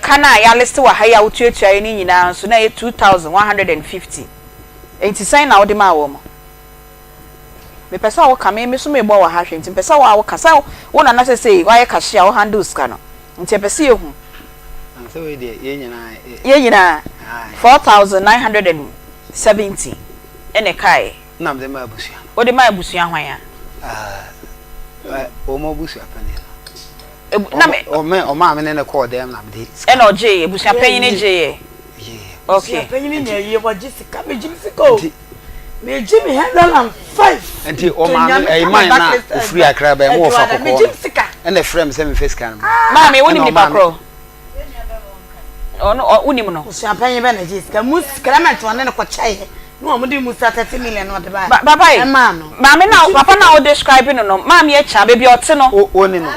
Ɛka no a yɛaliste wɔ ha yi a wotuatuaeɛ no nyinaa nso, na ɛyɛ 2,150. Enti sɛn na wode maa wɔn? Mepɛ sɛ woka, me me so mebɔ wɔ ha hwɛ, nti mepɛ sɛ wo a woka, sɛ wo na na sesei woayɛ cashier a wo handle sika no, nti yɛpɛ sɛ yɛhu. Sɛ wei deɛ yɛn nyinaa. Yɛn nyinaa, 4,970 ɛna ɛkaeɛ. Na mede maa abusua no. Wode maa abusua hwan a? Wɔn abusua panin no. Na me. Ɔmaa me ne no kɔɔ dɛm na mede sika. Ɛna ɔgyeeɛ, abusua panyin no gyeeɛ. Okay. Abusua panyin no na ɛyɛ wɔgye sika, megye me sika o. Megye me 105. Nti ɔmaa me ɛyi man na ofiri Accra bɛn mo wɔfa kɔkɔɔ no. Ɛna ɛfrɛ me sɛ memfa sika no. Maame, wonim nipa korɔ? Ɔno wonim no. Osuapanyin bɛ na gye sika mu Clement ɔne no kɔkyɛeɛ na wɔn de Musa 30 million na ɔde baeɛ. Papa yi ɛmaa no. Maame na papa na wo describe no no maame akya baabi a ɔte no. O ni no.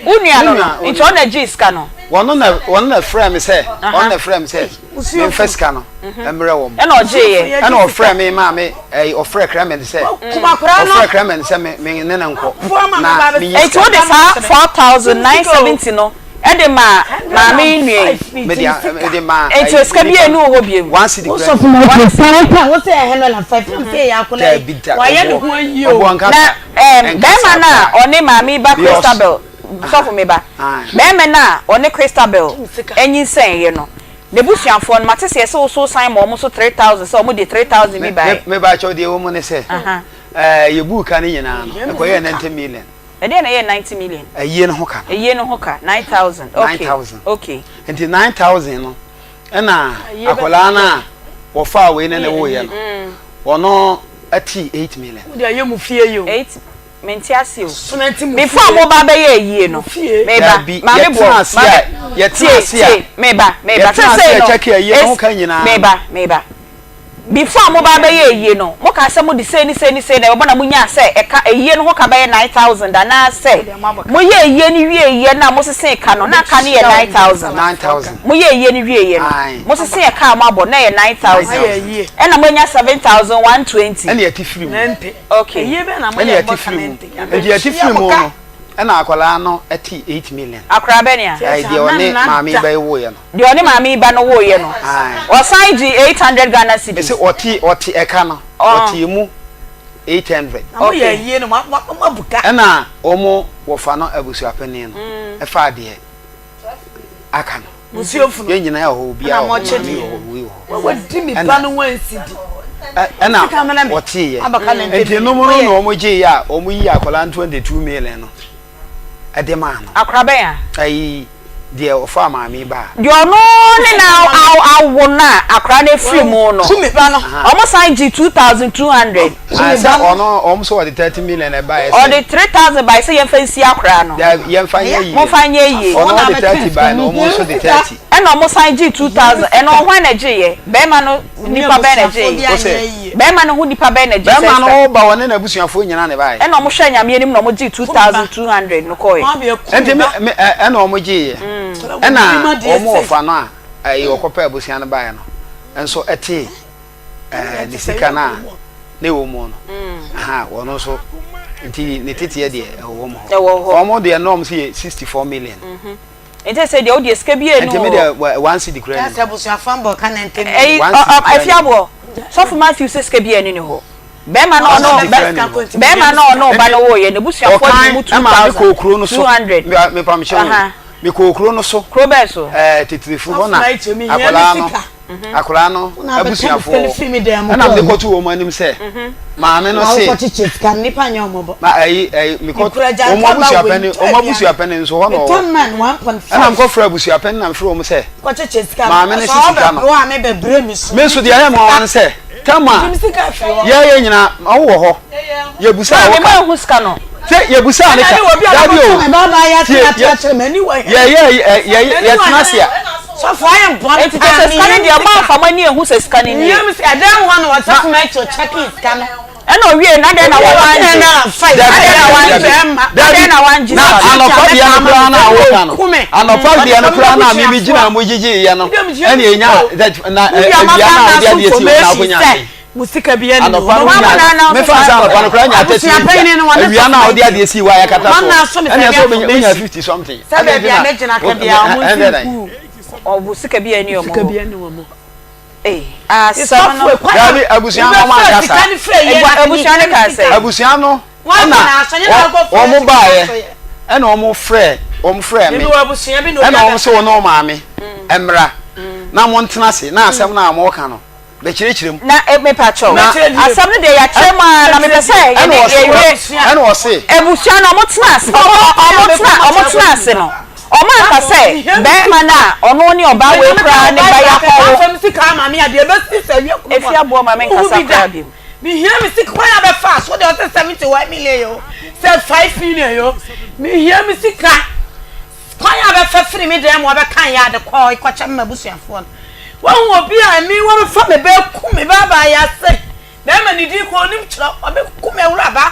Wo nua no no nti ɔno na gye sika no. Wɔn na wɔn na frɛ me sɛ wɔn na frɛ me sɛ memfa sika no mmerɛ wɔn. Ɛna ɔgyeeɛ. Ɛna ɔfrɛ me maa me ɛyi ɔfrɛ Clement sɛ ɔfrɛ Clement sɛ me me ne no nkɔ na me yi sika. Nti wode saa 4,970 no de maa maame yi nua yi. Mede a mede maa. Nti osika bi enu wɔ hɔ biem. One cedi kura. Wosɔfo ma ɔte saa pa wo sɛ ɛhɛn na fa fam sɛ yɛ akɔla yi wayɛ ne ho ayi o. Na ɛɛm bɛrima no a ɔne maame yi ba Christabel sɔfo me ba bɛrima no a ɔne Christabel anyinsɛn yɛ no n'abusuafoɔ no mate sɛ yɛsɛ woso san ma wɔn so 3000 sɛ wɔn de 3000 bi baeɛ. Me ba kyɛw deɛ ɛwɔ mu ne sɛ ɛɛ yɛbuu ka no nyinaa no ɛkɔyɛɛ 90 million. Ɛdeɛn na ɛyɛ 90 million? Ayie no ho ka no. Ayie no ho ka, 9,000. Okay. 9,000. Okay. Nti 9,000 no, ɛna akwadaa no a wɔfaa wei ne ne woeɛ no, ɔno ati 8 million. Wode ayɛ mu fie yi o. 8, mente ase o. Sona ti mu fie. Before mo ba bɛyɛ ayie no, meba, maame boɔ, maame, tie, tie, meba, meba, yɛtena ase a yɛkyɛke ayie no ho ka nyinaa. Meba, meba. Before a moba abɛyɛ ayie no, mokaa sɛ mode sei ne sei ne sei na ɛbɛbɔ na monyaa sɛ ɛka ayie no ho ka bɛyɛ 9,000 anaasɛ moyɛɛ ayie no wieeɛ no a mosesee ka no na ka no yɛ 9,000? Moyɛɛ ayie no wieeɛ no, mosesee ɛka a moabɔ na ɛyɛ 9,000 ɛna moanya 7,120. Ɛna yɛte firi mu. Okay. Ɛna yɛte firi mu. Nti yɛte firi mu no, ɛna akwadaa no te 8 million. Akwadaa bɛn a? Ɛɛ deɛ ɔne maame yi bɛwoeɛ no. Deɛ ɔne maame yi ba no woeɛ no, ɔsan gyee 800 Ghana cedis. Mese ɔte ɔte ɛka no, ɔte emu 800. Na moyɛ ayie no, moabu ka. Ɛna wɔn wɔfa no abusuapanin no ɛfaa deɛ aka no. Yɛn nyinaa wɔ hɔ, obiara wɔ hɔ, maame wɔ hɔ, wei wɔ hɔ. Wadi me ba no wansi di. Ɛna ɔteeɛ. Nti nom no na wɔn gyeeɛ a wɔn yii akwadaa no 22 million no. de maa no. Akora bɛn a? Ayi, deɛ ɔfaa maame yi ba a. Deɛ ɔno ne na awo no a akora no afiri mu no. Wɔn san gye 2,200. Ah, sɛ ɔno, wɔn nso wɔde 30 million ɛbaeɛ sɛ. Ɔde 3,000 baeɛ sɛ yɛmfa nsi akora no. Dabi, yɛmfa nyɛ yie. Momfa nyɛ yie. Ɔno ɔde 30 baeɛ na wɔn nso de 30. Ɛna wɔn san gyee 2,000, ɛno hwan na ɛgyeeɛ? Barima no nipa bɛn na ɛgyee? Wo sɛ. Barima no ho nipa bɛn na ɛgyee sɛ Barima no ba ɔne n'abusuafoɔ nyinaa na ɛbaeɛ. Ɛna wɔn hwɛɛ Nyame anim na wɔn gyee 2,200 no kɔeɛ. Ɛnti me, me, ɛ, ɛna wɔn gyeeɛ. Ɛna wɔn wɔfa no a, ɛyi, ɔkɔpɛɛ abusua no baeɛ no nso ɛtee, ɛɛ, ne sika no a na ɛwɔ mu no. Aha, wɔn nso, nti ne teteɛ deɛ ɛwɔ wɔn hɔ. Ɛwɔ hɔ. Wɔn deɛ na wɔn nso yɛ 64 million. Nti sɛ deɛ wodeɛ sika biara ni Nti me deɛ one cedi koraa ni. Sɛ abusuafo mbɔ ka na ntɛm. Ɛyi afiaboɔ sɔfo Matthew sɛ sika biara ni ne hɔ. Bɛrima no ɔno bɛrima no ɔno ba no woyɛ ne busuafoɔ de mu 2200. Mepamkyɛ wo mekɔɔ kuro no so. Kuro bɛɛ so? Ɛɛ Titirifu hɔ na akwadaa no. Akwadaa no abusuafoɔ ɛna mede kɔto wɔn anim sɛ maame no se ma ɛyi ɛyi mekɔ wɔn abusuapɛni wɔn abusuapɛni nso hɔ na ɔwɔ ɛna mekɔfrɛ abusuapɛni na mefrɛ wɔn sɛ maame no se sika no me nso deɛ ɛyɛ me nwanwa ne sɛ tɛm a yɛyɛ nyinaa ɔwɔ hɔ yɛbusaa wo ka sɛ yɛbusaa ne ka dabi o tie yɛyɛ yɛtena ase a. Sɔfo ayɛ bɔne Enti kyɛ sɛ sika no deɛ moamfa mo ani anhu sɛ sika no nie. Ɛdɛn hɔ na ɔsɔfo Matthew kyɛkee sika no. Ɛna owie no adɛn na wangye? Adɛn na wangye? Adɛn na wangye Na sika no? anɔpa deɛ no koraa na woka no anɔpa deɛ no koraa na mimi gyina mu gyegyeeɛ no ɛna ɛnya na awia no a wode adeɛ si hɔ na akɔnya ade Mo sika bi ɛni anɔpa no nya mefa sɛ anɔpa no koraa nya 30 awia no a wode adeɛ si hɔ a yɛkata soɔ ɛne ɛsɛ wonya 50 something sɛ baabi a mɛgyina ka biara mo nsi nkuu. Ɔbo sika bi ani ɔmo Sika bi ani wɔn. Ee, asɛm no. Dabi, abusua no ɔmo anka saa. Abusua no kaa sɛ. Abusua no ɛna wɔn baeɛ ɛna wɔn frɛ wɔn frɛ me ɛna wɔn sɛ wɔn ne wɔn maame mmra na mo ntena ase na asɛm no a wɔka no bɛkyerɛkyerɛ mu. Na eh, mepa kyɛw. Asɛm no deɛ yɛakyerɛ mu ara na mepɛ sɛ yɛde yɛwie. Ɛna ɔse. Abusua no ɔmo tena ase ɔmo tena ɔmo tena ase no ɔmo anka sɛ bɛrima no a ɔno ne ɔbaa wei koraa ne ba yi akɔwo. Efi aboɔ ma me nkasa koraa bio. Mehia me sika kwan a bɛfa so deɛ ɔsɛ 71 million yo sɛ 5 million yo mehia me sika kwan a bɛfa firi me dan mu ɔbɛka yɛ ade kɔ kɔkyɛ me m'abusuafoɔ no wahu obi a me wɔbɛfa me bɛku me baabaa yɛ ase bɛrima ne din kɔ onim kyerɛ ɔbɛku me awuraba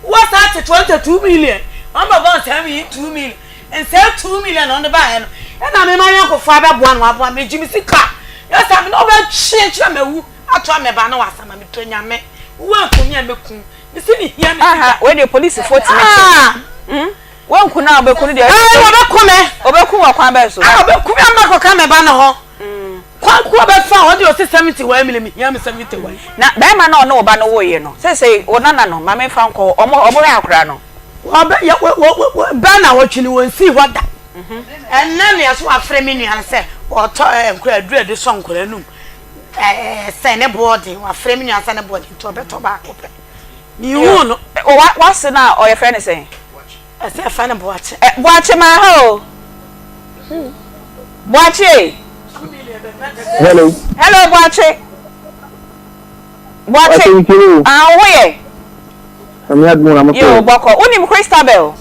wɔ saa te 22 million wɔn bɛbɔ nsɛm yi 2 million nsɛm 2 million na ɔde baeɛ no ɛna me ma yɔnkofoɔ abɛboa no waboa me gye me sika yɛ sɛ me na ɔbɛtwe kyerɛ mawu Atoa me ba na wasa ma me tɔ nyame wo anku me a mɛku me se me hia me sika. Aha wei deɛ polisifoɔ tumi kye. Ah. Hmm? Wanku no a ɔbɛku no deɛ. Ayi ɔbɛku me. Ɔbɛku wɔ kwan bɛn so? Ah ɔbɛku me ama kɔka me ba no ho. Kwan ko ɔbɛfa ɔde ɔse 71 million me hia me 71. Na bɛrima no a ɔne wo ba no woeɛ no seesei wo nana no ma memfa nkɔ hɔ ɔmo ɔmo hwɛ akwadaa no. Ɔbɛ yɛ wɔ wɔ wɔ bɛn na wɔtwe no wɔn sii hɔ da. Ɛnɛ nea so wafrɛ me nua no sɛ ɔtɔ nkora aduru a ɛde sɔ nkora anum. Ɛɛ sɛ ne boɔ den wafrɛ me nua sɛ ne boɔ den nti ɔbɛtɔ baako pɛ mehuu no. Wa wase no a ɔyɛ frɛ no sɛn? Ɛsɛ ɛfrɛ no Boakye. Ɛ Boakye maa ha o. Boakye. Hello. Hello Boakye. Boakye. Ah wo ho yɛ? Nyame adom na mo so. Yo bɔkɔ. Wonim Christabel?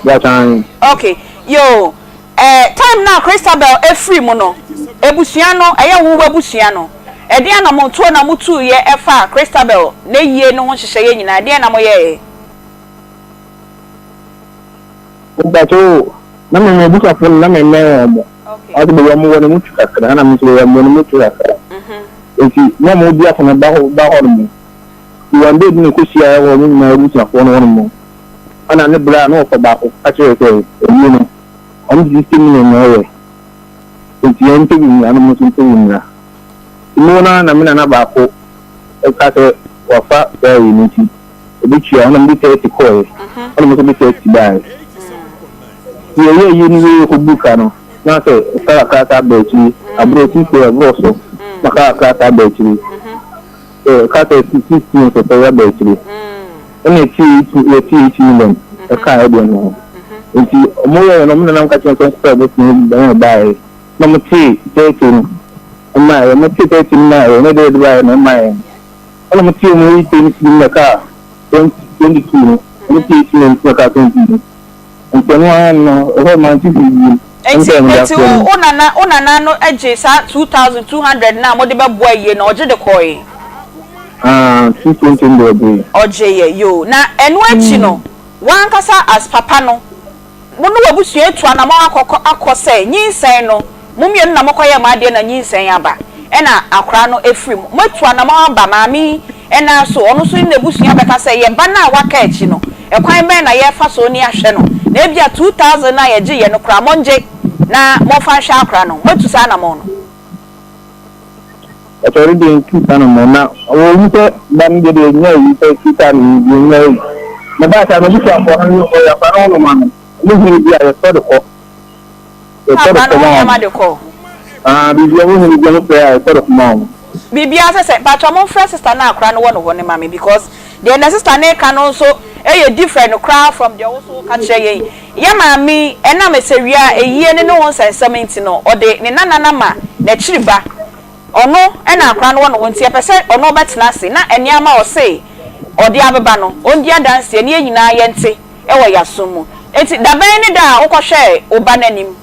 Boakye. Okay. Yo. Eh, time no a Christabel firi mu no, abusua no, ɛyɛ wo w'abusua no, ɛdeɛn anamontuo na motuiɛ ɛfa Christabel n'ayie no ho nhyehyɛeɛ nyinaa, ɛdeɛn na moyɛeɛ? Mpakyɛw o, na me m'abusuafoɔ no na me mmɛn wɔn mo. Ɔsɛ baabi a wɔn wɔ no mu twi kakra, ɛna me nso baabi a mewɔ no mu twi kakra. Nti na wɔn di akɔnɔ ba hɔ ba hɔ nom. Nti wɔn day bi na ɛkɔ hyia wɔ wɔn nyinaa abusuafoɔ no hɔ nom. Ɛna ne bra na ɔfa baako ka kyerɛɛ sɛ ayie no. Ɔno de sixty million na ɔyɛ nti yɛn mpɛ bi mmra na ɔmo nso mpɛ bi mmra. Nti mowɔ no ara na me nana baako ɛka sɛ wafa saa ayi no nti ɔbɛtua ɛna mede 30 kɔɔɛ ɛna ɔmo nso de 30 baaɛ. Nti yɛyɛ ayi no wie kɔbu ka no na sɛ ɛka kakra saa ba akyiri aborɔ sixty ɛborɔ so na ka kakra saa ba akyiri. Ɛka sɛ 16 nso sɛ yɛba akyire ɛna ɛti yɛti 8 million ɛka ɛdeɛ no ho nti ɔmo yɛɛ no ɔmo nanam ka kyerɛ sɛ ɔmo kɔpɛ ɔmo tumi bɛn ɔbaeɛ na ɔmo tee 30 no ɛmaeɛ ɔmo tee 30 no maeɛ ɛna ɛdeɛ ɛde baeɛ na ɛmaeɛ ɛna ɔmo tee ɔmo 8 no sini na ɛka 22 no ɔmo tee 8 million na ɛka 20 no Nti ɛno ara no, ɛhɔ mante hwee bio. Enti, enti wo, wo nana, wo nana no gyee saa 2,200 no a mode bɛboa ayie no, ɔgye de kɔɔe? Ah, 220 no deɛ ɔgyee. Ɔgyeeɛ, yoo. Na ɛno akyi no, w'ankasa as papa no, Mo ne w'abusua atu anamɔn akɔ akɔ sɛ nyinsɛn no mo mmienu na mokɔyɛɛ mo adeɛ na nyinsɛn aba ɛna akwadaa no afiri mu. Moatu anamɔn aba maame yi nan so, ɔno nso ne n'abusua bɛka sɛ yɛn ba no a waka akyi no ɛkwan bɛn na yɛrefa so ne ahwɛ no na ebia 2000 no a yɛgyeeɛ no koraa mongye na momfa nhwɛ akwadaa no. Moatu saa anamɔn no? Ɔsɔre deɛ ntu saa no mɔ na ɔwɔ mu sɛ ba no deɛ deɛ nya yi sɛ tu saa no deɛ nya yi na ba saa no busuafoɔ no ɔyɛ akora no ɔnoma no ɔmo hunu bi a yɛsɔ de kɔ yɛsɔ de kɔ ma wɔn ah biribi ɔmo hunu bi ɔmo frɛ a yɛsɔ de kɔ ma wɔn. Biribiara sɛ sɛ mpakyɛw mo nfrɛ sister no a akora no wɔ no hɔ no ma me because deɛ na sister no reka no nso yɛ different koraa from deɛ wo nso woka kyerɛ yɛn yi. Yɛ maame yi ɛnam ɛsɛwia ayie ne ne ho nsɛnsɛm nti no ɔde ne nana no ama n'akyiri ba ɔno na akora no wɔ ne ho nti yɛpɛ sɛ ɔno ɔbɛtena ase na nneɛma a ɔse ɔde abeba no ɔndi adanseɛ na yɛn nyinaa yɛnte wɔ yɛasom mu. Nti dabɛn ne da a wokɔhwɛɛ wo ba no anim?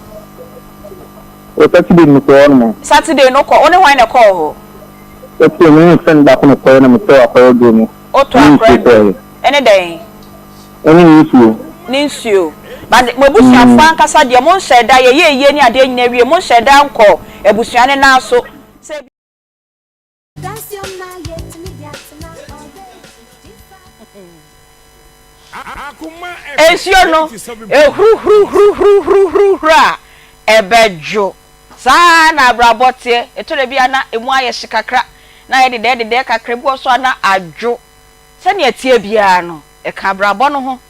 Wɔ Saturday no mekɔɔ hɔ nom. Saturday no wokɔ, wo ne hwan na ɛkɔɔ hɔ? Saturday me ne me friend baako na ɛkɔeɛ na metɔɔ akɔyɛ duro no Wotɔɔ ne akora nsuo duro kɔeɛ. ne dɛn? Ɛne ne nsuo. Ne nsuo. But mo abusuafoɔ ankasa deɛ monhyɛɛ da, yɛyɛɛ ayie ne adeɛ nyinaa wie, monhyɛɛ da nkɔɔ abusua no nan so sɛ. Nsuo no, ɛhuruhuruhuruhuruhuru a. ɛbɛdwo. Saa ara na abrabɔ teɛ, ɛtɔ da bi a na ɛmu ayɛ hye kakra, na ayɛ dedɛɛ dedɛɛ kakra, ebi wɔ so a na adwo. Sɛnea ɛteɛ biara no, ɛka abrabɔ no ho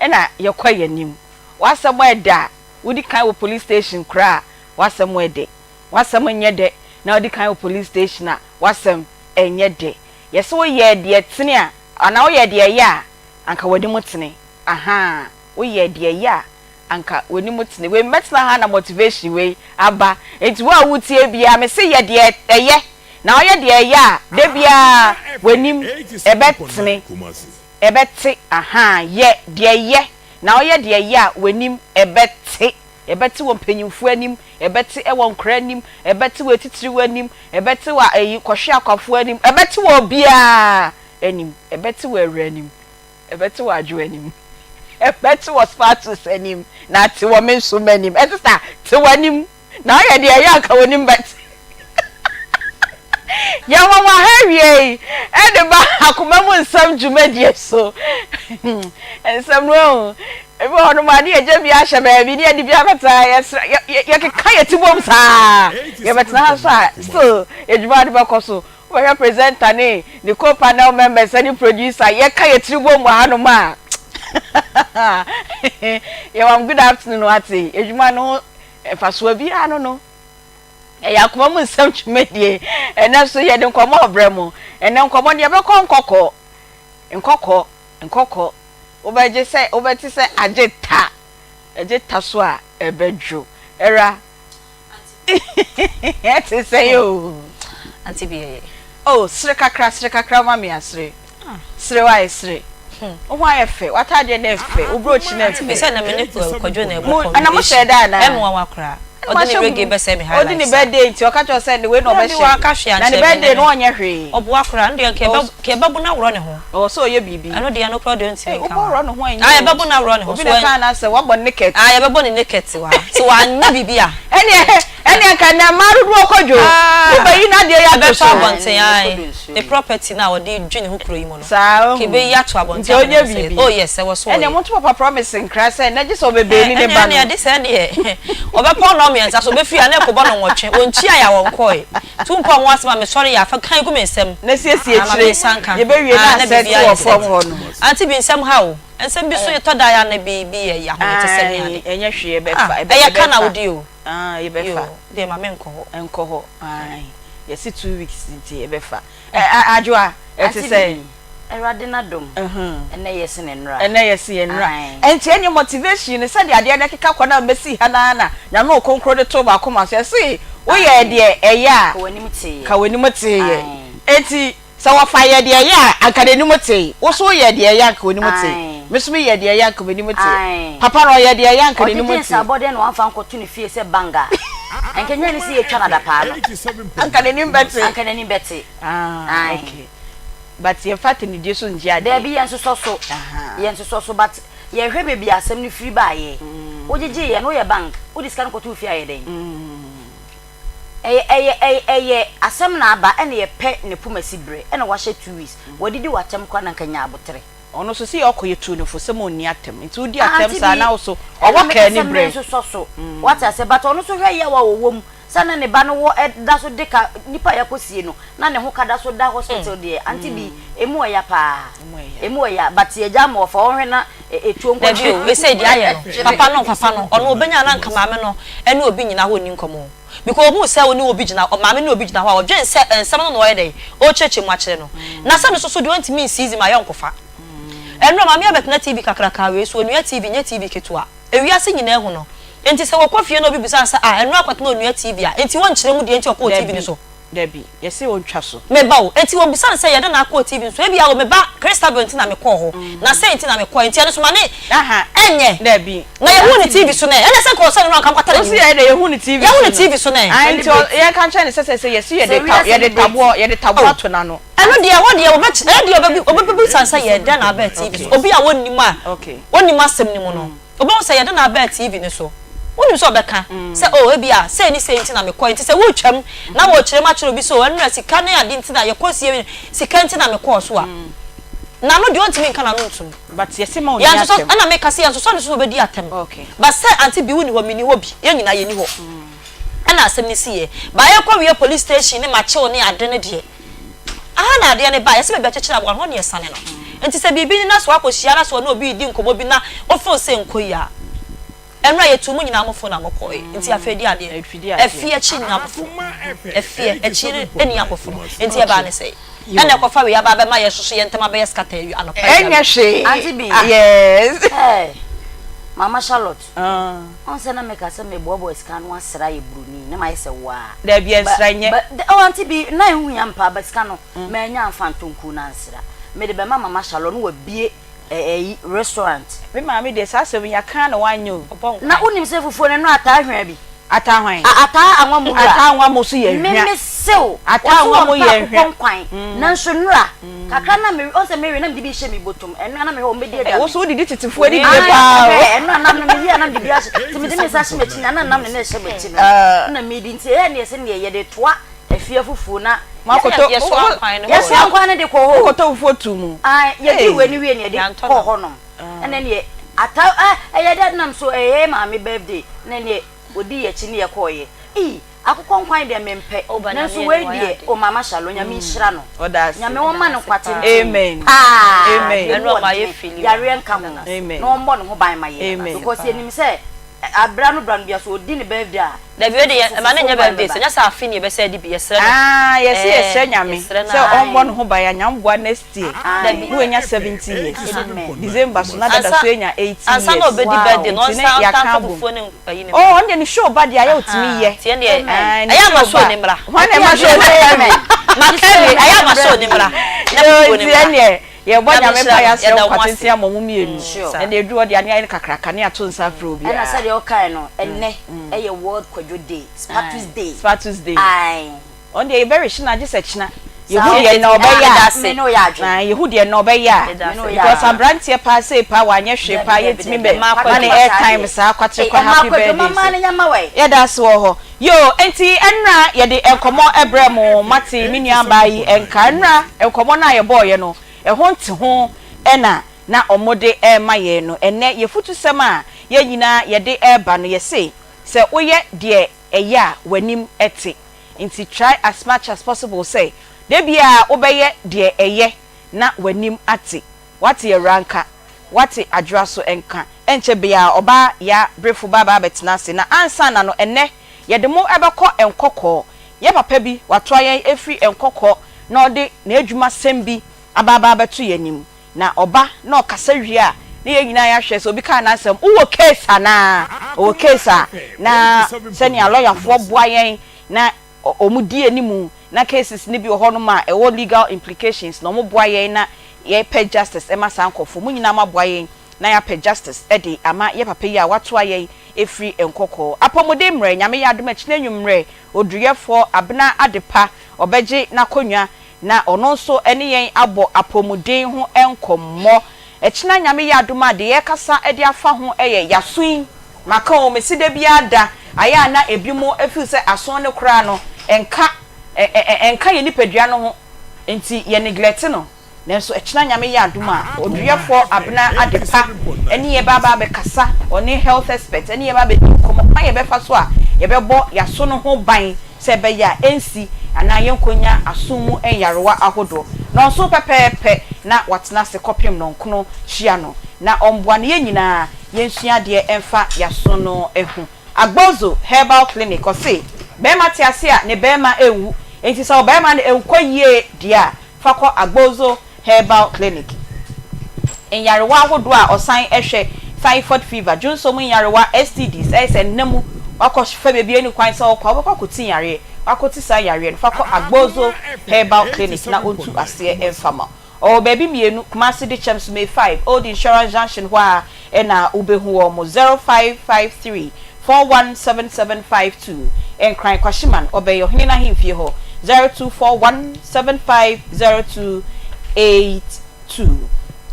na yɛkɔ yɛn anim. W'asɛm ɛdɛ a, wodi kan wɔ police station koraa a, w'asɛm ɛdɛ. W'asɛm nyɛ dɛ na wodi kan wɔ police station a, w'asɛm ɛnyɛ dɛ. Yɛse woyɛɛ deɛ ɛtene a, anaa woyɛɛ deɛ ɛyɛ a, anka w'anim tene. Ahaa, woyɛɛ deɛ ɛyɛ a, anka w'anim tene. Wei mɛtena ha na motivation wei aba. Nti wo a wotie biara, mese yɛ deɛ ɛyɛ. Na woyɛ deɛ ɛyɛ a, da biara w'anim ɛbɛtene, ɛbɛte. Ahaa, yɛ deɛ ɛyɛ. Na woyɛ deɛ ɛyɛ a, w'anim ɛbɛte. Ɛbɛte wɔ mpanyimfoɔ anim, ɛbɛte wɔ nkwadaa anim, ɛbɛte wɔ atitiriw anim, ɛbɛte wɔ ayi kɔhwe akwafoɔ anim, ɛbɛte wɔ obiara anim, ɛbɛte wɔ awura anim, ɛbɛte wɔ adwo anim, ɛbɛte wɔ Spartus anim, na ate wɔ me nso m'anim. Ɛte saa, te w'anim, na woyɛ deɛ ɛyɛ anka w'anim bɛte. Yɛwɔ wɔ ha awiei ɛde ba akoma mu nsɛm dwumadie so. Nsɛm no ahu. Ebi wɔ hɔnom a ne yɛgya bi ahyɛ baabi ne yɛde bi abɛtena yɛsrɛ yɛkeka yɛ ti bom saa. Yɛbɛtena ha so a still adwuma no bɛkɔ so. Wobɛhwɛ presenter ne ne co-panel members ne producer yɛka yɛ tiri bom wɔ hanom a yɛwɔ good afternoon wate adwuma no ho mfasoɔ biara no no. Ɛyɛ akoma mu nsɛm dwumadie. Ɛnɛ nso yɛde nkɔmmɔ rebrɛ mo. Ɛnɛ nkɔmmɔ no yɛbɛkɔ nkɔkɔ. Nkɔkɔ, nkɔkɔ. Wobɛgye sɛ, wobɛte sɛ agye ta. Agye ta so a, ɛbɛdwo. Ɛra. Ɛte sɛn o? Auntie bi ɛyɛ. Oh, sere kakra, sere kakra ma me a, sere. Sere wae, sere. Wo ho ayɛ fɛ, w'ataadeɛ no yɛ fɛ, wo brooch no yɛ fɛ. Auntie bi sɛ na me ne Kwadwo na ɛbɔ Mo, ɛna mo hyɛɛ combination. da anaa? Ɛyɛ me nwanwa koraa. Ɔde ne reggae bɛsɛe me Ɔdi ne highlife saa. birthday nti ɔka kyerɛ wo sɛ ne wei na Dabi ɔbɛhyɛ. wanka hwee Na ne ankyerɛ me birthday ne no me. ɔnyɛ hwee. Ɔboa koraa, ɛno deɛ nka Ɔwɔ yɛbɛ nka yɛbɛbo no aworɔ ne ho. Ɔwɔ sɛ ɔyɛ biribi. Ɛno deɛ ɛno koraa deɛ ɔntumi Ei nka wobɔ ho. worɔ ne ho a ɛnyɛ Ah o. yɛbɛbo no aworɔ ne ho Obi so na wan ɛkaa no asɛ wabɔ ne naked. Ah yɛbɛbɔ ne naked wɔ ha. Sɛ wanyɛ biribi a. Ɛneɛ ɛneɛ nka nnɛ mmaa dodoɔ kɔ dwo. Ah Wobɛyi n'adeɛ yi ato ɛbɛtɔ so. abɔnten ae. Ne property no a ɔde dwi ne ho kuro yi mu no. Saa Nka wohu. ɛbɛyi ato Nti abɔnten ama ɔnyɛ no ahu sɛ biribi. oh yes ɛwɔ sɛ Ɛneɛ ɔyɛ. monto papa promise nkra sɛ nnɛ gye sɛ Ɛ ɔbɛbeeli ne ɛneɛ ba ɛneɛ no. ɛde sɛ ɛneɛ ɔbɛpɔn nnɔn mmiɛnsa so ɔbɛfiri ha na ɛkɔbɔ no nwɔtwe. Ɔntuaeɛ a ɔnkɔɔe. Tu mpɔ ho asɛm a mesɔre yɛ a fa kan gu me nsam. Na siesie Ah ma me akyire nsa nka. yɛbɛwie na Ah na asɛte biribiara wɔ yɛ fam set. hɔ no. Auntie bi nsɛm ha o. Nsɛm bi so yɛtɔ da a na bi bi yɛ yɛ ahometesɛm ne Ae ade. ɛnyɛ hwee Ah ɛbɛfa ɛbɛ ɛyɛ ka na ɛbɛfa wodi o. Ah yɛbɛfa. Yoo deɛ ma menkɔ hɔ. Nkɔ hɔ ae yɛse 2 weeks nti ɛbɛfa. Ɛ a Adwoa ɛte Auntie sɛn? bi Awurade n'adom ɛnɛ yɛ sen nnora. Ɛnɛ yɛ sen nnora. Ae. Ɛnti ɛneɛ motivation no sɛdeɛ adeɛ no ɛkeka kɔ no a mɛsii ha no ara na Nyame Okonkron de too m'akoma so ɛse woyɛɛ Ae. deɛ ɛyɛ a Ka w'anim teeɛ. ka w'anim teeɛ. Ae. Ɛnti sɛ wɔfa yɛ deɛ ɛyɛ a anka n'anim tee. Wo nso woyɛɛ deɛ ɛyɛ a anka w'anim tee. Ae. Me nso meyɛɛ deɛ ɛyɛ a anka m'anim tee. Ae. Papa no ɔyɛɛ deɛ ɛyɛ a anka n'anim Ɔgyegye tee. nsaabɔdeɛ na wamfa ankɔto ne fie sɛ banga a, anka ɛnyɛ ne sɛ yɛtwa no adapaa no. Anka n'anim bɛte. Anka n'anim bɛte. Ah Ae. okay. But yɛmfa atɛnidie so ngye adeɛ. Daabi yɛnsosɔ so. Ahaa. Yɛnsosɔ so but yɛhwɛ baabi a asɛm no firi baeɛ. Wogyegyeeɛ no woyɛ bank, wode sika no kɔtoo fie ayɛ dɛn? Ɛyɛ ɛyɛ ɛyɛ ɛyɛ asɛm na aba ɛna yɛpɛ ne pomasi berɛ ɛna wahyɛ 2 weeks. Wadidi w'atɛm koraa na anka nya aboterɛ. Ɔno nso sɛ ɔkɔ yɛtuu no fo sɛ ma ɔnni atɛm nti wodi Ah atɛm auntie saa bi na wo so ɛna ɔwɔ meka kaa ani sɛ berɛ. mensosɔ so wate aseɛ but ɔno nso hwɛ yaw a ɔwɔ mu sɛ na ne ba no wɔ ɛda so de ka nipa a yɛakɔ sie no na ne ho ka da so da hospital deɛ auntie bi emu ɔya paa emu ɔya but yɛgya ama ɔfa ɔnhwɛ na etuo nkɔ Dabi o, wei sei deɛ ayɛ no, papa no papa no, ɔno ɔbɛnya na anka maame no ɛne obi nyina hɔ nni nkɔmmɔ o. Because ohuu sɛ ɔne obi gyina, maame ne obi gyina hɔ a, ɔdwen sɛ nsɛm no na ɔyɛ dɛn, ɔrekyerɛkyerɛ mu akyerɛ no. Na sɛ no nso so deɛ ɔntumi nsiizi ma ayɔnkofa. Ɛnora maame abɛtena TV kakraka wei so, onua TV nyɛ TV ketewa. Ewiase nyinaa ahu no. Enti sɛ wɔkɔ fie na obi bisa no sɛ, ah, ɛnora akɔtena onua TV a, enti wɔnkyerɛ mu deɛ nti ɔkɔɔ TV no Dabi, so? dabi, yɛse ɔntwa so. Me ba o, enti wɔbisa no sɛ yɛde no akɔɔ TV no so? Ebia o, me ba, Christabel nti na mekɔɔ hɔ, na sei nti na mekɔɔɛ, enti ɛno nso ma ne Aha, ɛnyɛ. dabi. Na yɛhuu no TV so no ɛ? Ɛnna sɛ nka ɔsɛ no no anka mokata Wosi n'anim. yɛ dɛ yɛhu no TV Yɛhu so no no. TV so no ɛ? Ae, nti ɔ, yɛnka nkyerɛ no sɛ sɛ sɛ yɛse yɛde Sɛ ta, wiase yɛde no taboɔ, bɛti. yɛde taboɔ Oh, ato n'ano. ɛno deɛ ɛhɔ deɛ wɔbɛky, ɛno deɛ ɔbɛbi, ɔbɛbisa no sɛ yɛn dɛn na abɛɛ TV so. Okay. Obi a ɔnnim a, Okay. ɔnnim asɛm no mu no, ɔbɛhu sɛ yɛde no abɛɛ TV no so. Wonim sɛ ɔbɛka sɛ, oh, ebia sei ne sei nti na mekɔe. Nti sɛ woretwam na wɔrekyerɛ mu akyerɛ obi sɛ, oh, ɛno na sika ne ade nti na yɛkɔ sie, sika nti na mekɔɔ so a. N'ano deɛ ɔntumi nka n'ano ntom. But yɛse ma ɔnni Yɛnsosɔ, atɛm. ɛna meka sɛ yɛnsosɔ ne so na ɔbɛdi atɛm. Okay. But sɛ Auntie Bi wonni hɔ, menni hɔ bi, yɛn nyinaa yɛnni hɔ. Ɛna asɛm no siiɛ. But yɛkɔ wie police station ne makyew ne ade no deɛ, aha na adeɛ no baeɛ. Yɛse baabi a yɛkyekyere aboa no, hɔ na yɛsane no. Nti sɛ biribi ni na sɛ woakɔhyia na sɛ ɔne obi redi nkɔmmɔ bi na wo feel sɛ nkɔ yie a, Ɛnora yɛtuu mo nyinaa mo fo na mo kɔɔe nti afei di adeɛ ɛfeɛ akyi nni abofo ɛfeɛ akyi no nni abofo nti ɛbaa ne sɛe ɛna ɛkɔfa wei aba abɛma yɛ soso yɛ ntɛm abɛyɛ scatter awie anɔpa yi Ɛnyɛ hwee Auntie B. Yes. Hey, Mama Charlotte. Ɔn sɛ na meka sɛ meboaboa sika ano asra yɛ buroni na mayɛ sɛ waa. Dabi ɛnsra nyɛ. Ba, ba, oh Auntie B, na ɛho hia mpa ba sika no manya amfa antɔ nkuo no ansra. Mede bɛma Mama Charlotte na wabie ɛyi restaurant. Me maame deɛ saa asɛm yi yɛaka na wanyɛ o. Ɔbɔ Na nkwan. wonim sɛ fufuo no ɛno ataa hwa bi. Ataa hwan? A ataa anwa mu wura. Ataa anwa mo so yɛ Me hwa. me sew. Ataa Wɔse anwa mo wɔmpɛ yɛ akokɔ hwa. nkwan. Nanso nnora kakra na me ɔn sɛ mewe na mede bi hyɛ me botom. Ɛno a na mehwɛ wɔn bɛdi Ei agya wo me. so wodidi tetefoɔ adidie Ae paa o. hwɛ ɛno a nam no mewie a na mede bi ahyɛ nti mede me nsa hyɛ m'akyi na na nam no na ɛhyɛ m'akyi no na medi nti ɛyɛ neɛ sɛ neɛ yɛde toa afie afufuo na Moakɔtɔ Yɛsoa nkwan no yɛsoa nkwan no de kɔ hɔ o. Mokɔtɔ fufuo too mu. Ae yɛdii Ei. wei no wie no yɛde Yɛantɔ kɔɔ nam. hɔnom. Ɛna neɛ ata ɛ ɛyɛ dɛ nam so ɛyɛ yɛ maame birthday na neɛ ɔdii yɛn akyi ne yɛkɔɔeɛ. Ei akokɔ nkwan deɛ mempɛ Oh ba nanso Nyame wei anim wayɛ deɛ ade. oh mama Shalom Nyame nhyira no. Ɔda ase. Nyame ɔmma no nkwa tenten Amen. paa Amen. deɛ mu Ɛno ɔma yɛ ɔdene feeli yareɛ nka ho Yɛda no ase. Amen. na ɔmmɔ ne ho ban ma yɛn Amen. because yɛnim sɛ Abra no bra no bia so odi ne birthday a. Dabi wei de yɛ ɛma no nyɛ birthday sɛ nyɛ sɛ afe ni yɛbɛsɛ adi bi yɛsrɛ no. Aah yɛse Ɛɛ yɛsrɛ Nyame yɛsrɛ no sɛ aa. ɔmmɔ ne ho ban anya mboa next year Dabi. na wanya 70 years December so na dada Ansa so anya 80 ansa na years ɔbɛdi birthday no nti ne ɔnsan yɛaka nsan mfa abom fufuo ne ayi no Oh mmra. ɔno deɛ ne show ba deɛ ayɛ ɔtumi Ahaa yɛ nti ɛndeɛ Aah ne ɛyɛ ama show show ba no mmra. Hwan na ɛma show no Amen. Maka awie ɛyɛ ama show no mmra na fufuo no Nti mmra. ɛndeɛ Yɛbɔ Nyame Nyame nhyira mpaeɛ no, asrɛ yɛda nkwa wo ase. tenten ama ɔmo mmienu. Saa. Ɛnna ɛduru hɔ deɛ ano ayɛ no kakraka ne yɛato nsa afrɛ Ɛna obiara. sɛdeɛ wokae no, ɛnnɛ ɛyɛ World Kwadwo Day, Spatus Day. Spatus Day. Ae. Ɔno deɛ yɛbɛwehye no agye sɛ kyena. Saa Yɛhu o. deɛ nnɛ ɔbɛyɛ Ah, a. me ne wo yɛ adwene. Ae, yɛhu deɛ nnɛ ɔbɛyɛ a. Me ne wo yɛ Because adwene. aberanteɛ paa sei paa wanyɛ hwee Dabi, paa dabi, yɛntumi dabi. bɛ Mma ma Kwadwo no ma saa airtime deɛ. saa kwatere Ei, kwa ɛmma happy Kwadwo birthday mma sei. no nyɛ mma wai. Yɛda ase wɔ hɔ. Yoo, enti ɛnnora yɛde nkɔmmɔ brɛɛ mo, moate me nuabaa yi nka. Ɛnnora nkɔmmɔ no a yɛbɔeɛ no, ɛho nteho na na wɔde rema yɛn no. Ɛnnɛ, yɛn afutusɛm a yɛn nyinaa yɛde reba no, yɛse, sɛ woyɛ deɛ ɛyɛ a, w'anim te. Nti try as much as possible sɛ da biara wobɛyɛ deɛ ɛyɛ na w'anim ate. Wate awura nka, wate adwoa so nka. Ɛnkyɛ biaa ɔbaa ya brefo ba ba abɛtena ase. Na ansa na no, ɛnnɛ yɛde mo bɛkɔ Nkɔkɔɔ. Yɛ papa bi, watoa yɛn afiri Nkɔkɔɔ na ɔde n'adwuma sɛm bi aba aba abɛto yɛn anim. Na ɔba na ɔkasa wie a, na yɛn nyinaa yɛahwɛ sɛ obi kaa n'asɛm, wowɔ case anaa? Ɔwɔ case a, na sɛnea lɔyafoɔ boa yɛn na wɔn di anim na cases no bi wɔ hɔnom a ɛwɔ legal implications na wɔn boa yɛn na yɛpɛ justice ma saa nkorɔfoɔ. Mo nyinaa mo aboa yɛn na yɛapɛ justice de ama yɛ papa yi a watoa yɛn ɛfiri nkɔkɔɔ. Apɔmuden mmerɛ, Nyame yɛ adom a kyina anwummerɛ Oduruyɛfoɔ Abena Adepa ɔbɛgye n'akonnwa na ɔno nso ne yɛn abɔ apɔmuden ho nkɔmmɔ. Ɛkyena Nyame yɛ adom a deɛ yɛrekasa de afa ho yɛ yaso yi. Maka o, mese da biara da, ayɛ a na ebinom feel sɛ aso no koraa no ɛnka ɛnka yɛn nipadua no ho nti yɛ neglect no. Nanso ɛkyena Nyame yɛ adom a, Oduruyɛfoɔ Abena Adepa ne yɛn bɛaba abɛkasa, ɔne health expert ne yɛn bɛba abɛdi nkɔmmɔ kwan yɛbɛfa so a yɛbɛbɔ yɛaso no ho ban sɛ ɛbɛyɛ a ɛnsi anaa yɛnkɔnya aso mu nyarewa ahodoɔ. Nnɔnson pɛpɛɛpɛ na watena ase kɔpem nnɔnkono hyia no na ɔmboa no yɛn nyinaa yɛnsua adeɛ mfa yɛaso no ho. Agbozo Herbal Clinic, ɔse bɛɛma te ase a ne bɛɛma nwu, enti sɛ wo bɛɛma no nkɔ yie deɛ a fa kɔ Agbozo Herbal Clinic. Nyarewa ahodoɔ a ɔsan hwɛ, Typhoid fever, dwonsɔ mu nyarewa, STDs, ɛyɛ sɛ nna mu wakɔ fa baabi a ɛnni kwan sɛ wokɔ a wobɛkɔ akɔti yareɛ, wakɔti saa yareɛ no, fa kɔ Agbozo Herbal Clinic na ɔntu aseɛ mfa ma wo. Ɔwɔ baabi mmienu, Kumasi Dikyɛm Sumei 5, Old Insurance Junction hɔ ara na wobɛhu wɔn, 0553 417752, Nkran Kwashiman, ɔbɛn Ɔhene no ahemfie hɔ, 0241 750282.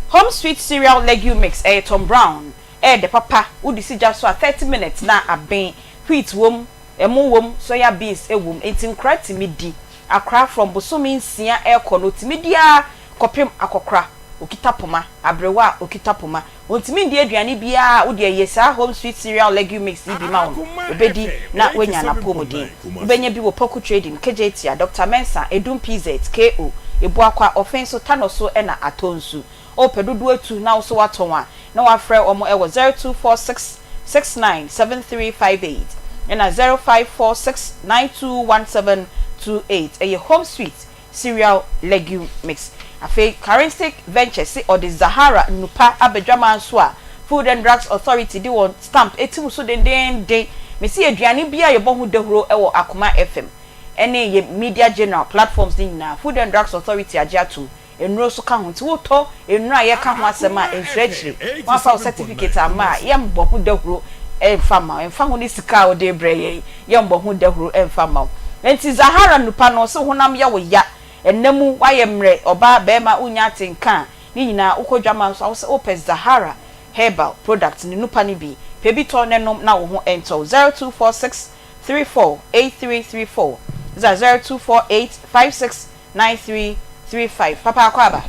Home Sweet Cereal Legume Mix, ɛyɛ Tom Brown, ɛyɛ dɛ papa, wode si gya so a 30 minutes na aben, wheat wom, ɛmo wom, soya beans wom, enti nkora tumi di. Akora from bosome nsia rekɔ no, otumi di ara kɔpem akɔkora. ɔkita poma, aberewa a ɔkita poma. Ɔntumi ndi aduane biara a, wo deɛ yɛ saa Home Sweet Cereal Legume Mix yi bi ma wo no, ɔbɛdi na wanya n'apɔmuden. Wobɛnya bi wɔ Poku Trading, Kejetia, Doctor Mensah, Edum PZ, KO, Ebuakwa, Ɔfenso, Tanoso ɛna Atonsu. Wopɛ dodoɔ atu na wo nso woatɔn a, na woafrɛ wɔn wɔ 0246 69 7358 ɛna 0546 9217 28. Ɛyɛ Home Sweet Cereal Legume Mix. Afei Charistic Ventures se ɔde Zahara nnupa aba dwaman so a Food and Drugs Authority de wɔn stamp atim so dendeenden. Mese aduane biara a yɛbɔ ho dahuro wɔ Akoma FM ne yɛ Media General platforms no nyinaa, Food and Drugs Authority agye atom. Nnuro nso ka ho. Nti wotɔ nnuro a yɛka ho asɛm a, nsuro akyire. Woamfa wo certificate amma a, yɛmmɔ ho dahuro mfa mma wo. Ɛmfa ho ne sika a wode rebrɛ yɛn, yɛmmɔ ho dahuro mfa mma wo. Nti Zahara nnupa no, se wo honam yɛ wo ya, ɛnna mu woayɛ mmerɛ, ɔbaa, barima, wonnya atenka a, ne nyinaa wokɔ dwaman so a, wose wopɛ Zahara herbal product ne nnupa no bi. Pɛ bi tɔ na nom na wo ho ntɔ wo. 0246 34 8334 0248 56 9335 Papa Akwaaba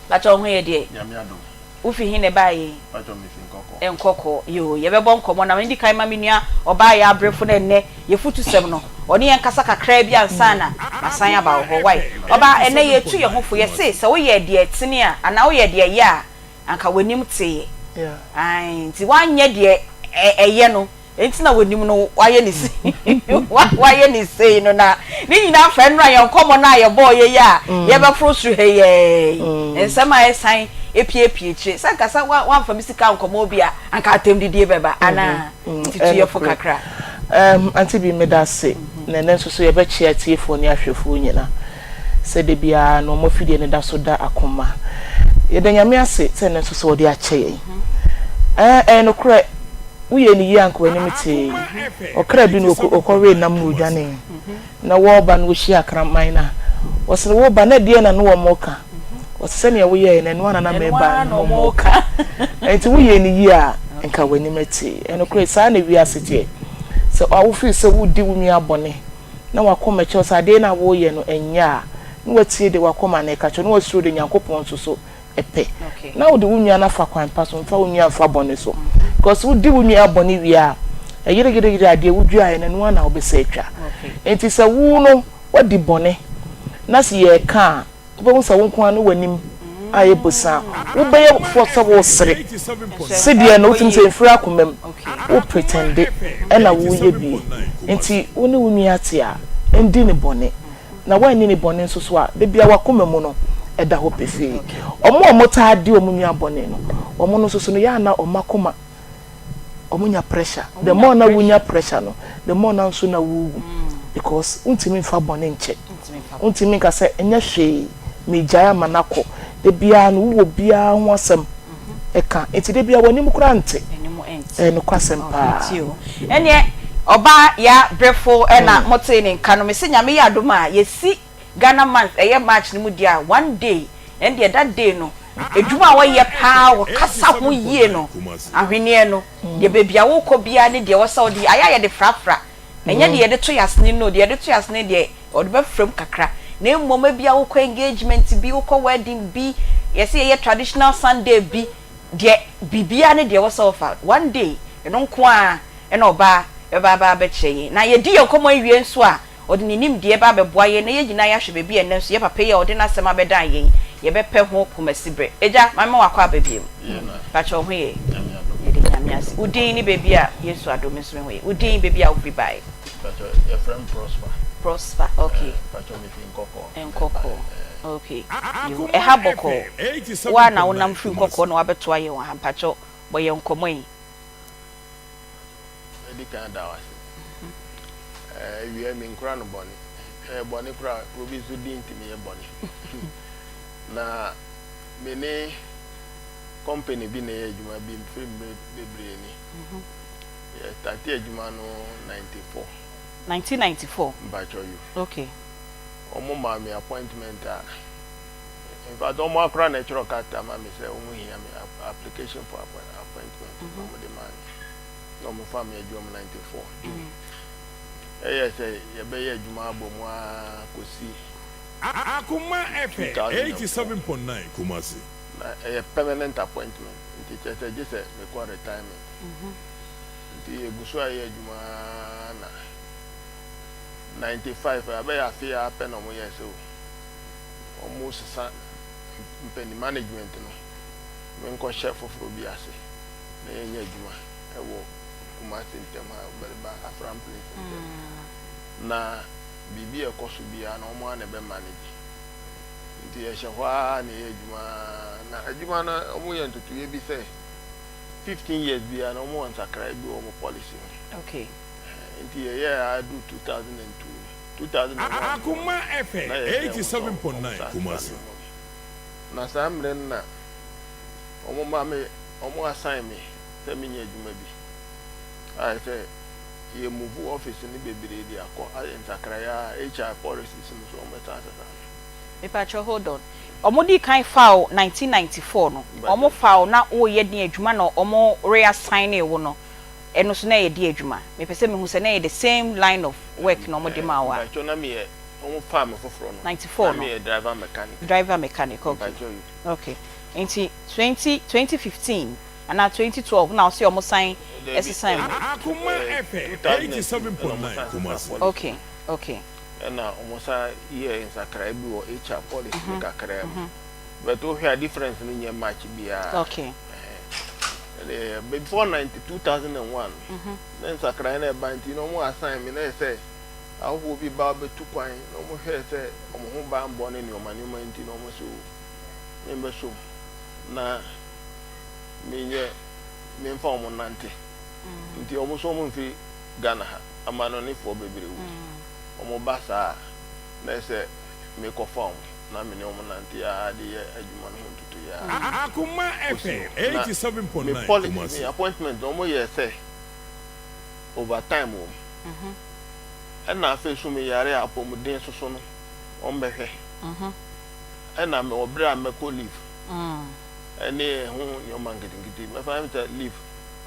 Pakyɛ wo ho yɛ deɛ? Nyame adom. Wo fi he na ɛbaeɛ yi? Pakyɛ me fi Nkɔkɔɔ. Nkɔkɔɔ, yoo yɛbɛbɔ nkɔmmɔ na medi kan ma me nua ɔbaa yɛ abrefo no ɛnnɛ yɛfutusɛm no ɔne yɛn nkasa kakraa bi ansa na masan aba wo hɔ wai Ɔbaa ɛnnɛ yɛtu yɛn ho fo yɛse sɛ woyɛ deɛ ɛtene a anaa woyɛ deɛ ɛyɛ a anka w'anim teeɛ ae nti woanyɛ deɛ ɛyɛ no Enti na w'anim no wayɛ ne sei wayɛ ne sei no na ne nyinaa fɛ nnora yɛn nkɔmmɔ no a yɛbɔɔ yɛ yi a yɛbɛforo soro ha yi yi nsɛm a ɛsan epiepie akyire sɛ anka sɛ wamfa me sika nkɔmmɔ obi a anka atɛmdidie bɛba anaa nti tu yɛ fo kakra. Um, Auntie Bi, meda ase. Na ɛnɛ nso so yɛbɛkyea atiefoɔ ne ahwɛfoɔ nyina. Sɛ da biara no wɔn afidie no da so da akoma. Yɛda Nyame ase sɛ ɛnɛ nso so ɔde akyɛ yɛn. Ɛɛ, ɛyɛ nokorɛ. Woyɛɛ no yie a anka w'anim tee. Ɔkra bi na ɔkɔwee nam na ɔdwanee. Na wɔreba no wɔhyiaa kraman no a, ɔse no woreba na ɛdeɛn na ne wɔn reka? Ɔse sɛdeɛ woyɛeɛ no ɛno ara na na mereba no ne wɔn reka. Ɛnti woyɛɛ no yie a nka w'anim tee. Ɛnokorɛ saa na wiase teɛ. Sɛ wo feel sɛ woredi wo nua bɔne na w'akoma kyerɛ wo sɛ adeɛ no a woreyɛ no ɛnyɛ a, na watie deɛ w'akoma no reka kyerɛ wo na wasuro deɛ Nyankopɔn nso so pɛ na wode wo nua no afa kwan pa so mfa wo nua mfa bɔne so because wodi wo nua bɔne wie a ɛyere yere yere adeɛ woduaeɛ no ɛno ara na wobɛsɛ atwa nti sɛ wo no wadi bɔne na sɛ yɛreka a wobɛhu sɛ wo nko ara ne w'anim ayɛ bosaa wobɛyɛ fɔ sɛ wosere sedeɛ no wotumi sɛ mfiri akoma mu wo pretende ɛna woyɛ bie nti wo ne wo nua te a ndi ne bɔne na woanni ne bɔne nso so a, da biara w'akoma mu no, ɛda hɔ pefee. Wɔn a wɔtaa di wɔn nua bɔne no, wɔn no nso so no, yɛ a na wɔn akoma, wɔnya pressure. The more na wonya pressure no, the more na nso na wowu. Because wontumi mfa bɔne nkyɛ. Wontumi nka sɛ, ɛnyɛ hwee, megyae ama no akɔ. Da biara no, wowɔ obiara ho asɛm ka. Nti da biara w'anim koraa nte. Ɛyɛ nokwasɛm paa. Ɛneɛ ɔbaa ya brefo na motee ne nka no mese Nyame yɛ adom a yɛsi Ghana month ɛyɛ March no mu deɛ a one day ɛndeɛ that day no adwuma a wɔyɛ paa wɔ kasa ho yie no ahweneɛ no deɛ baabi a wokɔ biara ne deɛ wɔsɛ wode ayɛ a yɛde frafra ɛnyɛ deɛ yɛde to yasene no deɛ yɛde to yasene deɛ wɔde bɛfra mu kakra na mmom ebia wokɔ engagement bi wokɔ wedding bi yɛsɛ yɛyɛ traditional Sunday bi Deɛ biribiara ne deɛ ɛwɔ sɛ ɔfa one day ɛno nko ara ɛna ɔba bɛba aba abɛkyerɛ yɛn na yɛdi yɛn nkɔmmɔ yi wie nso a ɔde ne nimdeɛ ba abɛboa yɛn na yɛn nyinaa yɛahwɛ baabi a ɛnnɛ nso yɛn papa yi a ɔde n'asɛm abɛdan yɛn yɛbɛpɛ ho pomasiberɛ. Agya ma mema wakɔ aba biom. Mpakyɛ wo ho yɛ? Yɛde Nyame ase. Wo din ne baabi a Yesu adom me nso me ho yɛ. Wo din baabi a wofiri baeɛ? Mpakyɛ yɛfrɛ me Prosper. Prosper okay. Mpakyɛ mefi Nkɔkɔɔ. Nkɔkɔɔ. Ok yoo ɛha bɔkɔɔ wo ara na wo nam firi nkɔkɔɔ na wabɛtoa yɛn wɔ ha mpakyɛw bɔ yɛn nkɔmɔ yi. Mɛdi kan ada wo ase. Awia me nkura no bɔne. Ɛyɛ bɔne koraa kuro bi nso din ntumi yɛ bɔne. Na me ne company bi na ɛyɛ adwuma bi mfiri mmerɛ bebree ni. Yɛ starte adwuma no 94. 1994? Mpakyɛw yoo. Ok. Wɔn maa me appointment a, in fact wɔn akora na ɛtwerɛ krataa ma me sɛ wɔn hia me application for appointment na wɔn de maa me na wɔn fa me adwuma mu 94 June. Ɛyɛ sɛ yɛbɛyɛ adwuma abɔ mu ara kɔsi. Akoma FM 2004. 87.9 Kumasi. Na ɛyɛ permanent appointment nti kyerɛ sɛ gye sɛ mekɔ retirement. Nti yɛgu so a yɛyɛ adwuma ara na 95 abɛyɛ afe ara pɛ na wɔyɛɛ sɛ o wɔresesa mpanin management no menkɔhyɛ foforɔ bi ase na yɛnyɛ adwuma wɔ Kumasi ntam ha Bɛreba Afram Place ntam na biribi a ɛkɔ so biara no wɔn ara na ɛbɛ manage nti yɛhyɛ hɔ ara na yɛyɛ adwuma ara na adwuma no wɔyɛ ntotoeɛ bi sɛ 15 years biara no wɔwɔ nsakraeɛ bi wɔ wɔn policy ho. Okay. Nti yɛyɛɛ ara duu 2002 no, 2001 no Akoma na FM yɛhwɛɛ ho sɛ wɔn 87.9 san sesa Kumasi. nneɛma mu. Na saa mmerɛ no na wɔn ma me, wɔn assign me sɛ menyɛ adwuma bi a ɛsɛ yɛ move office no bebree de akɔ ayɛ nsakraeɛ a HR policies no so wɔn bɛsan asesa no. Mepakyɛw hold on. Ɔmo dii kan faa wo 1994 no, ɔmo faa wo na woreyɛ den adwuma na ɔmo reassign wo no, ɛno nso na ɛyɛ den adwuma? Mepɛ sɛ mehu sɛ na ɛyɛ the same line of work na ɔmo de maa wo a. Mpakyɛw na meyɛ, ɔmo faa me foforɔ no, 94 na no. meyɛ driver mechanic. Driver mechanic, okay. Mpakyɛw yi. Okay. Nti 20, 2015 anaa 2012 na wose ɔmo san Dabi, sesan mu? Akoma ɛɛ FM 2002 ɛna ɔmo 87.9 san sesaa Kumasi. policy Okay, no. okay. Ɛna ɔmo san yɛɛ nsakrae bi wɔ HR policy no kakraa mu. But wohwɛ a difference no nyɛ much biara. Okay. Ɛhɛn. Ɛna yɛyɛ before 90, 2001 no, na nsakrae no ɛba nti na ɔmo assign me na ɛyɛ sɛ ahɔhoɔ bi ba bɛtu kwan na ɔmo hwɛɛ sɛ ɔmo ho banbɔ ne nneɛma nneɛma nti na ɔmo sɛ o membɛsom na menyɛ memfa ɔmo nnante. Nti ɔmo nso ɔmo mfiri Ghana ha, amanɔnefoɔ bebree wɔ mu. Wɔba saa a, na ɛsɛ sɛ mekɔfa wɔn na me ne wɔn nante ara de yɛ adwuma no ho ntotoeɛ ara Akoma kɔsi FM hɔ. Na me 87.9 poli me Kumasi. appointment no, wɔyɛɛ sɛ overtime wɔ mu. Ɛna afei nso meyare a, apɔmuden nso so no, wɔbɛhwɛ. Ɛna mewɔ berɛ a mɛkɔ leave ɛne ɛho nneɛma nketenkete. Mɛfa no sɛ leave,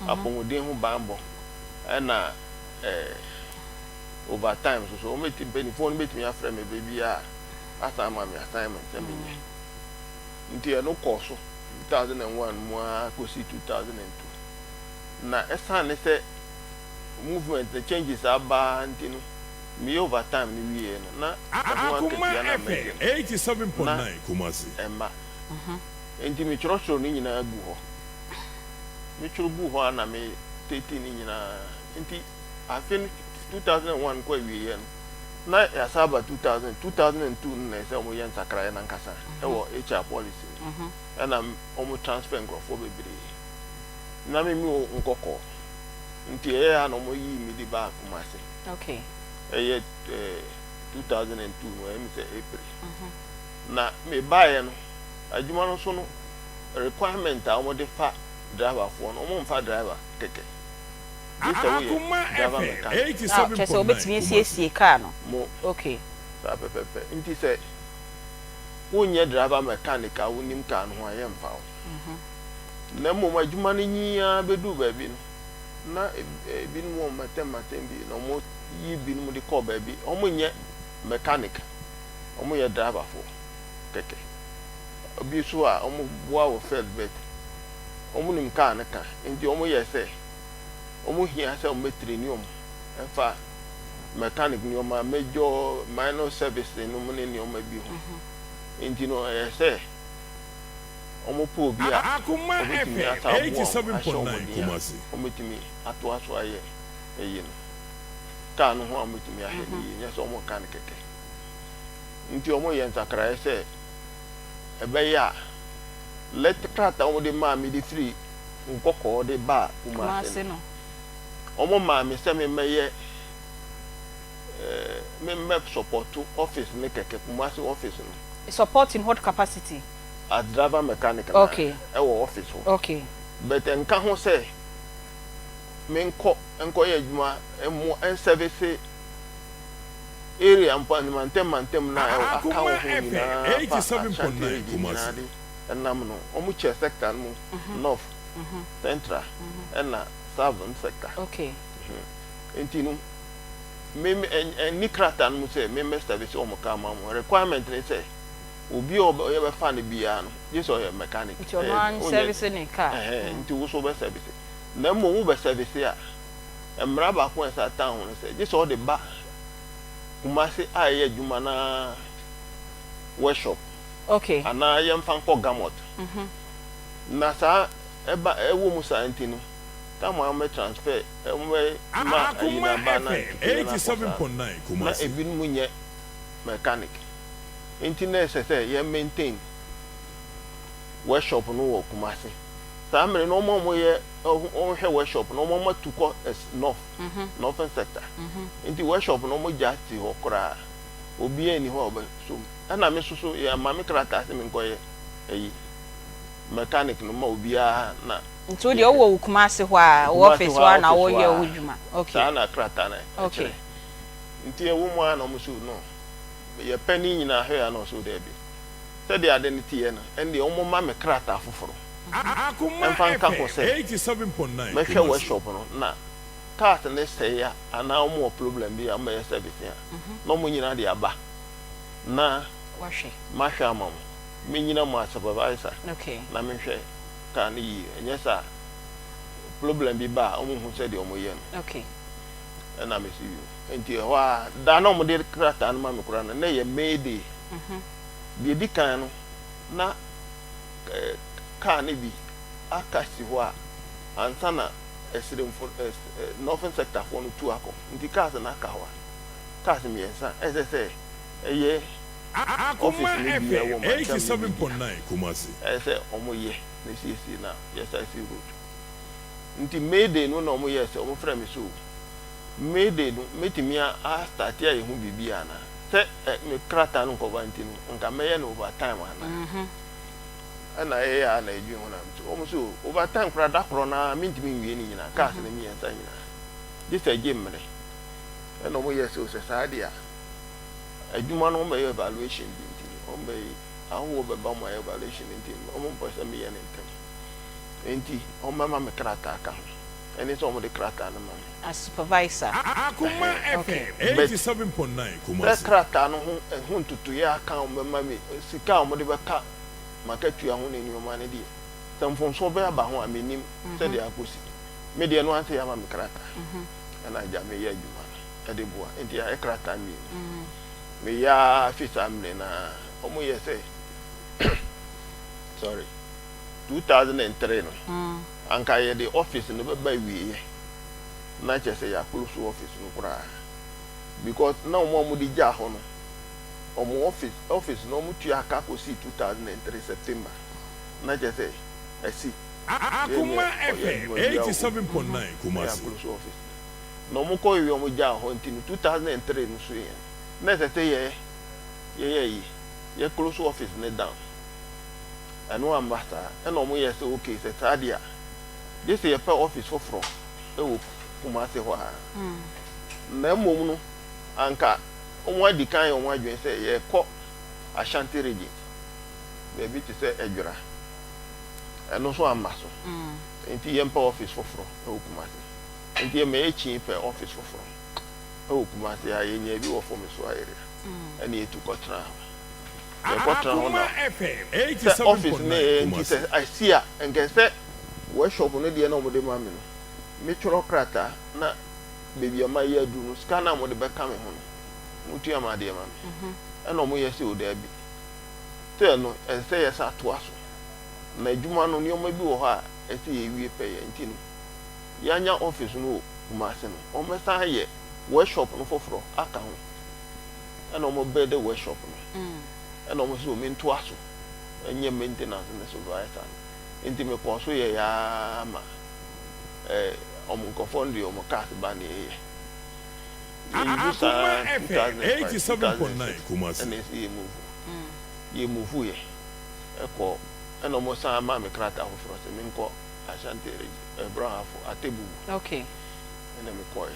apɔmuden ho banbɔ, ɛna ɛɛ. Over time nso so, wɔbɛti mpanimfoɔ no bɛtumi afrɛ me berɛ biara asan ama me assignment sɛ menyɛ. Nti ɛno kɔɔ so 2001 mu ara kɔsi 2002. Na ɛsiane sɛ movement no changes aba nti no, meyɛ overtime no wieɛ no, na ɛho Akoma akatua no a FM mɛgye no, na 87.9 Kumasi. ɛmma. Nti metwerɛtwerɛ ne nyinaa gu hɔ. Metwerɛ guu hɔ a na me tete ne nyinaa. Nti afe no 2001 kɔ awieɛ no, na yɛasan aba 2000, 2002 no na ɛsɛ wɔyɛ nsakraeɛ no ankasa wɔ HR policy no ɛna wɔn transfer nkurɔfoɔ bebree. Na me mi wɔ Nkɔkɔɔ nti ɛyɛ a na wɔn yii me de baa Kumasi. Okay. Ɛyɛ eh, 2002 no ɛyɛ me sɛ April. Na me baeɛ no adwuma no so no requirement a wɔde fa driverfoɔ no wɔn mfa driver kɛkɛ. Gye sɛ woyɛ Akoma driver FM mechanic. Ah, kyerɛ sɛ 87.9 wobɛtumi Kumasi. asiesie kaa no. Mo. Okay. Saa pɛpɛpɛ. Nti sɛ wonyɛ driver mechanic a wonim kaa no ho a, yɛmfa wo. Na mmom adwuma no nyin ara bɛduu baabi no, na ebinom wɔ mmɛtɛm mmɛtɛm bi na wɔyi binom de kɔɔ baabi. Wɔnyɛ mechanic, wɔyɛ driverfoɔ kɛkɛ. Obi nso a wɔboa wɔ field but wɔnim kaa no ka nti wɔyɛ sɛ wɔhia sɛ wɔbɛtreni wɔn ɛfa mechanic nneɛma, major, minor service nom ne nneɛma bi ho. Nti no ɛyɛ sɛ wɔpɛ obi a Akoma ɔbɛtumi FM asa aboa wɔn ahyɛ wɔn 87.9 den a Kumasi. wɔbɛtumi atoa so ayɛ ɛyi no. Kaa no ho a wɔbɛtumi ahwɛ no yie, nyɛ sɛ wɔka no kɛkɛ. Nti wɔyɛ nsakraeɛ sɛ ɛbɛyɛ a lɛt krataa a wɔde maa me de firi Nkɔkɔɔ de baa Kumasi no, wɔmaa me sɛ memmɛyɛ eh, memmɛ sɔpɔto office no kɛkɛ, Kumasi office no. Support in what capacity? As driver mechanic na Okay. ɛwɔ office hɔ. Okay. But ɛnka ho sɛ menkɔ nkɔyɛ adwuma mmoa nsɛvese area mpo mantam mantam no a ɛwɔ aka Akoma wɔ ho FM nyinaa fa Ashanti 87.9 region nyinaa Kumasi. de ɛnam no wɔn kyɛ sector no mu north, central ɛna southern sector. Okay. Nti no. Me me ɛnni krataa no mu sɛ me mmɛ service wɔn car ma wɔn. Requirement ne sɛ obi a yɛbɛfa no biara no gye sɛ ɔyɛ mechanic. Nti ɔno ara service ne car. Ɛhɛn, nti wo nso wobɛ service. Na mmom wobɛ service a, mmara baako a ɛsan tan ho ne sɛ gye sɛ ɔde ba Kumasi a ɛyɛ adwuma no ara workshop. Okay. Anaa yɛmfa nkɔ Gamot. Na saa ɛba ɛwɔ mu saa nti no, time a wɔbɛ transfer, wɔbɛ ma ayi no Akoma aba na FM ntotoeɛ no akɔ saa no, 87.9 na Kumasi. ebinom nyɛ mechanic. Nti na ɛsɛ sɛ yɛ maintain workshop no wɔ Kumasi. Saa mmere no wɔn a wɔyɛ wɔhwɛ workshop no wɔn atu kɔ north, northern sector. Nti workshop no wɔn gya si hɔ koraa. Obiara nni hɔ a ɔbɛsɔ mu. Ɛna me nso so yɛama me krataa sɛ menkɔyɛ ayi mechanic no ma obiara na. Nti wo deɛ wowɔ wo Kumasi hɔ a, wo Kumasi office hɔ hɔ a, a na office hɔ woyɛ a. wo dwuma. Okay. Saa na krataa no Okay. kyerɛ. Nti ɛwɔ mu ara na wɔn so no, yɛpɛ ne nyinaa hwɛ a na ɔso daabi. Sɛdeɛ ade no teɛ no, ɛndeɛ wɔmma me krataa foforɔ Akoma mfa nka ho FM sɛ 87.9 mɛhwɛ Kumasi. workshop no na cars no sɛe a anaa wɔn wɔ problem bi a wɔbɛyɛ service a, na wɔn nyinaa de aba na Wahwɛ. mahwɛ ama mo. Mennyina mu as supervisor Okay. na menhwɛ car no yie. Ɛnyɛ saa a, problem bi ba a, wɔnhu sɛdeɛ wɔyɛ no. Okay. Ɛna mese yoo. Nti ɛhɔ ara, da no a wɔde krataa no ma me koraa no, na ɛyɛ May Day. Deɛ ɛdi kan no, na eh, car no bi aka si hɔ a ansa na Ɛsiremfo, eh, Northern sector foɔ no tu akɔ. Nti cars no aka hɔ a, cars mmiɛnsa ɛsɛ sɛ ɛyɛ Akoma office no bi a FM ɛwɔ mantam no bi dea. 87.9 Kumasi. Ɛyɛ sɛ wɔyɛ na esiesie na yɛsan si road. Nti May Day no na wɔyɛɛ sɛ wɔfrɛ me sɛ o, May Day no mɛtumi a astarte ayɛ ho biribi anaa? Sɛ ɛ me krataa no nkɔba nti no nka mɛyɛ no over time anaa? Ɛna ɛyɛ a na ɛdwen ho na mese wɔn sɛ o, over time koraa da korɔ no ara mentumi nwie ne nyinaa, cars no mmiɛnsa nyinaa, gye sɛ ɛgye mmere. Ɛna wɔyɛɛ sɛ o sɛ saa deɛ a, adwuma no wɔbɛyɛ evaluation bi nti no wɔbɛyɛ ahohoɔ bɛba wɔn ayɛ evaluation nti wɔn mpɛ sɛ meyɛ no ntɛm nti wɔn bɛma me krataa ka ho ɛne sɛ wɔn de krataa no ma me. As supervisor. Akoma Okay. FM But 87.9 sɛ Kumasi. krataa no ho ɛho ntotoeɛ aka a wɔn bɛma me sika a wɔn de bɛka m'akatua ho ne nneɛma no deɛ sɛ mfomsoɔ bɛyɛ aba ho a mennim sɛdeɛ akɔsi me deɛ no ara sɛ yɛama me krataa ɛna agya meyɛ adwuma no. de boa nti ayɛ krataa mmienu meyɛ ara fi saa mmerɛ no ara wɔn yɛ sɛ sorry 2003 no anka yɛde office no bɛba awieɛ na kyerɛ sɛ yɛakolo so office no koraa because na wɔn a wɔde gyaa hɔ no wɔn office office no wɔn tua aka kɔsi 2003 September na kyerɛ sɛ ɛsi Akoma yɛnyɛ ɔyɛ FM adwuma biara wɔ hɔ 87.9 na Kumasi. yɛakolo so office na ɔmo kɔ wie ɔmo gyaa hɔ nti no 2003 no so yɛn na ɛsɛ sɛ yɛ yɛyɛ yi yɛ close office no down ɛno amma saa ɛna ɔmo yɛ sɛ okay sɛ saa deɛ a gye sɛ yɛpɛ office foforɔ ɛwɔ Kumasi hɔ a na mmom no anka ɔmo adi kan yɛ ɔmo adwene sɛ yɛkɔ Ashanti region baabi te sɛ Adwira ɛno nso amma so nti yɛmpɛ office foforɔ ɛwɔ Kumasi. Nti yɛma yɛkyin pɛ office foforɔ wɔ Kumasi ha, yɛnyaa bi wɔ Fomisoa area ɛna yɛtu kɔtenaa hɔ. Yɛkɔtena hɔ na Akoma FM sɛ office no 87.9 yɛ nti Kumasi. sɛ asi a nka sɛ workshop no deɛ na wɔde ma me no metwerɛ krataa na baabi a mayɛ aduru no sika no a wɔde bɛka me ho no wɔtua me adeɛ ma me ɛna wɔyɛ sɛ o daabi sɛ ɛno ɛsɛ sɛ yɛsa toa so na adwuma no nneɛma bi wɔ hɔ a ɛsɛ yɛwie pɛyɛ nti no yɛanya office no wɔ Kumasi no, wɔbɛsan ayɛ workshop no foforɔ aka ho. Ɛna wɔn build workshop no. Ɛna wɔn sɛ mentoa so nyɛ maintenance ne supervisor no. Nti mekɔɔ so yɛeɛ ara ma eh, wɔn nkurɔfoɔ no de wɔn cars ba na yɛyɛ. Yɛyi so Akoma saa FM 2005, 87.9 2006 Kumasi. ɛna ɛsɛ yɛ move. Yɛ move yɛ ɛkɔ ɛna wɔn san maa me krataa foforɔ sɛ menkɔ Ashanti region, eh, Brong-Ahafo, Atebubu. Okay. Ɛna me kɔɛ.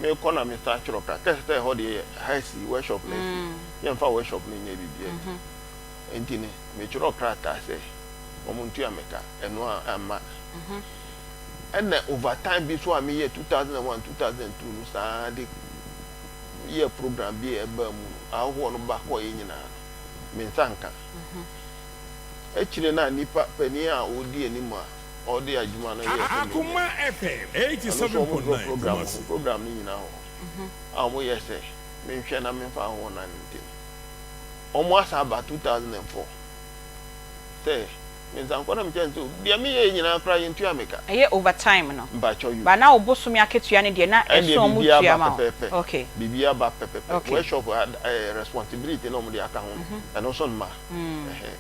Me kɔ na me san twerɛ kra. Kɛsɛ sɛ ɛhɔ deɛ yɛ ha si, workshop na asi. Mm. Yɛmfa workshop no nyɛ biribi mm -hmm. Nti ne, me twerɛ krataa sɛ wɔn ntua me ka, ɛno a amma. Mm -hmm. Ɛna overtime bi so a meyɛ 2001, 2002 no saa de yɛɛ program bi a ɛbaa mu no, ahɔhoɔ no ba kɔeɛ nyinaa no, me nsa nka. Akyire no a nipa panin a ɔdi anim a ɔde adwuma no yɛɛ sɛ menyɛ no, ɛno nso wɔn draw program wɔ hɔ, program no nyinaa wɔ hɔ a wɔyɛ sɛ menhwɛ na memfa ahɔhoɔ no nante no. Wɔn asan aba 2004 sɛ mensan nkɔ na mekyerɛ no sɛ deɛ meyɛɛ nyinaa koraa yɛntua me ka. Ɛyɛ over time no. Mpakyɛw you. But na wo bosome akatua no deɛ na Ɛndeɛ ɛso a wɔn biribiara tua ba ma wo. pɛpɛɛpɛ. Okay. Biribiara ba pɛpɛpɛ. Okay. Workshop ad ɛɛ responsibility na wɔde aka ho no, ɛno nso mma. Ɛhɛn.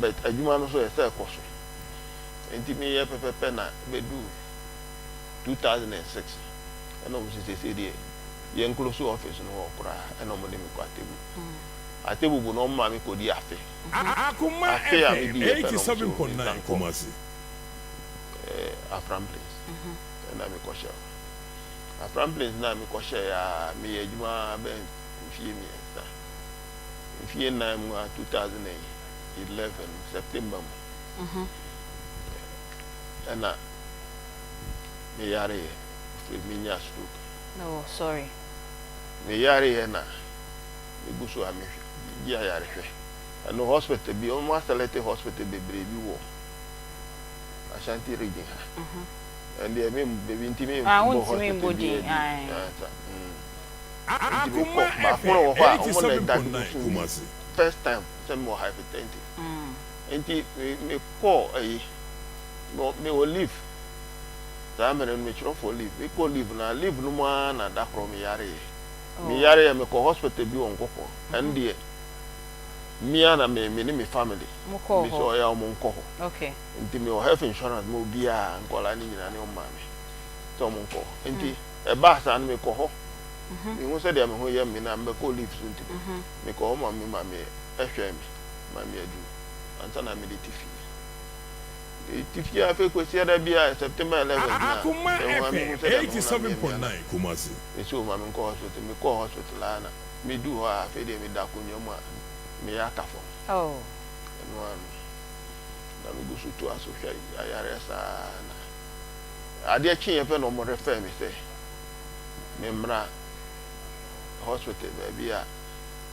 But adwuma no nso ɛsɛ ɛkɔ so. Nti meyɛ pɛpɛpɛ na bɛduu 2006 ɛna wɔn sɛ seesei deɛ yɛn close office no hɔ koraa ɛna wɔde me kɔ Atebubu. Atebubu no wɔn maa me kɔdi afe. Akoma Afe a FM medii yɛ pɛ na wɔn sɛ o 87.9 mensan nkɔ Kumasi. eh, Afram Plains ɛna mekɔhyɛ hɔ. Afram Plains no a mekɔhyɛɛ a meyɛ adwuma bɛn mfie mmiɛnsa. Mfie nnan mu a 2011 September mu ɛna meyareeɛ afei menya stroke. Oh, sorry. Meyareeɛ na megu so a mehwɛ gye ayarehwɛ. Ɛno hospital bi wɔn aselɛte hospital bebree bi wɔ Ashanti region ha. Ɛndeɛ me bebi nti me Ah, mbɔ wontumi hospital mbɔ bi din, adi. ae. Ansa. Mm. Nti mekɔ Akoma baako no wɔ FM hɔ a wɔn na 87.9 diagnose me Kumasi. first time sɛ mewɔ hypertension. Nti me mekɔɔ ayi me mewɔ leave saa mmerɛ no metwerɛ for leave mekɔ leave na leave no mu ara na da korɔ meyareeɛ. Meyareeɛ mekɔ hospital bi wɔ Nkɔkɔ ɛno deɛ me ara na me me ne me family Mokɔɔ me sɛ hɔ. ɔyɛ a wɔn nkɔ hɔ. Okay. Nti mewɔ health insurance ma obiara nkwadaa no nyinaa ne wɔn maame sɛ wɔn nkɔ hɔ. Nti ɛbaa saa no mekɔ hɔ mehu sɛdeɛ me ho yɛ me na mebɛkɔ leave so nti no mekɔ hɔ ma me maame hwɛɛ me ma me aduru ansa na mede te fie. Mete fie afei Kwasiada bi a September 11 na Akoma mehu a mehu FM sɛdeɛ me ho nam yɛ me a na 87.9 Kumasi. mese o ma menkɔ hospital. Mekɔɔ hospital a na meduu hɔ a afei deɛ meda akonnwa mu a meyɛ aka fam. Oh. Ɛno ara no na megu so toa so hwɛ ayareɛ saa na adeɛ kyeeɛ pɛ na wɔn refer me sɛ memmra hospital baabi a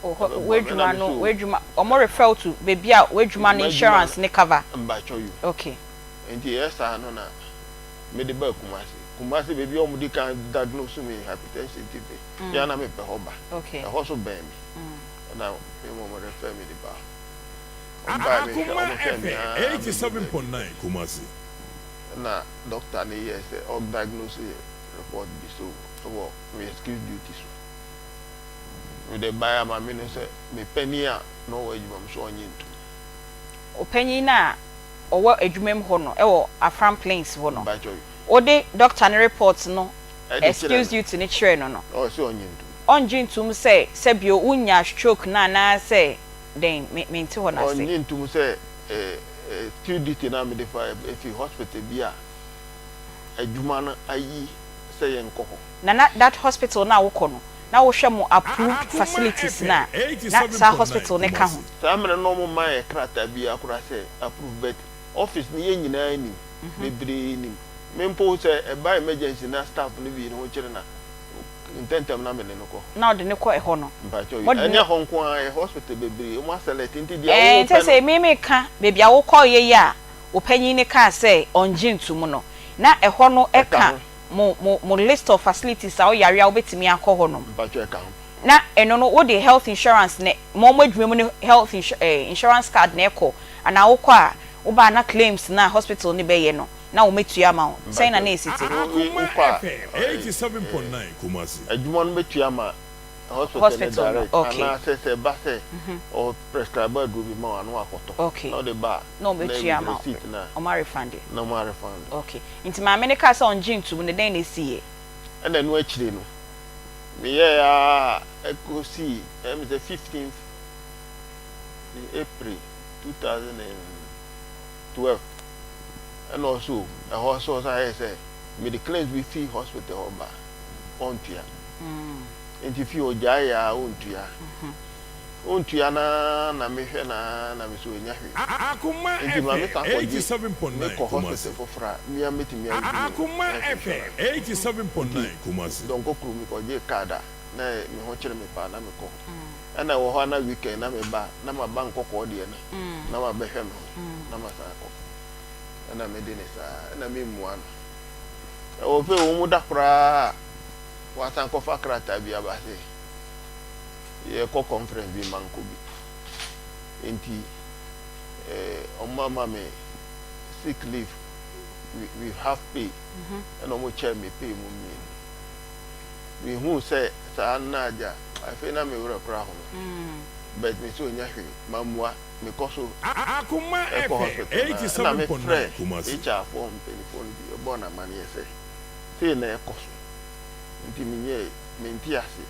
Oh, hɔ, ɛbɛboa me ɛna w'adwuma me no, so o w'adwuma, wɔn refer wo to baabi a w'adwuma no m'adwuma insurance no ne cover. mpakyɛw you. Okay. Nti ɛyɛ saa no na mede baa Kumasi. Kumasi baabi a wɔde kan diagnose me hypertension nti me yɛ a na mepɛ hɔ ba. Okay. Ɛhɔ so bɛn me. Ɛna me mmom refer me de baa hɔ. Wɔn baeɛ mehwɛ Akoma wɔn hwɛɛ me FM ara bɛduru baabi. 87.9 Kumasi. Ɛna doctor no yɛɛ sɛ ɔdiagnose yɛ report bi so wɔ me excuse duty so. Mede baeɛ a maame no sɛ me panin a na ɔwɔ adwuma mu so ɔnnye ntom. Ɔpanyin no a ɔwɔ adwuma mu hɔ no wɔ Afram Plains hɔ no, Mpakyɛw. wode doctor no report no Ɛde kyerɛ excuse no. duty no kyerɛɛ no no, Na ɔse ɔnnye ntom. ɔngye ntom sɛ sɛbio wonyaa stroke no anaasɛ dɛn? Me mente hɔ no ase. Ɔnnye ntom sɛ excuse duty no a mede fa ɛfi hospital bi a adwuma no ayi sɛ yɛnkɔ hɔ. Na na that hospital no a wokɔ no, na wohwɛ mo approved Akoma facilities no FM a, na saa 87.9 hospital no ka ho. Kumasi. Saa mmerɛ no na wɔn mmaa yɛ krataa biara koraa sɛ approve but office no yɛn nyinaa nim, bebree nim. Me mpo sɛ ɛba emergency na staff no bi ne ho kyere no a, ntɛntɛm na mede no kɔ hɔ. Na ɔde no kɔ ɛhɔ no. Mpakyɛw yi, Mode ɛnyɛ no. hɔ nko ara, yɛ hospital bebree, wɔn aselect nti deɛ Ɛɛ, wo nti pɛ sɛ no. me meka baabi a wokɔeɛ yi a wo panyin no kaa sɛ ɔngye ntom no, na ɛhɔ no Ɛka ka ho. mo mo mo list of facilities a woyare a wobɛtumi akɔ hɔ nom. Mpakyɛw ɛka ho. Na ɛno no wode health insurance na mo mo adwuma mu no health insu eh, insurance card na ɛkɔ anaa wokɔ a woba a na claims no a hospital no bɛyɛ no na wɔatua ama wo. Sɛn na na Mpakyɛw ɛsi te? Akoma wokɔ a FM eh, 87.9 Kumasi. adwuma no bɛtua ama hospital no Hospital no, direct okay. anaasɛ sɛ ɛba sɛ ɔ prescribe aduro bi ma wo a na wakɔtɔ Okay. na wode ba a Na na wɔbɛtua with ama wo, receipt no a wɔn arefande. na wɔn arefund. Okay. Nti maame no kaa sɛ ɔngye ntom no, dɛn na ɛsiiɛ? Ɛna ɛno akyire no meyɛɛ ara ɛkɔsii ɛyɛ me sɛ 15th April 2012 ɛna ɔso ɛhɔ so ɔsan yɛ sɛ mede claims bi fi hospital hɔ ba ɔntua nti fi ɔgyae yɛ a ɔntua ɔntua na na mehwɛ na na me so ɛnya hwee Akoma nti ma me FM san kɔgye 87.9 mekɔ Kumasi. hospital foforɔ a mea mɛtumi ayi Akoma health FM insurance 87.9 Kumasi. dɔnkɔ kuro mekɔgye card a. na me ho kyere me paa na mekɔ hɔ. Ɛna ɛwɔ hɔ a na weekend na meba na maba nkɔkɔɔ deɛ no na mabɛhwɛ me ho na masan akɔ. Ɛna mede ne saa ɛna memmua no. Ɛwɔ fɛ wɔn mu da koraa a wasan kɔfa krataa bi aba sɛ yɛkɔ conference bi mankɔ bi. Nti eh, wɔn ama me sick leave with half pay ɛna wɔn kyɛɛ me pay mu mmienu. Mehuu sɛ saa no na agya afei na me werɛ koraa home but me sɛ ɔnya hwee mammua mekɔ so kɔ hospital no a ɛna me frɛ HR foɔ mpaninfoɔ no bi mebɔɔ no amaneɛ sɛ sei na ɛkɔ so nti menyɛɛ mente aseɛ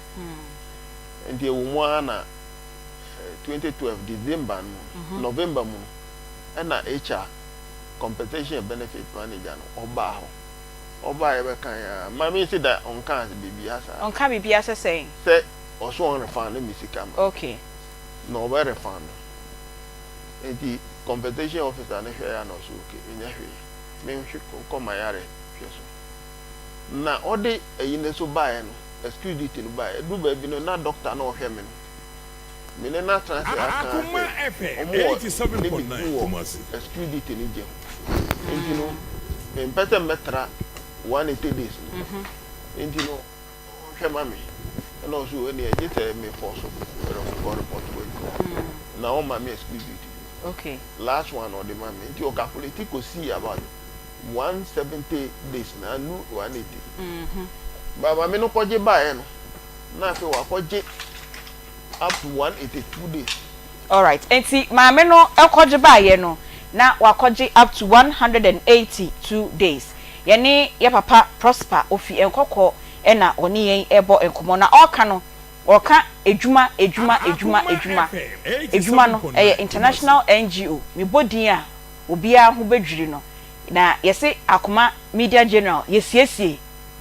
nti ɛwɔ mu ara na 2012 December no mu November mu no ɛna HR compensation and benefit manager no ɔbaa hɔ. Ɔbaeɛ bɛkaeɛ a, ma me se da ɔnkaa biribiara saa. Ɔnka biribiara sɛ sɛn? Sɛ ɔso ɔnrefund me sika ma. Okay. Na ɔbɛ refund. Nti compensation officer no hwɛeɛ a na ɔse okay, ɛnyɛ hwee, menhwe nkɔ m'ayare hwɛ so. Na ɔde ayi no nso baeɛ no, excuse duty no baeɛ, ɛduru baabi no na doctor no a ɔhwɛ me no, Me ne no atena ase aka sɛ wɔn wɔ limit bi wɔ excuse duty no gye ho. Nti no, mempɛ sɛ mɛtra 180 days no. Nti no, ɔnhwɛ ma me. Ɛna ɔse o ɛneɛ gye sɛ me force kɔ report wɔ adwuma. Na ɔmma me excuse duty bio. Last one ɔde ma me. Nti ɔcalculate kɔsii about 170 days na annu 180. But maame no kɔgye baeɛ no, na afei wakɔgye up to 182 days. Alright, enti maame no kɔgye baeɛ no na wakɔgye up to 182 days. Yɛne yɛ papa Prosper ofi Nkɔkɔ na ɔne yɛn rebɔ nkɔmmɔ na ɔreka no ɔreka adwuma adwuma adwuma adwuma adwuma no ɛyɛ international NGO mebɔ din a obiara ho bɛdwiri no na yɛse Akoma Media General yɛsiesie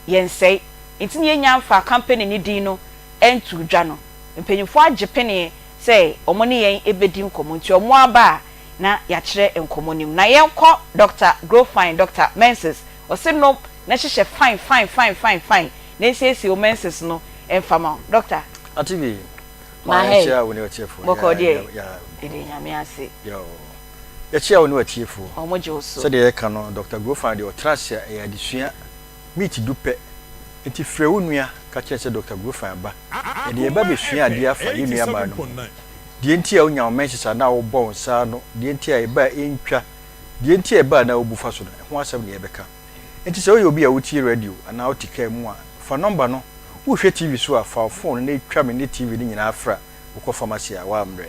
yɛnsɛe nti na yɛnnya mfaa company no din no ntoo dwa no, mpanyimfoɔ agye peneɛ sɛ wɔn ne yɛn bɛdi nkɔmmɔ nti wɔn aba a na yɛakyerɛ nkɔmmɔ no mu. Na yɛnkɔ Dɔkta Grofine, Dɔkta Menses, ɔse nom na hyehyɛ fine fine fine fine fine na nsiesie wo menses no mfa ma wo. Dɔkta. Ate bi, ma yɛnkyia wo ne w'atiefoɔ. Bɔkɔɔ deɛ, yɛde Nyame ase. Yoo. Yɛkyia wo ne w'atiefoɔ. Wɔn gye wo so. Sɛdeɛ yɛka no, Dɔkta Grofine deɛ ɔtena ase a ɛyɛ adesua. Meet du pɛ, enti frɛ wo nua ka kyerɛ no sɛ Dɔkta Grofan aba. Yɛde yɛn ba besua adeɛ afa yɛn nuabaa no ho. Deɛ nti a wonya wo menses anaa wobɔ wo nsa ano, deɛ nti a ɛba a ɛntwa, deɛ nti a ɛba anaa wobu fa so no, ɛho asɛm na yɛbɛka. Enti sɛ woyɛ obi a wotie radio anaa wote kaa mu a, fa nɔmba no. Worehwɛ TV so a, fa wo fon no na twa me ne TV no nyinaa fra. Wokɔ pharmacy a, woammrɛ.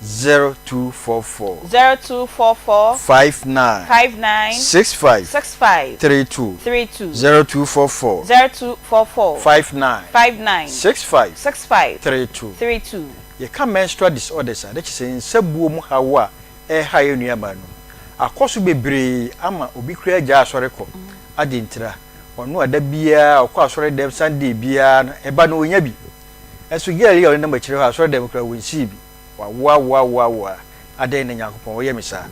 0244. 0244. 59. 59. 65. 65. 32. 32. 0244. 0244. 59. 59. 65. 65. 32. 32. Yɛka menstrual disorders a, na kyerɛ sɛ nsabuo mu haw a ɛreha yɛn nuabaa no mu. Akɔ so bebree ama obi koraa agyae asɔre kɔ. Adɛn ntira? Ɔno a da biara ɔkɔ asɔre dɛm Sunday biara no, ɛba no ɔnya bi. Nso girl yi a ɔnenam akyire hɔ asɔre dɛm koraa wɔnsii bi. Wawoawoawoawoa adɛn na Nyankopɔn woyɛ me saa?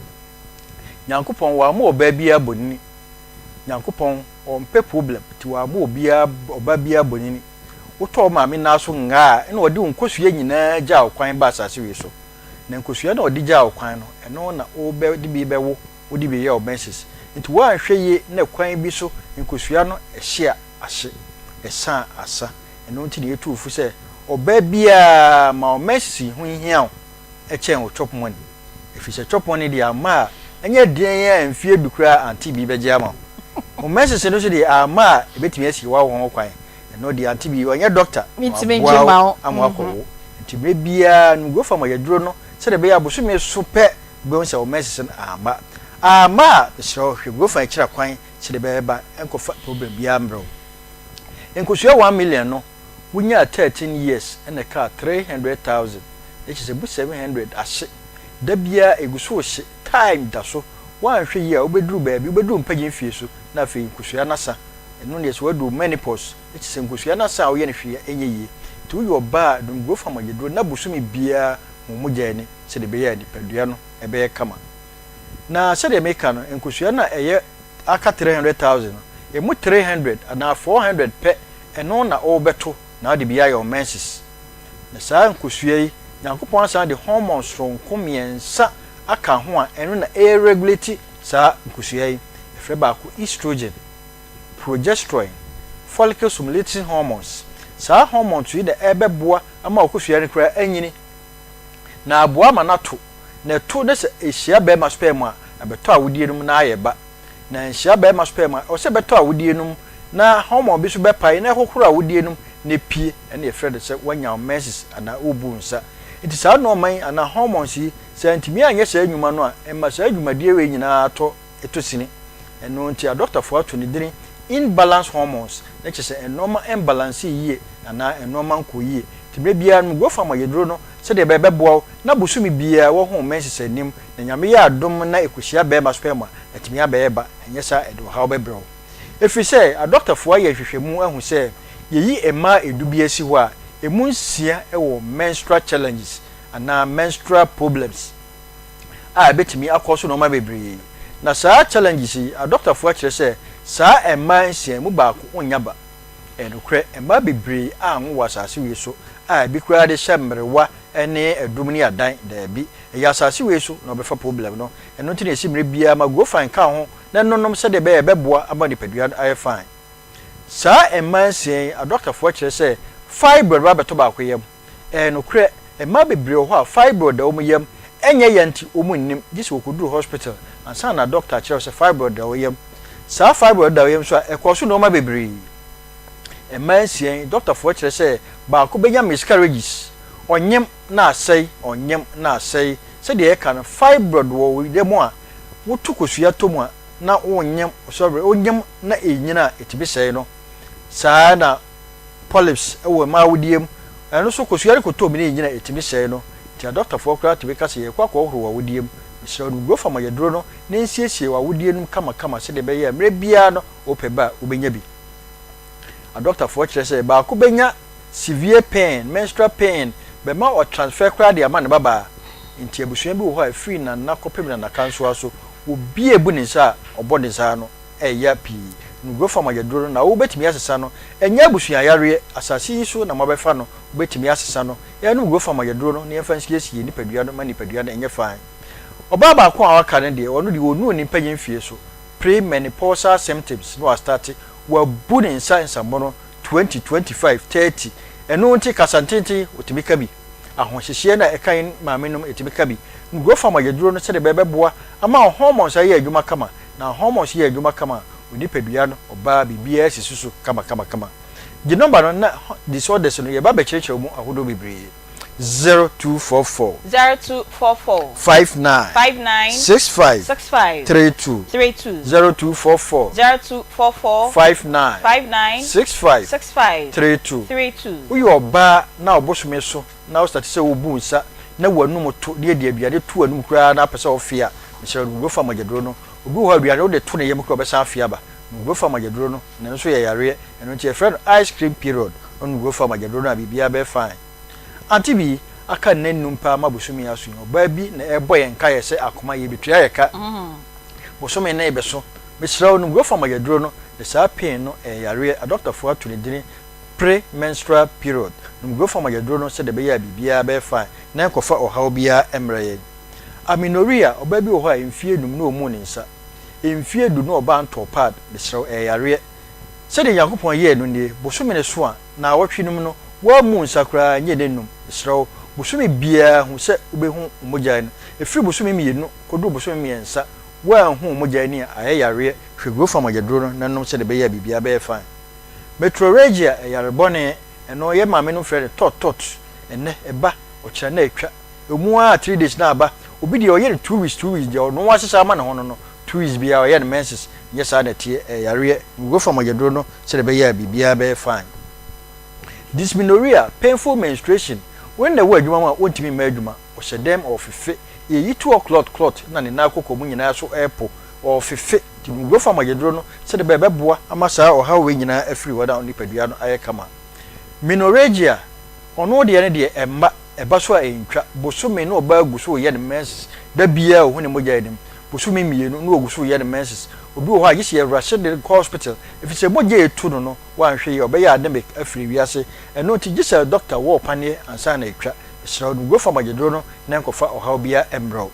Nyankopɔn wammɔ ɔbaa biara bɔnini. Nyankopɔn ɔmpɛ problem nti wammɔ obiara ɔbaa biara bɔnini. Wotɔ wo maame nan so ngaa a ɛna ɔde wo nkosua nyinaa gyaa wo kwan ba asase wei so. Na nkosua no a ɔde gyaa wo kwan no ɛno na wobɛ de bi bɛwo wode bi yɛ wo menses. Nti woanhwɛ yie na kwan bi so nkosua no ɛhye a ahye, ɛsa a asa. Ɛno nti na yɛtu wo fo sɛ ɔbaa biara ma wo menses ho nhia wo kyɛn wo chop money. Ɛfiri sɛ chop money deɛ amma a ɛnyɛ deɛn a mfeɛ du koraa ante bi bɛgye ama wo. Wo menses no nso deɛ amma a ɛbɛtumi asi w'awo ho kwan. Ɛno deɛ ante bi ɔnyɛ doctor na waboa wo ama woakɔwo. Nti berɛ biara nom Grofa mogyaduro no sɛdeɛ ɛbɛyɛ a bosome so pɛ wobɛhu sɛ wo menses no amma. Amma a mesrɛ wo hwɛ Grofa akyira kwan sɛdeɛ ɛbɛyɛ ba ɛnkɔfa problem biara mmerɛ wo. Nkosua 1 million no wonyaa 13 years na ɛkaa 300,000 na kyerɛ sɛ bu 700 ahye da biara egu so rehye time da so woanhwɛ yie a wobɛduru baabi wobɛduru mpagye mfie so na afei nkosua no asa ɛno deɛ sɛ woaduru menopause na kyerɛ sɛ nkosua no asa a woyɛ no hwee a ɛnyɛ yie nti woyɛ ɔbaa a nom growth hormone aduro na bosome biara hu mogya ani sɛdeɛ ɛbɛyɛ a nipadua no ɛbɛyɛ kama na sɛdeɛ meka no nkosua no a ɛyɛ aka 300,000 no, ɛmu 300 anaa 400 pɛ, ɛno na wobɛto. na wode bi ayɛ wo menses. Na saa nkosua yi, Nyankopɔn asan de hormone soronko mmiɛnsa aka ho a ɛno na ɛregulate saa nkosua yi. Yɛfrɛ baako estrogen, progesterone, follicle stimulating hormones. Saa hormones yi na ɛbɛboa ama wo kosua no koraa anyini na aboa ama no ato. Na ɛto na sɛ ɛhyia barima sperm a, ɛbɛtɔ awodeɛ no mu na ayɛ ba. Na ɛnhyia barima sperm a, ɛwɔ sɛ ɛbɛtɔ awodeɛ no mu na hormone bi nso bɛpae na ɛhohoro awodeɛ no mu na epue. Ɛno na yɛfrɛ no sɛ woanya wo menses anaa worebu wo nsa. Nti saa nnoɔma yi anaa hormones yi, sɛ antumi anyɛ saa nnwuma no a, ɛma saa dwumadie wei nyinaa tɔ tɔ sini. Ɛno nti adɔktafoɔ ato ne dini imbalance hormones, na kyerɛ sɛ nnoɔma mbalanse yie anaa nnoɔma nkɔ yie. Nti berɛ biara no Growth Farm ayɛduro no sɛdeɛ ɛbɛyɛ bɛboa wo na bosome biara woahu wo menses anim na Nyame yɛ adom na ɛkɔhyia bɛɛma sperm a atumi abɛyɛ ba, ɛnyɛ saa ɛde ɔhaw bɛbrɛ wo. Ɛfiri sɛ adɔktafoɔ ayɛ nhwehwɛmu ahu sɛ yɛyi mmaa ɛdu bi asi hɔ a ɛmu nsia wɔ menstrual challenges anaa menstrual problems a ɛbɛtumi akɔ so nnoɔma bebree. Na saa challenges yi adɔktafoɔ akyerɛ sɛ saa mmaa nsia yi mu baako nnya ba. Ɛyɛ nokorɛ, mmaa bebree anwo wɔ asase wei so a ebi koraa de hyɛ mmerewa ne adum ne adan, daabi, ɛyɛ asase wei so na wɔbɛfa problem no. Ɛno nti na yɛsi mmerɛ biara ma Grofine ka ho na ɛnonom sɛdeɛ ɛbɛyɛ a ɛbɛboa ama nipadua no ayɛ fine. Saa mmaa nsia yi, adɔktafoɔ kyerɛ sɛ fibroid ba bɛtɔ baako yam. Ɛyɛ nokorɛ, mmaa bebree wɔ hɔ a fibroid da wɔn yam, ɛnyɛ ya nti wɔn nnim, gye sɛ wɔkɔduru hospital ansa na dɔkta akyerɛ wo sɛ fibroid da wo yam. Saa fibroid da wo yam nso a, ɛkɔɔ so nnoɔma bebree. Mmaa nsia yi, dɔktafoɔ kyerɛ sɛ baako bɛnya miscarriages, ɔnyem na asɛe, ɔnyem na asɛe. Sɛdeɛ yɛka no, fibroid wɔ wo yam a, woto kosua tɔ mu a, na wonyem, sorry, wonyem na ɛnyini a, ɛtumi sɛe no. Saa ara na polyps wɔ mmaa awodeɛ mu, ɛno nso kosua no kɔtɔ mu na ɛnyini a, ɛtumi sɛe no. Nti adɔktafoɔ koraa tumi ka sɛ yɛrekɔ akɔhohoro w'awodeɛ mu. Mesrɛ wo, nom Grofam ayɛduro no na nsiesie w'awodeɛ no mu kamakama sɛdeɛ ɛbɛyɛ a mmerɛ biara no wopɛ ba a, wobɛnya bi. Adɔktafoɔ kyerɛ sɛ baako bɛnya severe pain, menstrual pain, bɛma ɔtransfer koraa de ama ne babaa. Nti abusua bi wɔ hɔ a ɛfiri nana kɔpem nanakansoa so, obi a ɛbu ne nsa a ɔbɔ ne nsa ano ɛya pii. No Grofam ayɛduro no na wobɛtumi asesa no, ɛnyɛ abusua yareɛ, asase yi so na moabɛfa no, wobɛtumi asesa no. Yɛnom Grofam ayɛduro no na yɛmfa nsiesie yɛn nipadua no ma nipadua no nyɛ fine. Ɔbaa baako a waka no deɛ, ɔno deɛ ɔnnuu ne mpanyin mfie so, pre-menopausal symptoms na wastate, wabu ne nsa nsamono 20, 25, 30, ɛno nti kasantenten ɔtumi ka bi, ahohyehyeɛ no a ɛka yɛn maame nom ɛtumi ka bi. Nugrofa mogyaduro no sɛdeɛ ɛbɛyɛ bɛboa ama wo hormones ayɛ adwuma kama, na hormones yɛ adwuma kama a, wo nipadua no, ɔbaa, biribiara sisi so kama kama kama. Gye nɔmba no na disorders no yɛba bɛkyerɛkyerɛ wo mu ahodoɔ bebree. 0244. 0244. 59. 59. 65. 65. 32. 32. 0244. 0244. 59. 59. 65. 65. 32. 32. Woyɛ ɔbaa na wo bosome so na wo starte sɛ wobu nsa na w'anum to na yɛde aduane to w'anum koraa na apɛ sɛ wofe a, mesrɛ wo Nugrofa mogyaduro no. Obi wɔ hɔ a aduane wode to ne yam koraa ɔbɛsan afe aba. Nugrofa mogyaduro no, na ɛno nso yɛ yareɛ. Ɛno nti yɛfrɛ no ice cream period. Nugrofa mogyaduro no a biribiara bɛyɛ fine. Ante bi, aka nna nnum paa ma bosome aso yi, ɔbaa bi na ɛrebɔ yɛn nkaeɛ sɛ akoma yɛrebɛtua yɛ ka. Bosome no rebɛso. Mesrɛ wo, nom Grofam ayaduro no, na saa pain no ɛyɛ yareɛ. Adɔktafoɔ ato ne dini pre-menstrual period. Nom Grofam ayaduro no sɛdeɛ ɛbɛyɛ a biribiara bɛyɛ fine na ɛnkɔfa ɔhaw biara mmrɛ yɛn. Amenorrhea, ɔbaa bi wɔ hɔ a mfeɛ nnum na ɔmmuu ne nsa. Mfeɛ du na ɔbaa ntɔɔ pad. Mesrɛ wo, ɛyɛ yareɛ. Sɛdeɛ Nyankopɔn yɛɛ no nie, bosome no so a, naawɔtwe no mu no, woammu nsa koraa nyɛ nnanum. Mesrɛ wo, bosome biara hu sɛ wobɛhu wo mogya ani. Ɛfiri bosome mmienu kɔduru bosome mmiɛnsa, woanhu wo mogya ani a, ayɛ yareɛ. Hwɛ Grofam mogyaduro no na nom sɛdeɛ ɛbɛyɛ a biribiara bɛyɛ fine. Metrorrhagia, ɛyare bɔne, ɛno yɛn maamenom frɛ no tɔt tɔt. Ɛnnɛ ɛba, ɔkyena na atwa. Ɛmu ara three days na aba. Obi deɛ ɔyɛ no 2 weeks 2 weeks deɛ ɔno ahyehyɛ ama ne ho no no, 2 weeks biara ɔyɛ no menses. Nyɛ saa na ɛteɛ, ɛyɛ yareɛ. Grofam mogyaduro no sɛdeɛ ɛbɛyɛ a biribiara bɛyɛ fine. Dysmenorrhea, painful menstruation, wei na ɛwɔ adwuma mu a ɔntumi mma adwuma, ɔhyɛ dɛm, ɔɔfefe, yɛyi toɔ clot clot na ne nan kɔkɔ mu nyinaa so ɛɛpo, ɔɔfefe, nti nom Grofam mogyaduro no sɛdeɛ ɛbɛyɛ ɛbɛboa ama saa ɔhaw wei nyinaa afiri hɔ na nipadua no ayɛ kama. Menorrhagia, ɔno deɛ no deɛ ɛmma, ɛba so a ɛntwa, bosome na ɔbaa gu so reyɛ ne menses, da biara ɔhu ne mogya anim, bosome mmienu na ɔgu so reyɛ ne menses. Obi wɔ hɔ a gye sɛ yɛrushe de no kɔ hospital efisɛ mogya a etu no no woanhwɛ yie a ɔbɛyɛ anemic afiri wiase. Ɛno nti gye sɛ dɔkta wɔ wo paneɛ ansa na atwa. Mesrɛ wo nom Grofa mogyaduro no na ɛnkɔfa ɔhaw biara mmrɛ wo.